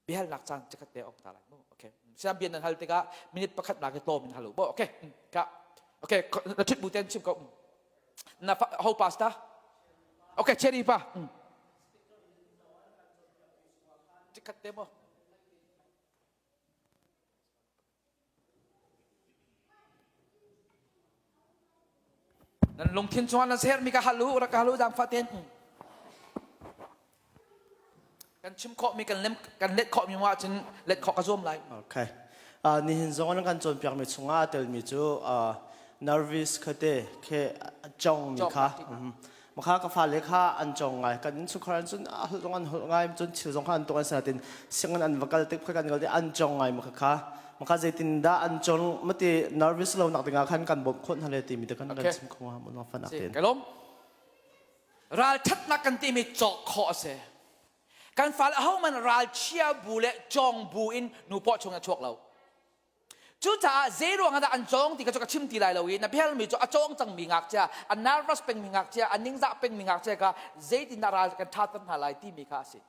biahalnak caan chikkhat te ong ta lai mu. Okay. Siam bia nan hal tikah minute pakhat nak i tlawm in hal u. Bo okay. Ka. Okay, na thut bu ten chim ko. Na ho pastor? Okay, cherry pa. Chikkhat te mo. Nan lungthin chungah nan sermi ka hal u, rak ka hal u zaangfah tein. Kan chim khawhmi kan lem kan let khawhmi mu ahcun let khawh ka zuam lai. Okay. Nihin zong an kan cawnpiakmi chungah a telmi cu nervous khate khe cong mi kha Makha ka fale kha an cawng ngai. Kan innchungkhar an cun a holh zong an holh ngai, cun thil zong kha an tuah an sinatin sianginn an va kal tik kan kal tik an cawng ngai makha kha. Makha zeitin dah an cawng mati nervous lo nak dingah khan kan bawmh khawh hna le timi te kan kan chim kho hnga mun fan ak ten. Kalom. Ralthatnak kan timi cawk khawh a si. Kan fale ahoman ralchia bu le cawng bu in nu paw chung a chuak lo. Cucaah zei ruangah dah an cawng ti kha cu ka chim ti lai lo i na biahalmi cu a cawng cangmi ngakchia, a nervous pengmi ngakchia, a ningzah pengmi ngakchia kha zeitindah ral kan ṭhatter hna lai timi kha a si.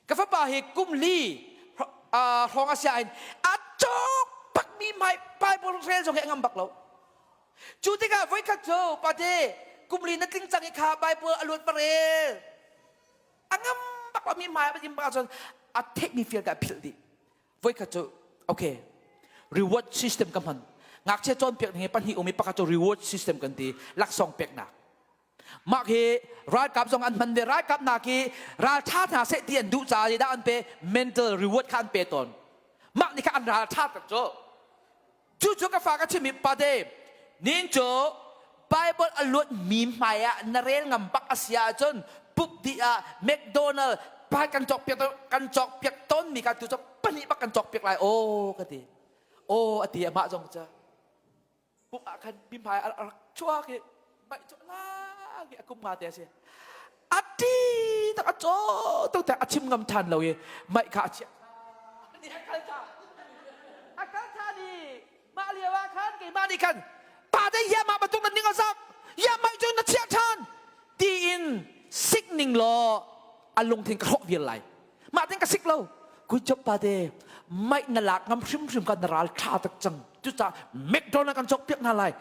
Ka fapa hi kum li hrawng a si ahhin a cawk bakmi hmai Bible rel zong hi a ngam bak lo. Cu tikah voikhat cu pate kum li na tling cang i kha Bible a luat va rel. A ngam bak lomi hmai a bak ahcun a theihmi fial a philh dih. Voikhat cu okay reward system ka hman. Ngakchia cawnpiak ning hi pahnih um i pakhat cu reward system kan ti laksawng peknak. Mah hi ralkap zong an hman ve ralkap nak hi raltha hna seh ti an duh caah dah an pe mental reward kha an pe tawn. Mah nih kha an raltha tak cu. Cucu ka fa ka chim i pate nin cu Bible a luat mi hmai ah na rel ngam bak a si ahcun pup dih ah McDonald pa kan cawk piak kan cawk piak tawn mi ka tu cu pahnih bak kan cawk piak lai aw ka ti aw a ti amah zong cu pup ah khan mi hmai a rak chuak i baih cu lak i a kum nga te a si a ti tak a caw tuk a chim ngam than lo i maih kha a chiah ni a kal tha a kal tha ni mah lio ah khan keimah nih khan pa te ya mah bantuk na ning a zak ya mai cu na chiah than tiin sik ning law a lungthin ka hrawk vial lai mah tin ka sik lo good job pa te maih na lak ngam hrimhrim kan na ral tha tak cang cucaah McDonald kan cawk piak hna lai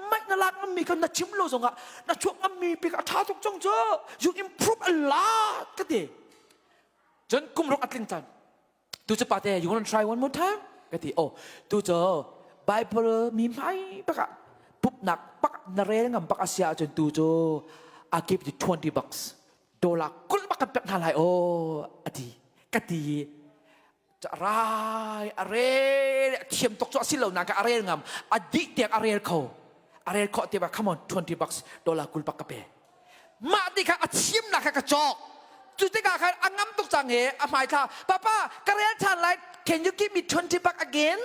maih na lak ngammi kan na chim lo zongah na chuak ngammi pik a tha tuk cang cu you improve a lot ka ti cun kum ruk a tling cang tu cu pate you want to try one more time ka ti oh tu cu Bible mi hmai bak ah pupnak bak na rel ngam bak a si ahcun tu cu I give you 20 bucks dollar 20 bak kan pek hna lai aw a ti ka ti rai a rel a thiam tuk cu a si lo nain ka a rel ngam a dih tiang a rel kho a rel khawh ti ba come on 20 bucks dollar 20 bak ka pe mah ti kha a thiamnak kha ka cawk cu tikah khan a ngam tuk cang he a hmai thla papa ka rel than lai can you give me 20 bucks again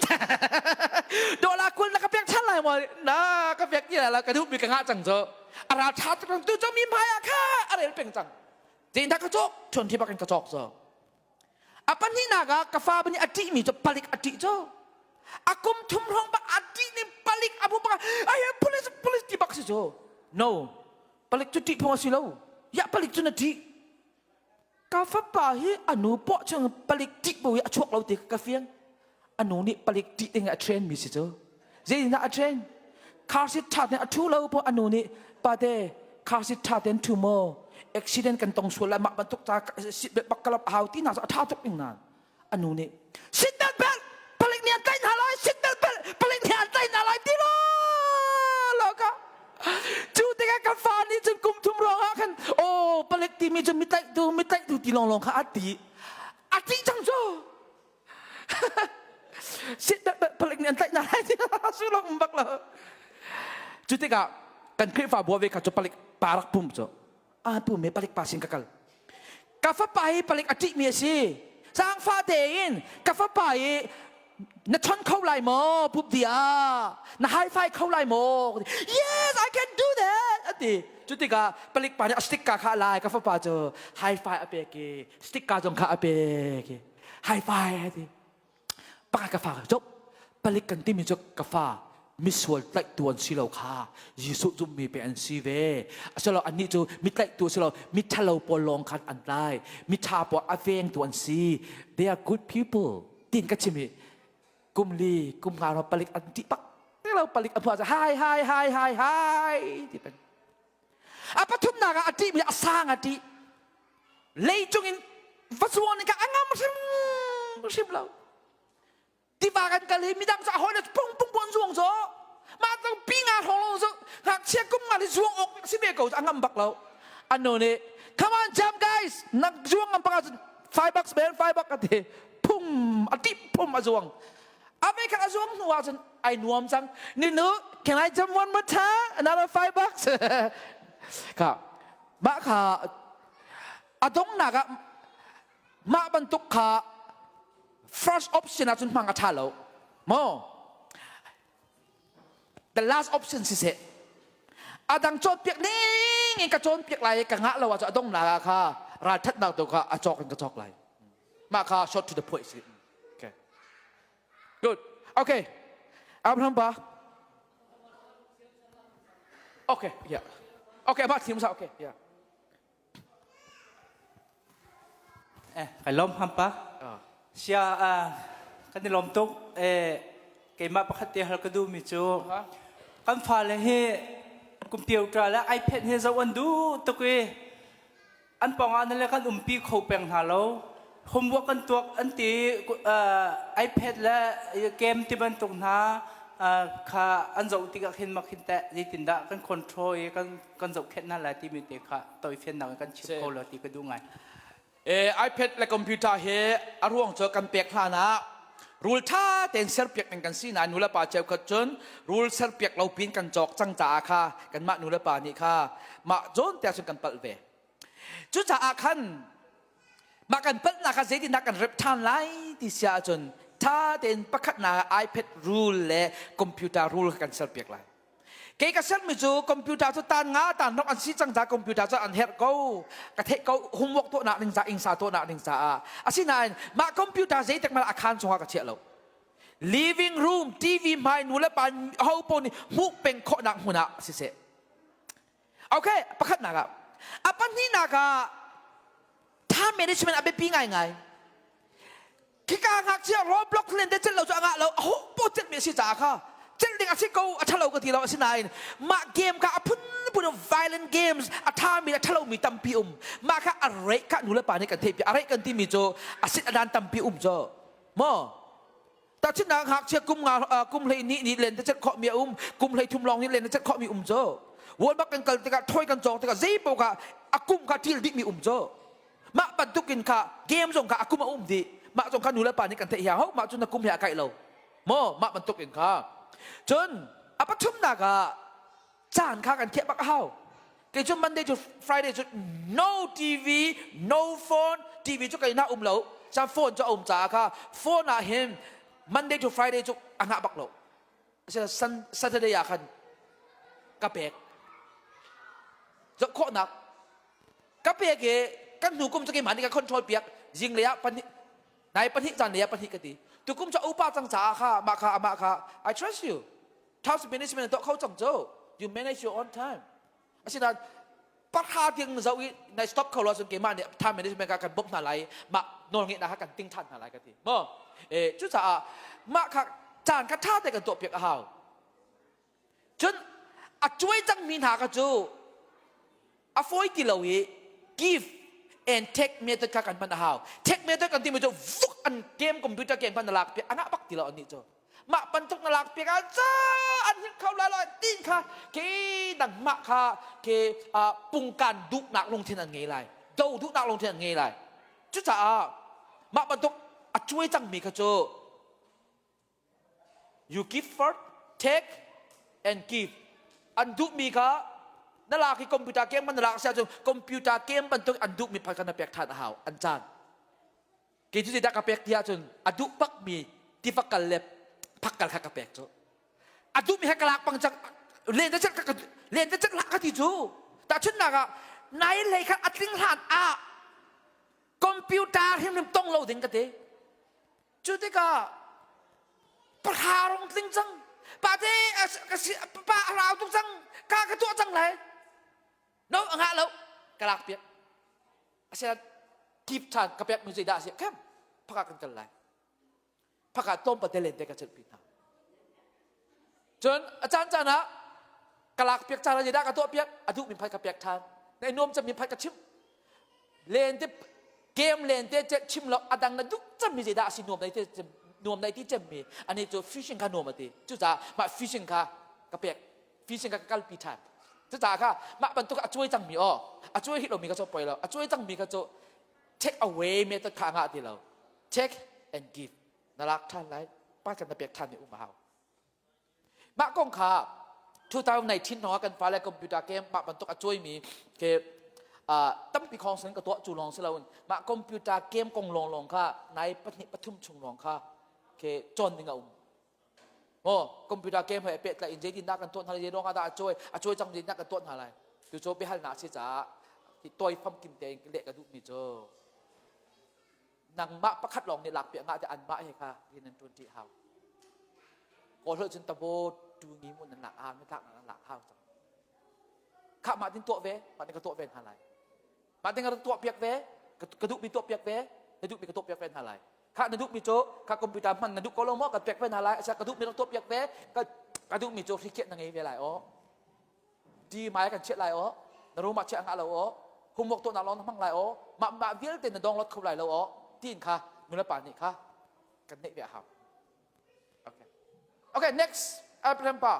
dollar 20 na ka pek than lai maw na ka pek ti lai ka duh mi ka ngah cang cu a ral tha tuk tu cu mi hmai ah kha a rel peng cang zein dah ka cawk 20 bucks in ka cawk cu A pahnihnak ah ka fa nih a ṭihmi cu palik a ṭih cu. A kum thum hrawng bak a ṭih ning palik a bu bak ai police police ti bak si cu. No. Palik cu ṭih phung a si lo. Ya palik cu na ṭih. Ka fapa hi a nu paw chung palik ṭih bu hi a chuak lo ti ka fiang. A nu nih palik ṭih ding a train mi si cu. Zeitindah a train? Car seat ṭha tein a ṭhu lo pawh a nu nih pate car seat ṭha tein ṭhu maw accident kan tong sual lai mah bantuk ca seat belt bak kalap a hau ti hna cu a ṭha tuk ning nain a nu nih seat belt belt palik nih an tlaih hna lai seat belt belt palik nih an tlaih hna lai ti lo lo ka cu tikah ka fa nih cun kum thum ruangah khan aw palik timi cu mi tlaihtu mi tlaihtu ti lawnglawng kha a ti a ti cang cu Palik nih an tlaih hna lai ti sulong um bak lo. Cu tikah kan Khrihfabu ve kha cu palik pa rak pum cu a pum he palik pa sin ka kal. Ka fapa hi palik a ṭihmi a si. Zaangfah tein ka fapa hi na chon kho lai maw pup dia na high five kho lai maw yes I can do that a ti cu tikah palik pa nih a stick ka kha lai ka fapa cu high five a pek i stick ka zong kha a pek i high five ti pakhat ka fa cop palik kan timi cu ka fa Misual tlaihtu an si lo kha. Jesuh zummi pe an si ve. Asilo annih cu mi tlaihtu si lo, mi ṭhalo pawl lawng khan an tlai. Mi ṭha pawl a vengtu an si. They are good people. Tin ka chim hi kum li kum nga ro palik an ṭih bak te lo palik a phuah hai hai hai hai hai ti peng. A pathumnak ah a ṭihmi a sang a ṭih. Leicung in va zuan in ka a ngam hrim hrim lo. Tiva kan kal hi midang cu a hawi le pung pung pun zuang zo. Mah tang pi nga hrawng lo zo ngakchia kum nga li zuang awk si ve ko a ngam bak lo. Anu nih come on jump guys nak zuang ngam bak ahcun $5 man $5 a ti. Phum a tip phum a zuang. A ve khat a zuang hnu ahcun ai nuam cang. Ninu can I jump one more time another $5? Kha mah kha a donghnak ah mah bantuk kha first option ahcun hmang a ṭha lo maw the last option siseh a dang cawnpiak ning in ka cawnpiak lai i ka ngah lo ahcun a donghnak ah kha ralṭhatnak tu kha a cawk in ka cawk lai mah kha short to the point si okay good okay Abraham pa okay yeah okay mah thim sa okay yeah Eh, kai lawm ham pa. Sia kan i lawm tuk. Eh, keimah pakhat te hal ka duhmi cu kan fale hi computer le iPad hi zoh an duh tuk i an pawngah na le kan umpi kho peng hna lo. Homework kan tuak an ti iPad le game ti bantuk hna kha an zoh tikah khin mak hin teh zeitindah kan control i kan kan zohkhenh hna lai timi te kha tawifiannak in kan chim kho lo ti ka duh ngai. iPad le computer he a ruang cu kan pek hlan ah rule ṭha tein serpiak ding kan si nain nulepa cheukhat cun rule serpiak lo pin kan cawk cang caah kha kanmah nulepa nih kha mah zawn te cun kan palh ve. Cucaah khan mah kan palhnak kha zeitindah kan rep ṭhan lai ti si ahcun ṭha tein pakhatnak iPad rule le computer rule kha kan serpiak lai. Kei ka sermi cu computer cu tan nga tan rok an si cang ca computer cu an herh ko. Ka theih ko homework tuahnak ding ca ingsa tuahnak ding caah. Asinain mah computer zeitik hmanh a khaan chungah ka chiah lo. Living room TV hmai nu le pa ho paoh nih hmuh peng khawhnak hmun ah siseh. Okay, pakhatnak ah. A pahnihnak ah time management a biapi ngaingai. Khika ngakchia Roblox len te celh lo cu a ngah lo a ho po celh mi a si caah kha celh ding a si ko a ṭhalo ka ti lo asinain mah game kha a phunphun violent games a ṭhami a ṭhalo mi tampi um mah kha a reih kha nu le pa nih kan theih a reih kan timi cu a sit a dan tampi um cu maw tahchunhnak ngakchia kum nga kum hlei nih nih len te celh khawh mi a um kum hlei thum lawng nih len te celh khawh mi um cu Walmart kan kal tikah thoi kan cawk tikah zei paoh kha a kum kha ṭil dih mi um cu Mah bantukin kha game zong kha a kum a um dih. Mah zong kha nu le pa nih kan theih hiang ho mah cu na kum he a kaih lo. Maw mah bantukin kha. Cun a pathumnak ah caan kha kan khiah bak a hau. Kei cu Monday to Friday cu no TV, no phone, TV cu kei na um lo. Caan phone cu a um caah kha phone ah hin Monday to Friday cu a ngah bak lo. Asinain Saturday ah khan ka pek. Zoh khawhnak ka pek i kan hnu kum cu keimah nih ka control piak zinglei ah pahnih nai pahnih caan lei ah pahnih ka ti tukum cu upa cang caah kha mah kha amah kha I trust you house management tuah kho cang cu you manage your own time asinain pahra tiang zoh i nai stop kho lo cun keimah nih time management ka kan bawmh hna lai mah nawlngeihnak kha kan ting ṭhan hna lai ka ti maw e cucaah mah kha caan kha ṭha te kan tuah piak a hau Cun a cuai cangmi hna kha cu a fawi ti lo i give and take method kha kan hman a hau. Take method kan timi cu vuk an game computer game kha na lak piak a ngah bak ti lo annih cu. Mah bantuk na lak piak ah ca an hit kho lai lo tin kha ke nangmah kha ke pungkan duhnak lungthin an ngei lai. Do duhnak lungthin an ngei lai. Cucaah mah bantuk a cuai cangmi kha cu You give first, take and give. An duhmi kha na lak i computer game man na lak si ahcun computer game bantuk an duhmi phan kha na pek ṭhan a hau an caan. Kei cu zeidah ka pek ti ahcun a duh bakmi tiva kal le phak kal kha ka pek cu. A duhmi kha ka lak pang cang len te chat ka len te chat hlah ka ti cu. Tahchunhnak ah nai hlei kha a tling hlan ah computer hrimhrim tong lo ding ka ti. Cu tikah pahra rong tling cang. Pa te pa a rau tuk cang ka ka tuah cang lai. No a ngah lo ka lak piak. Asian keep than ka pek mi zeidah a si khem phaka kan kal lai. Phaka tlawmpal te len te ka celhpi hna. Cun a caan caan ah ka lak piak caan ah zeidah ka tuah piak a duh mi phat ka pek than. Na nuam cem mi phat ka chim. Len te game len te chim lo a dang na duh cem mi zeidah a si nuam dai te nuam dai ti cem mi ani cu fishing kha nuam a ti. Cucaah mah fishing kha ka pek fishing kha ka kalpi than. Cucaah kha mah bantuk a cuai cangmi aw a cuai hih lomi kha cu poi lo a cuai cangmi kha cu take away method kha a ngah ti lo. Take and give na lak ṭhan lai pa kan na pek ṭhan mi um a hau. Mah kong kha 2019 hrawng ah kan fale computer game mah bantuk a cuaimi ke tampi khong sin ka tuah cu lawng si loin mah computer game kong lawnglawng kha nai pahnih pathum chung lawng kha ke cawn ding a um. Maw computer game he pehtlaih in zeitindah kan tuah hna lai zeiruang ah dah a cuai a cuai cang zeitindah kan tuah hna lai tu cu biahalnak a si caah hi tawi famkim tein leh ka duhmi cu nangmah pakhat lawng nih lakpiak ngah te anmah he kha rian nan ṭuan ṭi hau. Kawl holh cun tabo tu ngi mu nan lak hau, nan tlak nan lak hau cang. Khah mah tin tuah ve, mah tin ka tuah ve hna lai. Mah tin ka tuah piak ve, ka duhmi tuah piak ve, na duhmi ka tuah piak ve hna lai. Khah na duhmi cu kha computer hman na duh ko lo maw ka pek ve hna lai, asa ka duhmi rak tuah piak ve, ka ka duhmi cu hrikiat na ngei ve lai aw. Ti mai kan chiah lai aw, na room ah chiah ngah lo aw, homework tuahnak lawng na hmang lai aw, mah mah vialte na download kho lai lo aw, tiin kha nulepa nih kha kan neih ve a hau. Okay. Okay, next Abraham pa.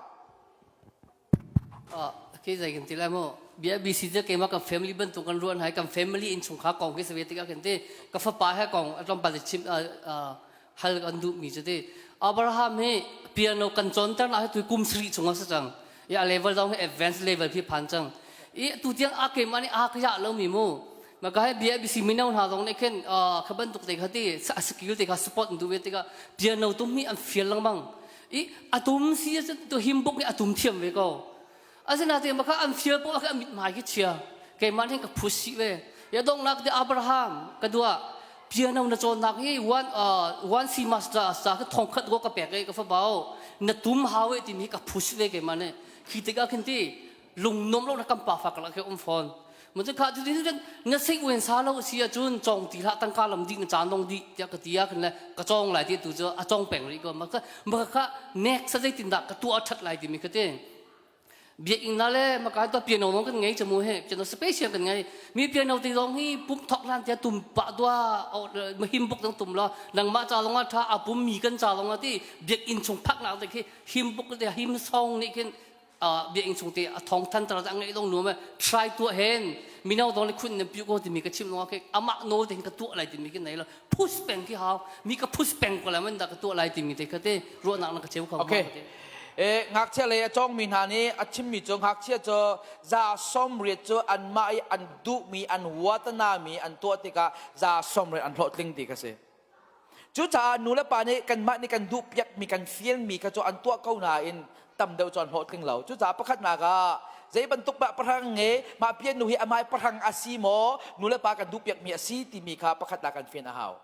Okay, zai kan ti lai mu. Bia BC te keimah kan family bantuk kan ruan hai kan family in chungkhar kong hi sabe tikah kan ti ka fapa he kong tlawmpal chim hal kan duh mi cu ti Abraham hi piano kan cawnter na tu kum sri chung a si cang i a level zong hi advanced level khi phan cang i tu tiang a keimah nih a ka ya lo mi mu maka hi bia bisi mino hna zong nih khin kha bantuk te kha ti a skill te kha support an duh ve tikah piano tum hi an fial lengmang i atum si tu him buk nih atum thiam ve ko Asinain maka an fial poah khi a mithmai khi chia. Keimah nih ka phus si ve. Ya donghnak te Abraham ka dua piano na cawnnak hi one one C master sa ka thong khat go ka pek e ka fa bao na tum hawe timi ka phus ve keimah nih khi tikah khin ti lung nom lo na kam pa fa ka ke um phone mun chu kha chu tin na sik wen sa lo si ahcun cong ti hlah tangka lam di na caan dong di tiah ka ti ah khin le ka cong lai ti tu cu a cong peng rih ko ma ka ma kha next sa zeitin dah ka tuah that lai timi ka ti biakinn na le maka to piano zong kan ngei chamu he piano special kan ngei mi piano ti zong hi pum thok lan tia tum pa dua ma him buk dong tum lo nangmah cha long tha a pum mi kan cha long ti biakinn chung phak nak te khi him buk te him song ni khin biakinn chung te a thong than tar ang ngei dong nu ma try tu hen mino dong le khun ne pi ko ti mi ka chim long ke ama no te ka tu lai ti mi ke nei lo push peng ki hau mi ka push peng ko la man da ka tu lai ti mi te ka te ruahnak na ka cheu kho Okay. E, ngakchia lei a cawngmi hna nih a chimmi cu ngakchia cu za 80 cu anmah i an duhmi an huatanami an tuah tikah za 80 an hlawhtling ti kha si. Cucaah nu le pa nih kanmah nih kan duhpiakmi kan fialmi kha cu an tuah ko nain tam deuh cu an hlawhtling lo. Cucaah pakhatnak ah zei bantuk mah pahrang nge mah piannu hi amah pahrang a si maw nu le pa kan duhpiakmi a si timi kha pakhatnak kan fian a hau.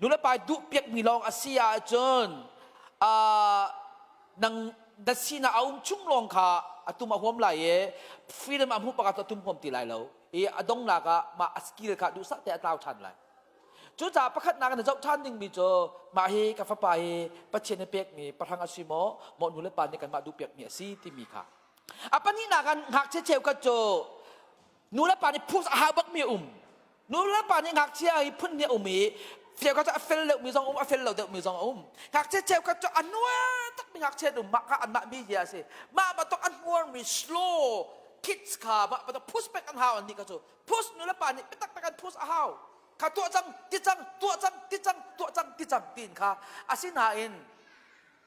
Nulepa duhpiakmi lawng a si ahcun nang na sinak a um chung lawng kha a tum a huam lai i freedom a hmuh bak ah a tum huam ti lai lo i a donghnak ah mah a skill kha duhsah te a tlau ṭhan lai. Cucaah pakhatnak na zoh ṭhan dingmi cu mah hi ka fapa hi Pathian nih pekmi pahrang a si maw maw nulepa nih kanmah duhpiakmi a si timi kha. A pahnihnak ah ngakchia cheukhat cu nulepa nih push a hau bakmi a um. Nulepa nih ngakchia hi phun hnih a um i cheukhat cu a fel deuhmi zong a um, a fel lo deuhmi zong a um. Ngakchia cheukhat cu a nuar takmi ngakchia an um. Mah kha anmah media a si. Mah bantuk a hnuarmi slow kids kha mah bantuk push pek an hau an nih kha cu. Push nulepa nih biatak pek an push a hau. Kha tuah cang, ti cang, tuah cang, ti cang, tuah cang, ti cang tiin kha asinain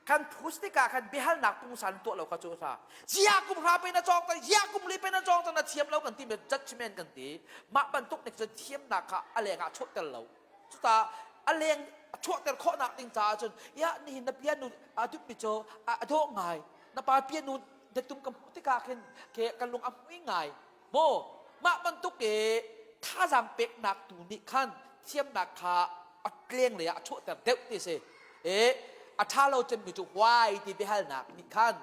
kan phus tikah khan biahalnak pungsan tuah lo kha cu sa zia kum hra pe na cawng cang zia kum li pe na cawng cang na thiam lo kan ti mi judgment kan ti mah bantuk nih cun thiamnak kha a leng ah chuahter lo cuta a leng chuahter khawhnak ding caah cun ya nihin na pianu a dup mi cu a dawh ngai na pa pianu na tum ka hmuh tikah khin ke kan lung a hmui ngai Maw mah bantuk i thazaang peknak tu nih khan thiamnak kha a tleng lei ah a chuahter deuh ti si. E, A ṭha lo cemmi cu why ti biahalnak nih khan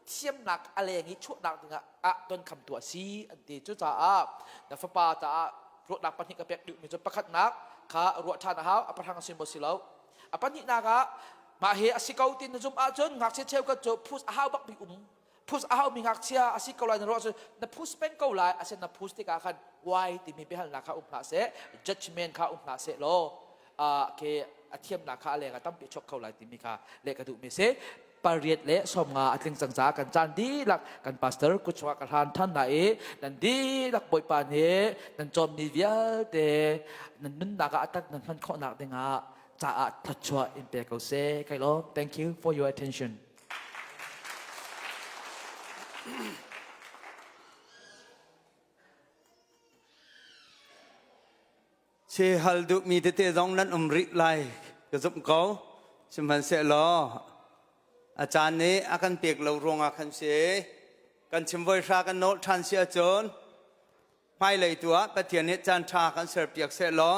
thiamnak a leng i chuahnak dingah ah donkhamtu a si an ti. Cucaah na fapa caah ruahnak pahnih ka pek duhmi cu pakhatnak kha ruah ṭhan a hau, a pahrang a si maw si lo. A pahnihnak ah mah hi a si ko ti na zumh ahcun ngakchia cheukhat cu phus a hau bakmi um phus a haumi ngakchia a si ko lai na ruah ahcun na phus peng ko lai. Asinain na phus tikah khan why timi biahalnak kha um hlah seh, judgment kha um hlah seh law ke a thiamnak kha a leng ah tampi a chuak kho lai timi kha leh ka duhmi si. 8 le 50 a tling cang caah kan caan dihlak kan pastor kut chungah ka hlan than hna i nan dihlak Bawipa nih nan cawmmi vialte nan nunnak ah a tat nan hman khawhnak dingah caah thluachuah in pe ko seh. Kai lawm. Thank you for your attention. Si hal duhmi tete zong nan um rih lai ka zumh ko. Sihmanhsehlaw a caan nih a kan pek lo ruangah khan si kan chim voi hra kan nawl ṭhan si ahcun hmailei tu ah Pathian nih caan ṭha kan serpiak sehlaw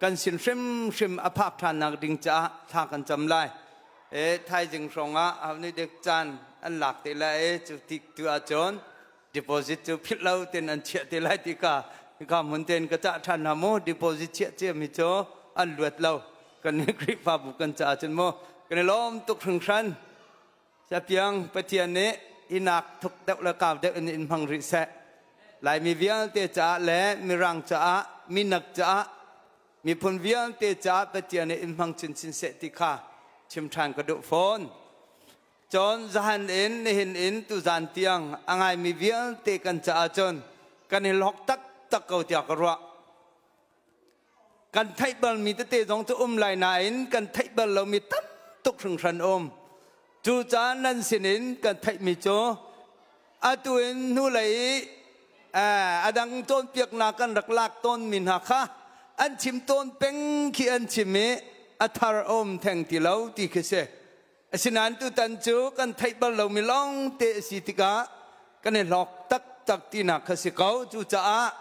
kan sin hrimhrim a phak ṭhannak ding caah thla kan cam lai. E thaizing hrawng ah aho nih dek caan an lak te lai i cu tik tu ahcun deposit cu philh lo ten an chiah te lai ti ka ka hmun ten ka cah ṭhan hna mu. Deposit chiah cia mi cu an luat lo kan Khrihfabu kan caah cun mu. Kan i lawm tuk hringhran. Siapiang Pathian nih inak thuk deuh le kau deuh in in hmang rih seh. Laimi vialte caah le Mirang caah, minak caah, miphun vialte caah Pathian nih in hmang chinchin seh ti kha chim ṭhan ka duh fawn. Cun zahan in nihin in tuzan tiang a ngaimi vialte kan caah cun kan i hlawk taktak ko tiah ka ruah. Kan theih balmi tete zong cu um lai nain kan theih bal lomi tam tuk hringhran um. Cucaah nan sinin kan theihmi cu atu in hnulei i a dang cawnpiaknak kan rak lak tawnmi hna kha an chim tawn peng khi an chim i a thar a um theng ti lo ti khi si. Asinain tutan cu kan theih bal lomi lawng te a si tikah kan i hlawk taktak tinak kha si ko. Cucaah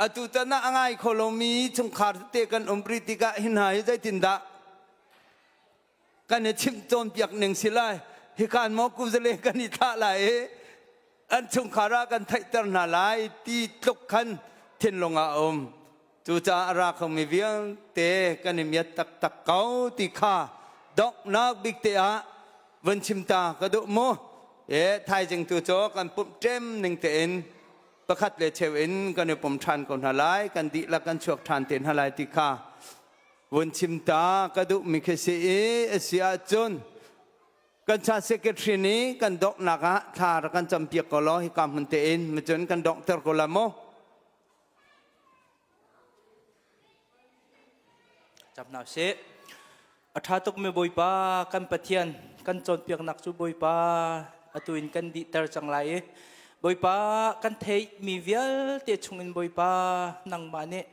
atu tan ah a ngai kho lomi chungkhar tete kan um rih tikah hi hna hi zeitindah kan i chimh cawnpiak ning si lai? Hikan maw kuzale kan i thlah lai i an chungkhar ah kan theihter hna lai ti tluk khan thinlung ah a um. Cucaah a ra khomi vialte kan i miat taktak ko ti kha donghnak bik te ah vun chim ta ka duh mu. E thaizing tu cu kan pumh ṭem ning tein pakhat le cheu in kan i pum ṭhan ko hna lai, kan dihlak kan chuak ṭhan te hna lai ti kha vun chim ta ka duh mi khi si i a si ahcun kan cha secretary nih kan donghnak ah thla rak kan campiak ko law hika hmun tein macun kan donghter ko la mu. Cam hna usih. A ṭha tukmi Bawipa kan Pathian, kan cawnpiaknak cu Bawipa atu in kan dihter cang lai i Bawipa kan theihmi vialte chungin Bawipa nangmah nih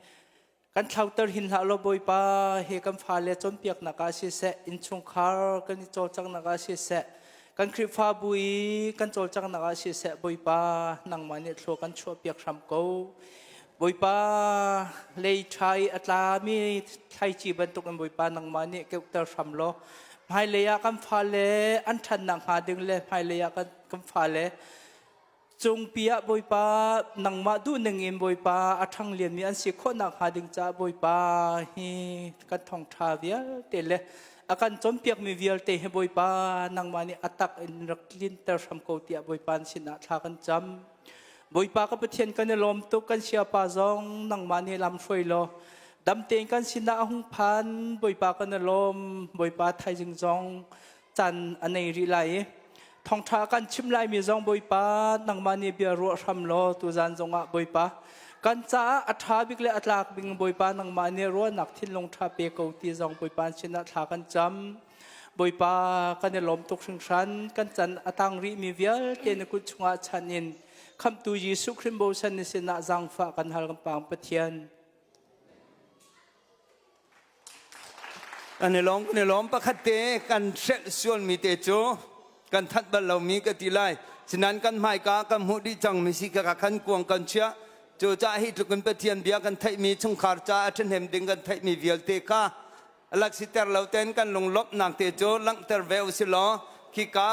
kan thlauter hin hlah law Bawipa he kan fale cawnpiaknak ah siseh, innchungkhar kan i cawlcanghnak ah siseh, kan Khrihfabu i kan cawlcanghnak ah siseh Bawipa nangmah nih thlua kan chuahpiak hram ko. Bawipa lei ṭha i a tlami thlaici bantukin Bawipa nangmah nih keuhter hram law hmailei ah kan fale an ṭhannak hnga ding le hmailei ah kan fale cungpi ah Bawipa nangmah duhning in Bawipa a ṭhang lianmi an si khawhnak hnga ding caah Bawipa hi kan thawngṭha vialte le a kan cawnpiakmi vialte hi Bawipa nangmah nih a tak in rak tlinter hram ko tiah Bawipa sinah thla kan cam. Bawipa ka Pathian kan i lawm tuk. Kan siapa zong nangmah nih lam hruai law dam tein kan sinah a hung phan. Bawipa kan i lawm. Bawipa thaizing zong caan a nei rih lai i thawngṭha kan chim laimi zong Bawipa nangmah nih bia ruah hram law tuzan zongah Bawipa kan caah a ṭha bik le a tlak bik Bawipa nangmah nih ruahnak thinlung ṭha pe ko ti zong Bawipa sinah thla kan cam. Bawipa kan i lawm tuk hringhran. Kan can a tang rihmi vialte na kut chungah chan in khamhtu Jesuh Khrih bosan na sinah zaangfah kan hal kan pang Pathian. Kan i lawm, kan i lawm. Pakhat te kan hrelh sualmi te cu kan thanh bal lomi ka ti lai. Sinan kan hmaika kan hmuh dih cangmi si ka khan kuang kan chiah. Cu caah hi tluk in Pathian bia kan theihmi, chungkhar ca a ṭhahnem ding kan theihmi vialte kha. Lak siter lo ten kan lunglawmhnak te cu langhter ve u si law khika.